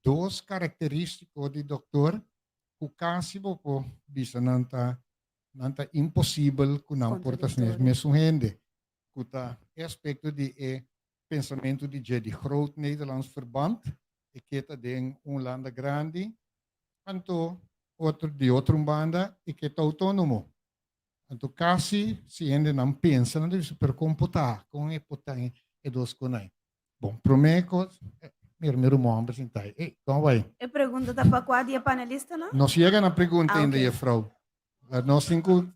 dos karakteristiko di doktor ku kasi bo por bisa nan ta nan ta imposibel ku nan por ta mesun hende ku ta e aspekto di e. pensamentu di dje di Groot Nederlands Verband, e ke ta den un Hulanda grandi, anto otro di otro un banda e ke ta outónomo. Anto kasi si hendenan pensa nan ta bisa pero kon por ta, kon e por ta e dos konai. Bon, promé kos, mira mi ruman homber sintá ei. Ey, kon bai? E pregunta ta pa kua di e panelistanan? Nos yega na pregunta Ah, ainda, ok. jefrouw. Nos tin ku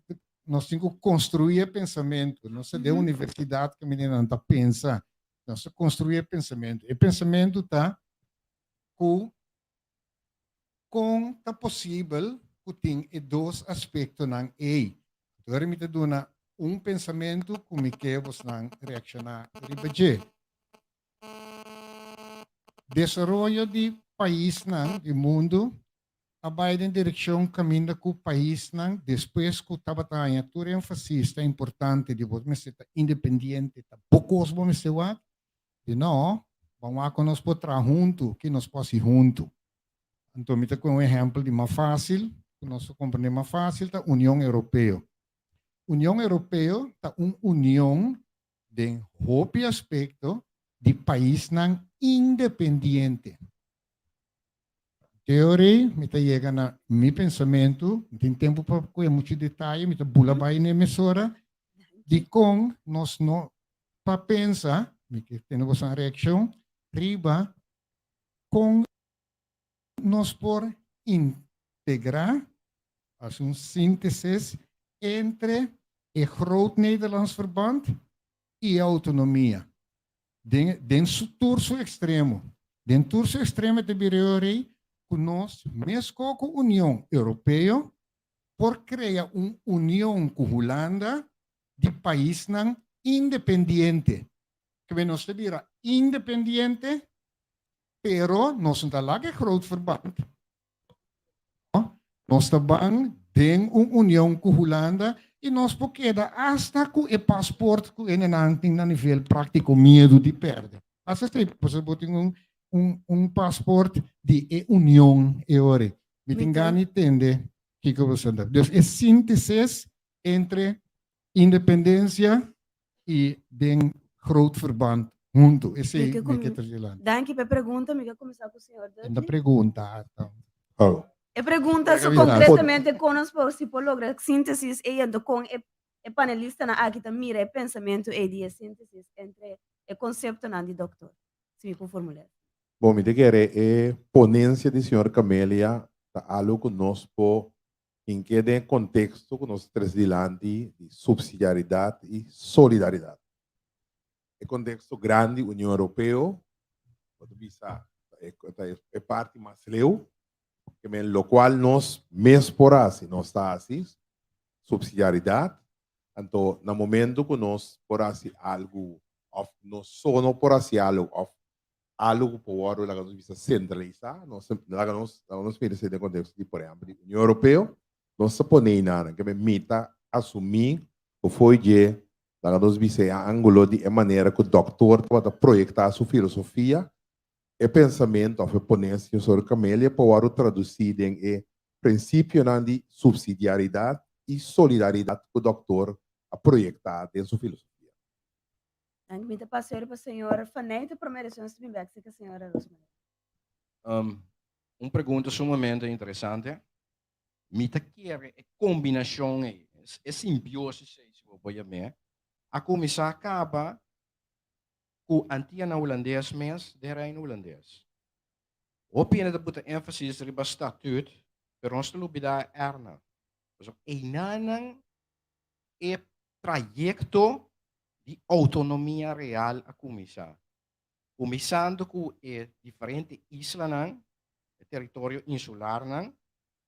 nos tin ku konstruí e pensamentu. Nos ta den universidat kaminda nan ta pensa. Nos ta konstruí e pensamentu. E pensamentu ta ku kon ta posibel ku tin e dos aspektonan ei. Anto mi ta duna un pensamentu ku mi ke bosnan reakshoná riba dje. Desaroyo di paisnan di mundu a bai den direkshon kaminda ku paisnan despues ku tabata haña tur énfasis ta importante di bo mester ta independiente, ta bo kos bo mester wak, di no, ban wak kon nos por traha huntu, ki nos por hasi huntu. Anto mi ta kohe un ehèmpel di mas fásil, ku nos ta komprendé mas fásil, ta Union Europeo. Union Europeo ta un union den hopi aspekto di paisnan independiente. Teori, mi ta yega na mi pensamentu, no tin tempu pa kohe muchu detaye, mi ta bula bai na e mesora, dikon nos no pa pensa, mi ke tene boso reakshon, riba kon nos por integrá, hasi un síntesis entre e Groot Nederlands Verband i e outonomia. Den den su tur su ekstremo. Den tur su ekstremo e ta bira e ora ei ku nos, mesko ku Union Europeo, por krea un union ku Hulanda di paisnan independiente. Kebe nos ta bira independiente, pero nos no ta laga e Groot Verband. Nos ta ban den un union ku Hulanda i nos por keda asta ku e pasport ku e nenan tin na nivel práktiko miedu di pèrdè. Asta esei, pasobra bo tin un un un pasport di e union e ora. Mi tin gana di tende kiko bo sa. Dus e síntesis entre independensia i den groot verband huntu. Esei mi ke trese dilanti. Danki pa e pregunta. Mi ke kuminsá ku señor Dudley. Ta pregunta. Oh. E pregunta so konkretamente kon nos por si por logra síntesis ei anto kon e e panelistanan aki ta mira e pensamentu ei di e síntesis entre e konseptonan di doktor. Si mi por formul'é asina. Bon, mi ta kere e ponensia di señor Camelia ta algo ku nos por Hink'é den e konteksto ku nos ta trese dilanti di supsidiaridat i solidaridat. E konteksto grandi Union Europeo, bo ta bisa ta e parti mas leu, ke men lokual nos mes por hasi, nos ta hasi supsidiaridat, anto na momento ku nos por hasi algu òf nos so no por hasi algu òf algu ku por wòrdu laga nos bisa sentralisá, nos laga nos laga nos mira esei den konteksto di por ehèmpel di Union Europeo, nos ta pone einan ke mi ta asumí ku fo'i dje laga nos bisa e ángulo di e manera ku dòktor tabata proyektá su filosofia, e pensamentu òf e ponensia sobre Camelia por wòrdu tradusí den e prinsipionan di supsidiaridat i solidaridat ku dòktor a proyektá den su filosofia. Danki. Mi ta pasa ora pa señor Faney ta prome reaccion si bin bek cerca señora Rosmarie. Um, un pregunta sumamente interesante. Mi ta kere e combinacion ei, e simbiosis ei, si bo por yam'é, a cuminsa caba cu Antianan Hulandes mes den Reino Hulandes. Hopi hende ta buta énfasis riba statuut, pero nos ta lubida e erna. Pasobra einanan e trayekto di outonomia real a kuminsá. Kuminsando ku e diferente islanan, e teritorio insularnan,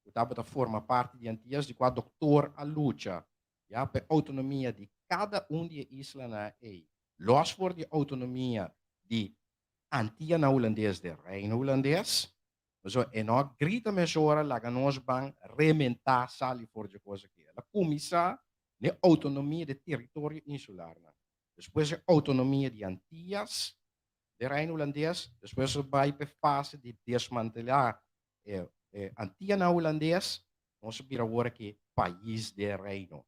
ku tabata forma parti di Antias, di kua Doktoor a lucha ya pa e outonomia di kada un di e islanan ei, lòs for di e outonomia di Antianan Hulandes, di Reino Hulandes. Pasobra e no a grita mesora laga nos ban rementá sali for dje kos aki. El a kuminsá n'e outonomia di teritorio insularnan, despues e outonomia di Antias, den Reino Hulandes, despues a bai p'e fase di desmantelá e Antianan Hulandes, nos a bira awor aki pais den Reino.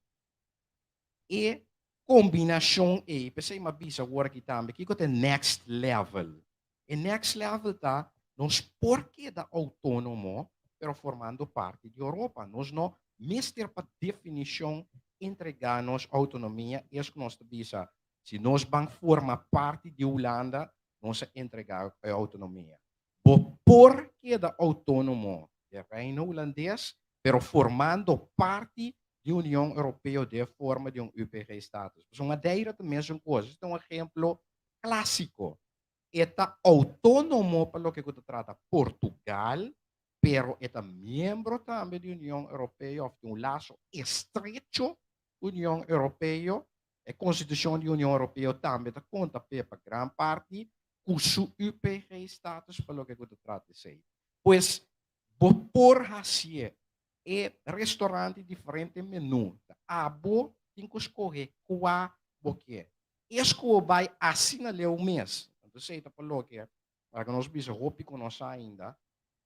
E. kombinashon ei, p'esei mi a bisa awor aki tambe, kiko ta e next level? E next level ta nos por keda outónomo, pero formando parti di Europa. Nos no mester pa definishon entregá nos outonomia, es ku nos ta bisa, si nos ban forma parti di Hulanda, nos a entregá e outonomia. Bo por keda outónomo den Reino Hulandes, pero formando parti di Union Europeo den forma di un UPG-status. Pasobra Madeira ta mesun kos. Esei ta un ehemplo klásiko. E ta outónomo pa loke ku ta trata Portugal, pero e ta miembro tambe di Union Europeo òf tin un laso estrecho ku Union Europeo. E konstitushon di Union Europeo tambe ta konta p'e pa gran parti ku su UPG-status pa loke ku ta trata esei. Pues bo por hasié e restaurant diferente menú. Ta abo tin ku skohe kua bo ke. Es ku bo bai asina leu mes, anto esei ta pa loke laga nos bisa hopi ku no sa ainda,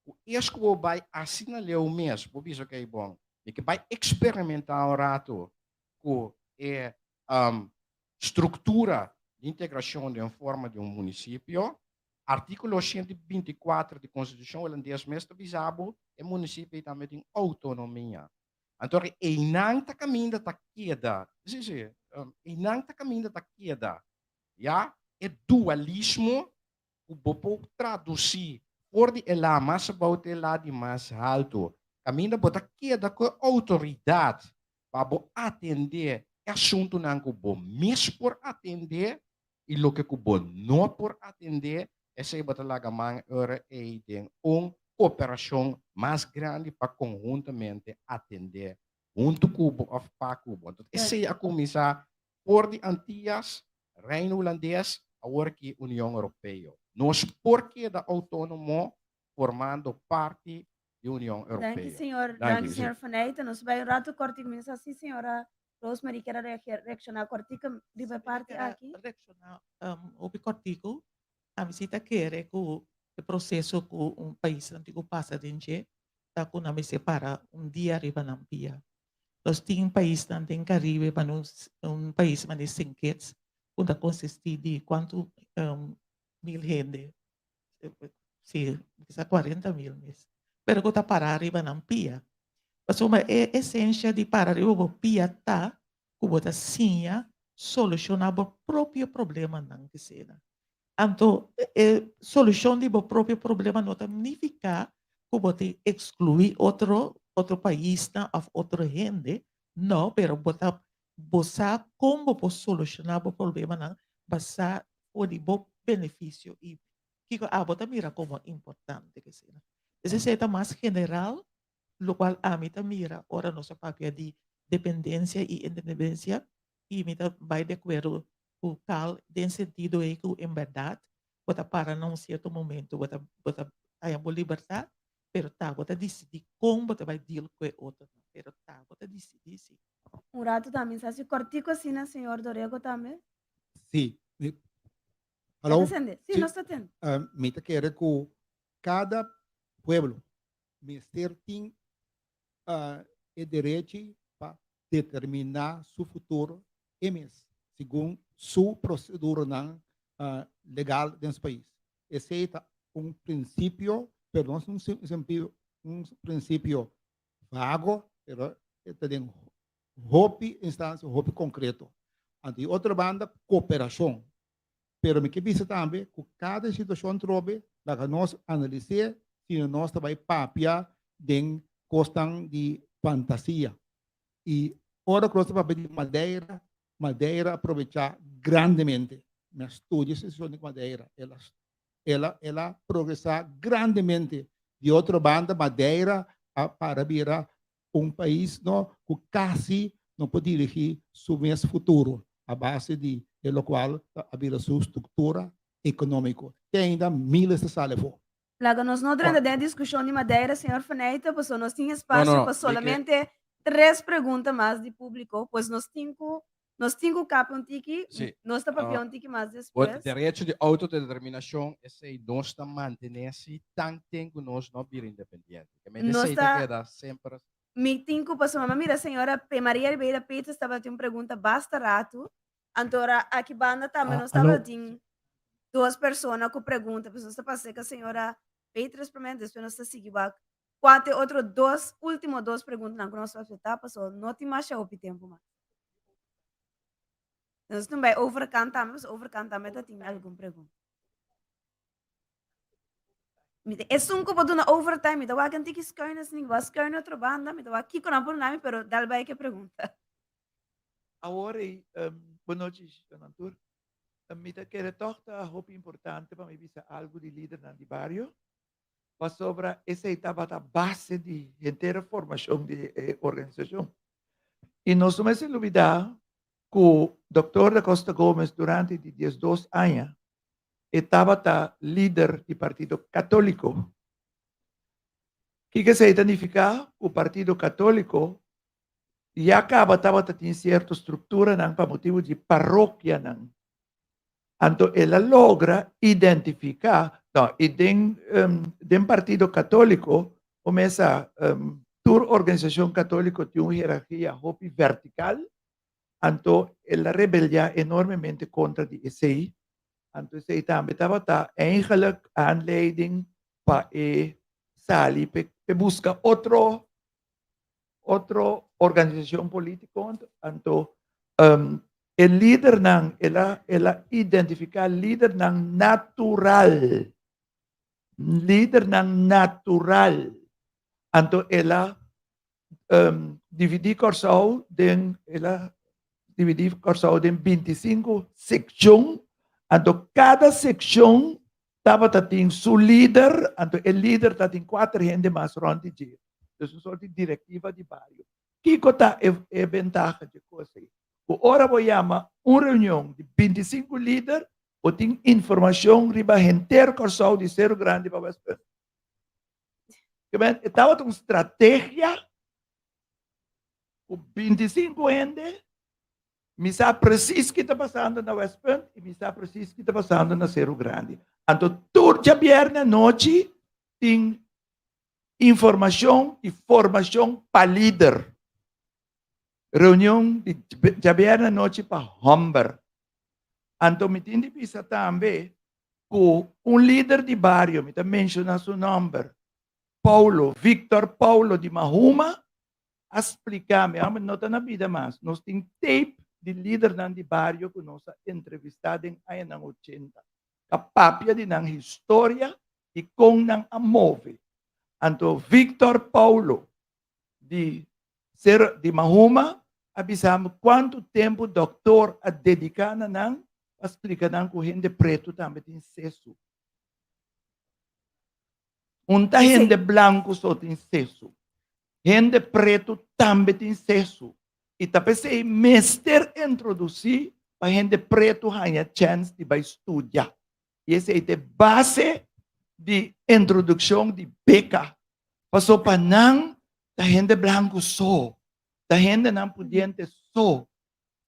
ku es ku bo bai asina leu mes, bo bisa okey bon, mi ke bai eksperimentá un ratu ku e struktura di integrashon den forma di un munisipio. Artíkulo 124 di Konstitushon Hulandes mes ta bisa bo e munisipio ei tambe tin outonomia. Anto einan ta kaminda ta keda, si si, einan ta kaminda ta keda, ya, e dualismo ku bo por tradusí for di e la mas abou te e la di mas haltu, kaminda bo ta keda ku e outoridat pa bo atendé e asuntunan ku bo mes por atendé i loke ku bo no por atendé, esei bo ta laga man ora ei den un koperashon mas grandi pa konhuntamente atendé huntu ku bo òf pa ku bo. Entonces esei a kuminsá for di Antias, Reino Hulandes, awor ki Union Europeo. Nos por keda outónomo formando parti di Union Europeo. Danki señor, danki señor Van Eyten. Nos bai un rato kortico, mi no sa si señora Rosemary kier a reacciona kortico riba e parti aki. Reacciona hopi kortico. Ami si ta kere ku e proseso ku un paisnan tin ku pasa den dje ta ku nan mester para un dia riba nan pia. Nos tin paisnan den Caribe pa nos un pais manera Saint Kitts ku ta konsisti di kuantu mil hende si kisa 40 mil mes, pero ku ta para riba nan pia. Pasobra e esensia di para riba bo pia ta ku bo ta siña solushoná bo propio problemanan kisina. Anto e solushon di bo propio problema no ta nifiká ku bo tin ekskluí otro otro paisnan òf otro hende, no, pero bo ta bo sa kon bo por solushoná bo problemanan basá for di bo benefisio i kiko abo ta mira komo importante asina. Entonces esei ta mas general lokual ami ta mira ora nos a papia di dependensia i independensia i mi ta bai di akuerdo ku Carl den sentido ei ku en bèrdat bo ta para na un sierto momento bo ta bo ta haña bo libertat pero ta bo ta disidí kon bo ta bai deal ku e otronan pero ta bo ta disidí si. Un rato tambe sa si kòrtiku asina señor Dorego tambe. Sí. Mi, Ta hallo? sende? Sí, Sí. nos ta tende. Eh, mi ta kere ku kada pueblo mester tin eh, e derechi pa determiná su futuro e mes, segun su proseduranan eh, legal den su pais. Esei ta un prinsipio, pero no un sim- un prinsipio vago, pero e ta den hopi instancia, hopi concreto. Anto di otro banda, cooperacion. Pero mi ke bisa tambe cu cada situacion trobe laga nos analis'é sino nos ta bay papia den cosnan di fantasia. Y ora cu nos ta papia di Madeira, Madeira a probecha grandemente. Mi a studia e situacion di Madeira. El a el a el a progresa grandemente. Di otro banda Madeira a para bira un pais no ku kasi no por dirigí su mes futuro a base di e lokual ta a bira su struktura ekonómiko. Te ainda miles ta sali afó. Laga nos no drenta den e diskushon di Madeira, señor Faneyte, pasobra nos tin No, espasio no, pa mi ke. solamente tres pregunta mas di públiko, pues nos tin ku Nos tin ku kapia un tiki, Sí. nos ta papia Ah, un tiki mas Bo despues. derecho di autodeterminacion esei nos ta mantene si tan ten ku nos no bira independiente. Ke mente Nos esei ta ta keda semper. Mi tin ku pasobra m'a mira señora P. Maria Ribeira Peters tabatin un pregunta basta ratu. Anto ora aki banda tambe Ah, nos aló. tabatin dos persona ku pregunta, pues nos ta pasa ku señora Beatriz primero, despues nos ta sigui wak kua ta e otro dos, último dos preguntanan ku nos ta aseptá, pasobra no tin masha hopi tempu mas. Nos tin bai overkant tambe, pasobra overkant tambe ta tin algun pregunta. Mi ta esun ku por duna overtime, mi ta wak un tiki skuin asina, mi wak skuin otro banda, mi ta wak kiko nan por duna mi, pero dal bai ke pregunta. Awor ei, bon nochi nan tur. Mi ta kere tòg ta hopi importante pa mi bisa algu di lidernan di bario, pasobra esei tabata base di henter formashon di e organisashon. I nos no mester lubidá ku Dòktor Da Costa Gomez durante di diesdos aña e tabata lider di Partido Katóliko. Kiko esei ta nifiká? Ku Partido Katóliko ya kaba tabata tin sierto strukturanan pa motibu di parokianan. Anto el a logra identifiká, no, i den den Partido Katóliko bo mes sa tur organisashon katóliko tin un hierarkia hopi vertikal, anto el a rebeliá enormemente kontra di esei, anto esei tambe tabata eigenlijk aanleiding pa e sali p'e buska otro otro organisacion politico anto e lidernan el a el a identifica lidernan natural lidernan natural anto el a dividi Corsou den el a dividi Corsou den bintisinco seccion anto cada seccion tabata tin su lider, anto e lider ta tin kuater hende mas rònt di dje. Dus un sort di direktiva di bario. Kiko ta e e bentaha dje kos ei? Ku ora bo yama un reunion di bintisinku lider, bo tin informashon riba henter Kòrsou di Seru Grandi pa Westpunt. Ke men, e tabata un strategia ku bintisinku hende Mi sa presis ki ta pasando na Westpunt i mi sa presis ki ta pasando na Seru Grandi. Anto tur djabièrnè anochi tin informashon i formashon pa lider. Reunion di djabièrnè anochi pa hòmber. Anto mi tin di bisa tambe ku un lider di bario, mi ta menshoná su nòmber, Paulo, Victor Paulo di Mahuma, a spliká mi, amo no ta na bida mas, nos tin tape di lidernan di bario ku nos a entrevistá den añanan ochenta, ta papia di nan historia i kon nan a move. Anto Victor Paulo di Sero di Mahuma a bisa mi kuantu tempu dòktor a dediká na nan pa splika nan ku hende pretu tambe tin sesu. Un ta hende blanku so tin sesu. Hende pretu tambe tin sesu. I ta p'esei mester introdusí pa hende pretu haña chèns di bai studia. I esei ta e base di introdukshon di beka. Paso pa nan ta hende blanku so, ta hendenan pudiente so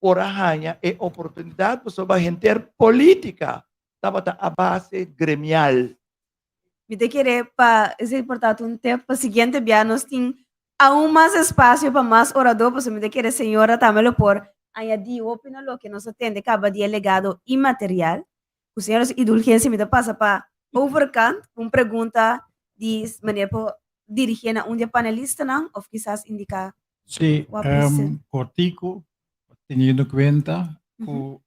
por a haña e oportunidat pasobra henter polítika tabata a base gremial. Mi ta kere pa esei por ta un tip pa siguiente bia nos tin aun mas espasio pa mas oradó pasobra mi ta kere señora tambe lo por añadí hopi na loke nos a tende kaba di e legado inmaterial. Ku señora su indulgensia mi ta pasa pa overkant ku un pregunta di manera por dirigié na un di e panelistanan òf kisas indiká Sí, Wak president. kortiku, teniendo kuenta ku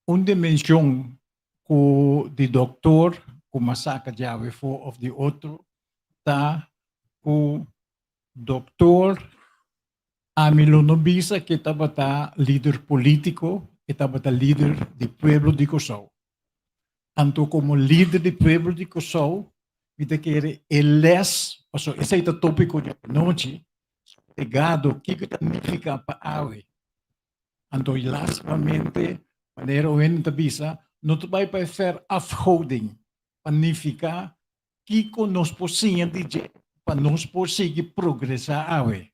un dimenshon ku di doktor ku mas saka djawe afó òf di otro ta ku doktor ami lo no bisa ke tabata lider polítiko, e tabata lider di pueblo di Kòrsou. Anto komo lider di pueblo di Kòrsou mi ta kere e les, pasobra esei ta tópiko di anochi, legado, kiko ta nifiká pa awe. Anto lastimamente, manera un hende ta bisa, no ta bai pa e verafgoding, pa nifiká kiko nos por siña di dje pa nos por sigui progresá awe.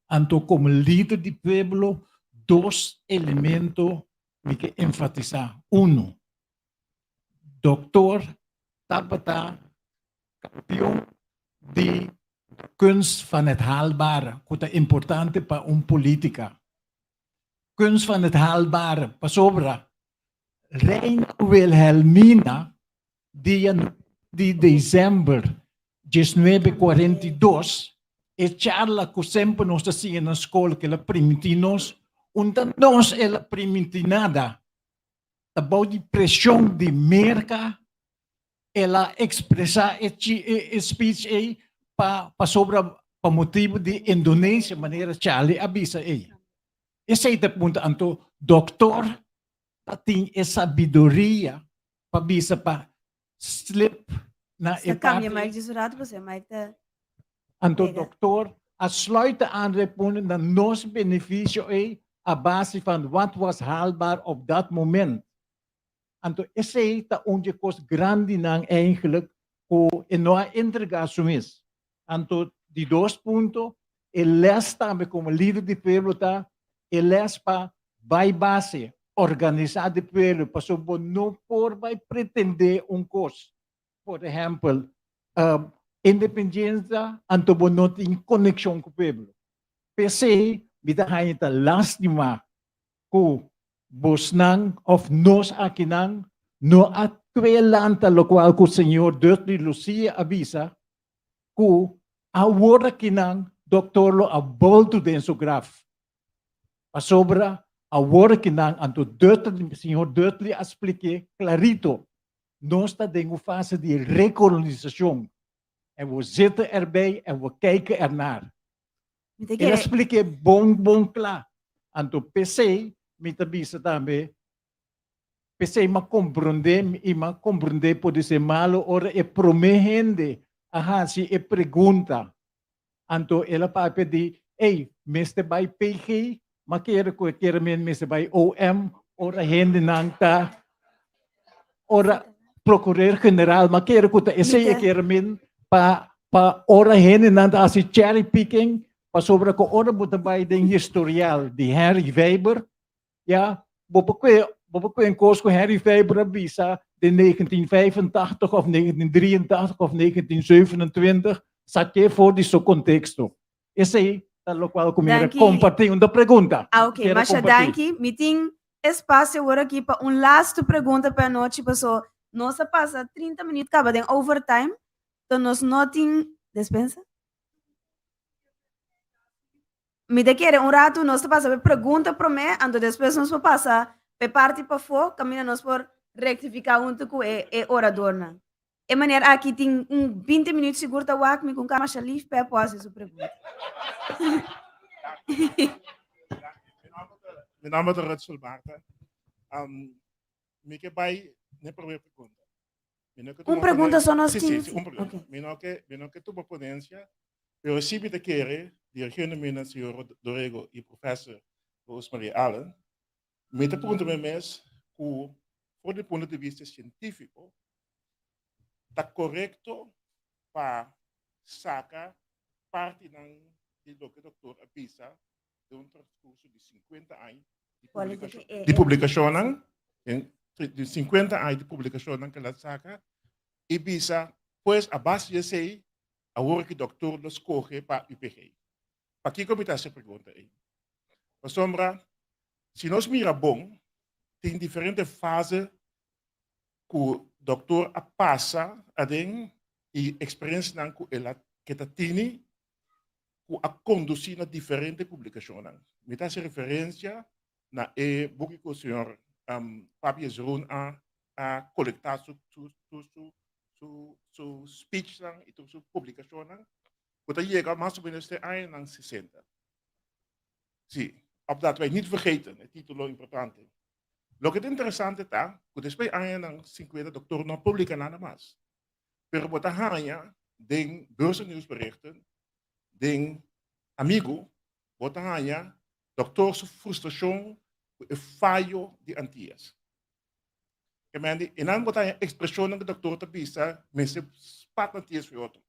Anto komo lider di pueblo, dos elemento mi ke enfatisá. Uno, Doktor tabata kampion di kunst van het haalbare, ku ta importante pa un politika. Kunst van het haalbare, pasobra Reina Wilhelmina dia di december 1942 e charla cu semper nos ta siña na scol cu el a priminti nos, unda nos el a priminti nada, ta bou di presion di Merca el a expresa e e speech ey pa pasobra pa motibo di Indonesia manera Charlie a bisa ey. Esey ta punto anto doctor ta tin e sabiduria pa bisa pa slip na e Sa cambia parti. mic djis un rato pasobra mic ta Anto pega. doctor a sluit aan e punto na nos beneficio ey a base van wat was haalbaar op dat moment. Anto esey ta un di e cos grandinan eigenlijk cu e no a entrega su mes. Anto di dos punto, e les tambe como lider di pueblo ta e les pa bay base, organisa di pueblo, pasobra bo no por bay pretende un cos, por ehempel, independiensa, anto bo no tin conexion cu pueblo. P'esey mi ta haña ta lastima ku bosnan òf nos akinan no a kue lanta lokual ku señor Dudley Lucia a bisa ku awor akinan dòktor lo a boltu den su graf. Pasobra awor akinan anto Dudley, señor Dudley a splik'é klarito, nos ta den un fase di rekolonisashon en we zitten erbij en we kijken ernaar. Mi ta El a kere. splik'é bon bon kla. Anto p'esei mi ta bisa tambe, p'esei m'a komprondé i m'a komprondé podisé malu ora e promé hende a hasi e pregunta. Anto el a papia di, Ey, mester bai PG? M'a kere ku e kere men mester bai OM ora hendenan ta ora Procureur-Generaal, m'a kere ku ta esei e kere men pa Pa ora hendenan ta hasi cherry picking, pasobra ku ora bo ta bai den historial di Henry Weber, ya, bo por kue, bo por kue un kos ku Henry Weber a bisa den 1985 òf 1983 òf 1927, sak'é for di su konteksto. Esei ta lokual ku mi a Danki. kompartí. Un ta pregunta. Ah, ok. Kier a Masha kompartí. danki. Mi tin espacio awor aki pa un lastu pregunta pa e anochi, paso nos a pasa 30 minuut kaba den overtime. To nos no tin despensa? Mi ta kere un ratu nos ta pasa p'e pregunta promé, anto despues nos por pasa p'e parti pafó kaminda nos por rektifiká huntu ku e e oradornan. E manera aki tin un binti minüt sigur ta wak mi ku un kama masha lif p'e por hasi su pregunta. Mi nòmber ta Rudsel Martha. Mi ke bai n'e promé pregunta. Mi no ke Un tuma pregunta ponencia. so nos Sí, tin. sí, sí, un pregunta. Ok. Mi no ke, mi no ke tuma ponencia, pero sí mi ta kere, dirigiéndome na señor Dorego y professor Rosemarie Allen, mi ta pregunta mi mes ku for di punto di vista científico, ta korekto pa saka partinan di loke doktor a bisa den un transcurso di 50 aña di publicacion, di publicacionnan, di 50 aña di publicacionnan que la saca, y bisa, pues a base de esey, awor ki doctor lo scoge pa UPG. Pakico mi ta haci e pregunta ey? Pasobra, si nos mira bon, tin diferente fase cu doctor a pasa aden y experiencianan cu el a keda tini ku a kondusí na diferente publikashonnan. Mi ta hasi referensia na e buki ku señor Papi Jezrun a a kolektá su su su su su su speechnan i tur su publikashonnan ku ta yega mas o menos te añanan sesenta. Sí, opdat wij niet vergeten, e título importante. Loke ta interesante ta ku despues añanan sinkuenta doktor no a publiká nada mas. Pero bo ta haña den Bursa Nieuwsberichten, den Amigo, bo ta haña dokter su frustrashon ku e fayo di Antias. Ke men di, enan bo ta haña ekspreshonnan ku dokter ta bisa mester spat Antias for otro.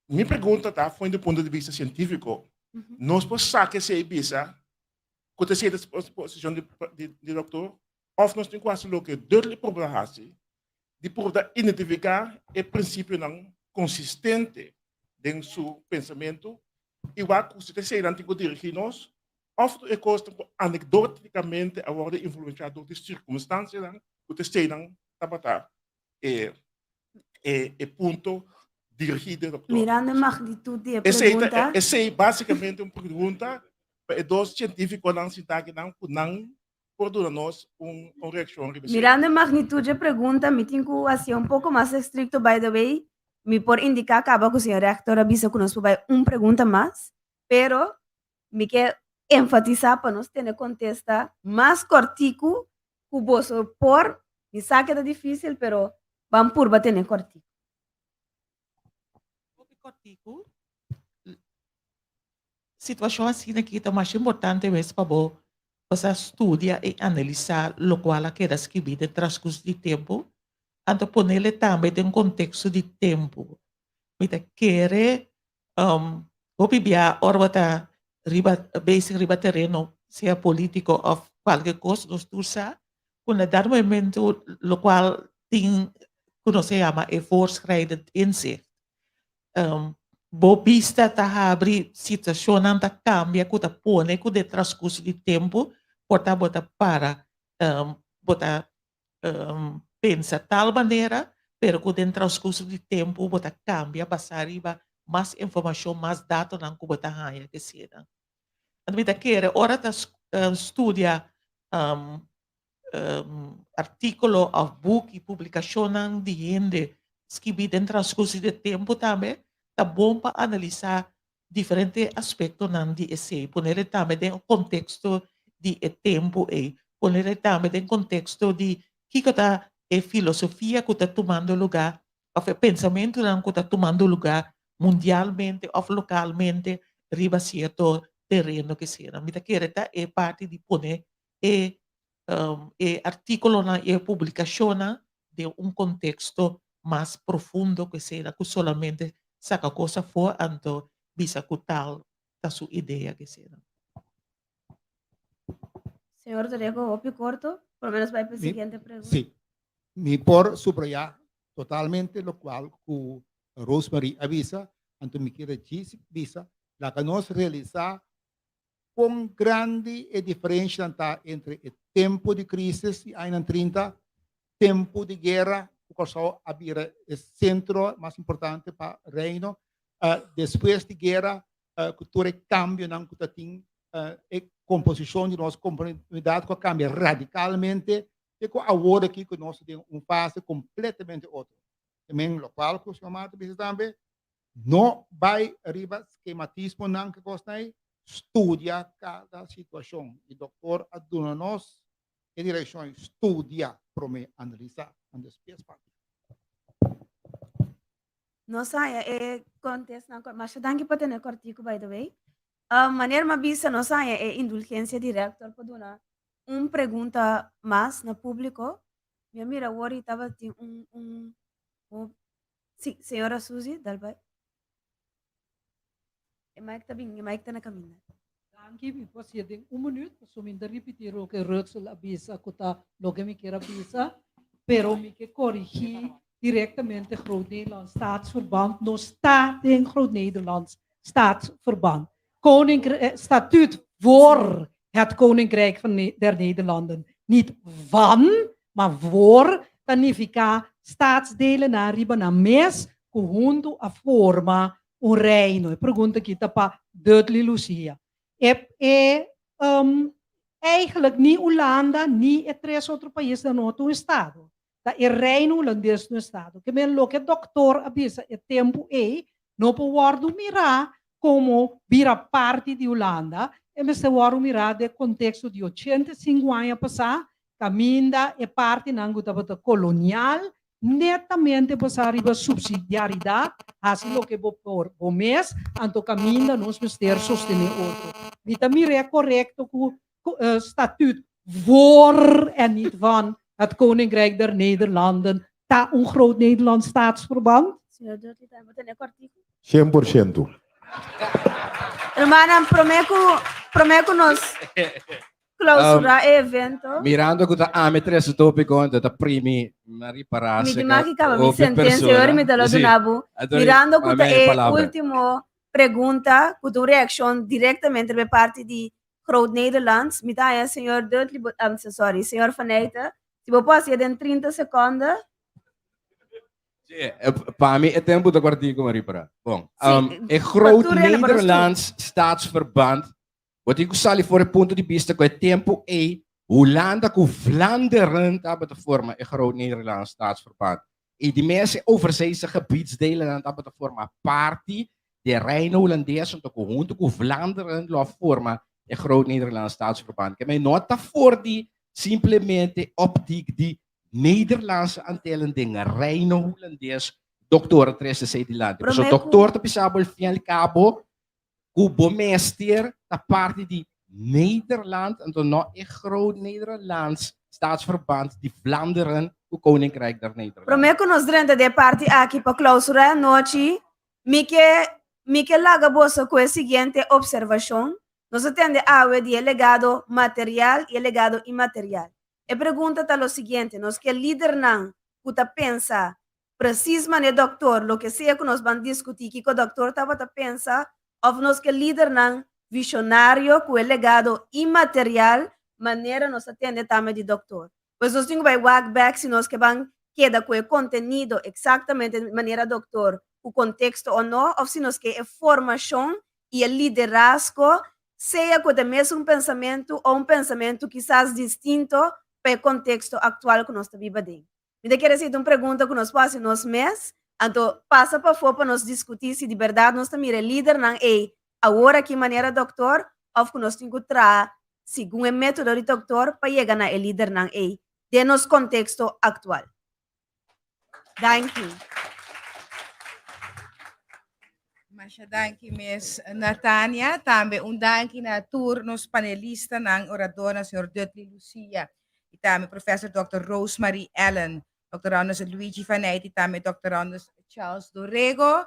Mi pregunta ta, for di punto di bista sientífiko, nos por saka esei bisa ku ta esei ta posishon di dokter? Òf nos tin ku hasi loke Dudley purba hasi, di purba identifiká e prinsipionan konsistente den su pensamentu i wak ku si ta eseinan tin ku dirigí nos? Òf tur e kosnan ku anekdótikamente a wòrdu influenshá dor di sirkunstansianan ku ta eseinan tabata e e punto dirigí den doktor. Mirando e magnitud di e Esei ta pregunta. esei básikamente un pregunta pa e dos sientífikonan sintá akinan ku nan por duna nos un un reakshon riba esei. Mirando e magnitud dje pregunta mi tin ku hasié un poko mas estrikto, by the way mi por indiká kaba ku señor rèktor a bisa ku nos por bai un pregunta mas, pero Mi ke enfatisá pa nos tene kontesta mas kòrtiku ku boso por. Mi sa ke ta difísil, pero ban purba tene kòrtiku. Hopi kòrtiku. Situashon asina aki ta masha importante mes pa bo pasa studia i analisá lokual a keda skibí den transkurso di tempu, anto ponele tambe den konteksto di tempu. Mi ta kere Hopi bia ora bo ta riba bezig riba tereno sea politico of cualke cos nos tur sa cu na dat momento locual tin cu nos ta yama e voorschrijdend inzicht bo bista ta habri situacionnan ta cambia cu ta pone cu den transcurso di tempo por ta bo ta para bo ta pensa tal manera, pero ku den transkurso di tempu bo ta kambia basá riba mas informashon, mas datonan ku bo ta haña ke eseinan. Anto mi ta kere ora ta studia artíkulo òf buki, publikashonnan di hende skibí den transkurso di tempu tambe, ta bon pa analisá diferente aspektonan di esei, ponele tambe den konteksto di e tempu ei, ponele tambe den konteksto di kiko ta e filosofia ku ta tumando lugá òf e pensamentunan ku ta tumando lugá mundialmente òf lokalmente riba sierto tereno ke sera. Mi ta kere ta e parti di pone e e artíkulonan i e publikashonnan den un konteksto mas profundo ku esei ku solamente saka kos afó anto bisa ku tal ta su idea ku esei. Señor Torego, hopi korto, por lo menos bai pa e siguiente pregunta. Sí, mi por subrayá totalmente lokual ku Rosemarie a bisa, anto mi kier djis bisa, laga nos realisá Kon grandi e diferenshanan ta entre e tempu di krisis di añanan 30, tempu di guera ku Kòrsou a bira e sentro mas importante pa Reino, despues di guera ku tur e kambionan ku ta tin, e komposishon di nos komunidat ku a kambia radikalmente te ku awor aki ku nos ta den un fase kompletamente otro. Tamen lokual ku señor Marta bisa tambe, No bai riba skematismonan ke kosnan ei, studia kada situashon. I doktor a duna nos e direkshon ei, studia promé, analisá, anto despues papia. Nos haña e kontestnan kor. Masha danki pa tene kòrtiku by the way. Manera mi a bisa nos haña e indulgensia di rèktor pa duna un pregunta mas na públiko. Mi a mira awor i tabatin un un un Sí, señora Suzy, dal bai. E mic ta bin, e mic ta na caminda. Danki, mi por hasié den un minuut, pasobra mi ta ripití loke Rutsel a bisa ku ta loke mi kier a bisa, pero mi ke korigí direktamente Groot Nederlands Staatsverband no sta den Groot Nederlands Staatsverband. Koninkrijk, statuut voor het Koninkrijk van der Nederlanden, niet van, maar voor, ta nifiká staatsdelennan riba nan mes ku huntu a forma un reino. E pregunta aki ta pa Dudley Lucia. E e eigenlijk ni Hulanda ni e tres otro paisnan no ta un estado. Ta e Reino Hulandes un estado. Ke men loke doktor a bisa e tempu ei no por wòrdu mirá komo bira parti di Hulanda, e mester wòrdu mirá den konteksto di 85 aña pasá, kaminda e partinan ku tabata kolonial netamente basá riba supsidiaridat, hasi loke bo por bo mes, anto kaminda nos mester sostené otro. Mi ta mir'é korekto ku statuut voor en niet van het Koninkrijk der Nederlanden ta un Groot Nederlands Staatsverband? Señor Dudley, ta bo tene kòrtiku? 100%. Hermannan, promé ku promé ku nos klausurá e evento. Mirando ku ta ami trese tópiko, anto ta primi na ripará Mi seka di maki kaba mi hopi sentensia, persona. ora mi ta lo Sí, duna bo. anto Mirando ku ta mami e e palabra. último pregunta, ku ta un reakshon direktamente riba e parti di. Groot Nederlands. Mi ta haña señor Dudley, bo, um, sorry, señor Van Eyte, si bo por hasié den 30 seconde. Sí, pa mi e tempo ta kwartico, Maripara. Bon, Sí, e pa Groot tur hende, pa nos tur. Nederlands Staatsverband, bo tin ku sali for e punto di bista ku e tempo ei Hulanda ku Vlaanderen tabata forma e Groot Nederlands Staatsverband. I di mes e overzeese gebiedsdelennan tabata forma parti di e Reino Hulandes hunto ku hunto ku Vlaanderen lo a forma e Groot Nederlands Staatsverband. Ke men no ta for di simplemente optiek di Nederlandse Antillen den Reino Hulandes doktor a trese esei dilanti. Pasobra Promé ku doktor ta bisa bo al fin al kabo ku bo mester ta parti di Nederland, anto no e Groot Nederlands Staatsverband di Vlaanderen ku Koninkrijk der Nederlanden. Promé ku nos drenta den e parti aki pa klousurá e anochi, mi ke mi ke laga boso ku e siguiente opservashon, Nos a tende awe di e legado material i e legado imaterial. E pregunta ta lo siguiente, nos ke lidernan ku ta pensa precies mane dokter, loke sea ku nos ban diskutí kiko dokter tabata pensa, òf nos ke lidernan vishonario ku e legado imaterial manera nos a tende tambe di dokter. Pues nos tin ku bai wak bèk si nos ke ban keda ku e kontenido eksaktamente manera dokter ku konteksto o no, òf si nos ke e formashon i e liderazgo sea ku ta mesun pensamentu o un pensamentu kisas distinto pa e konteksto aktual ku nos ta biba den. Mi ta kere hasi un pregunta ku nos por hasi nos mes, anto pasa pafó pa nos diskutí si di bèrdat nos ta mira e lidernan ei awor aki manera dòktor òf ku nos tin ku traha segun e método di dòktor pa yega na e lidernan ei den nos konteksto aktual. Danki. Masha danki mes Natania. Tambe un danki na tur nos panelistanan, oradornan, señor Dudley Lucia y tambe professor Dr. Rosemarie Allen, Dr. Anders Luigi Van Eyck y tambe Dr. Anders Charles Dorego.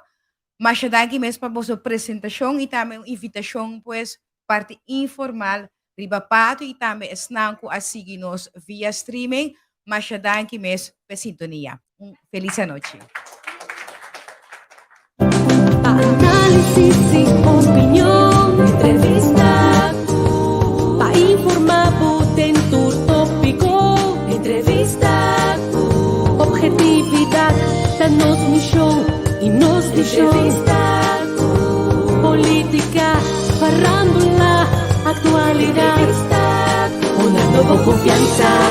Masha danki mes pa boso presentacion y tambe un invitacion pues parti informal riba patio y tambe esnan cu a sigui nos via streaming. Masha danki mes p'e sintonia. Un feliz anochi. Pa análisis y opinion, entrevista cu. Pa informa bo den tur tópico, entrevista cu. Objetividad ta nos misión y nos visión. Entrevista cu. Política, farándula, actualidad. Entrevista cu. Una nuevo confianza.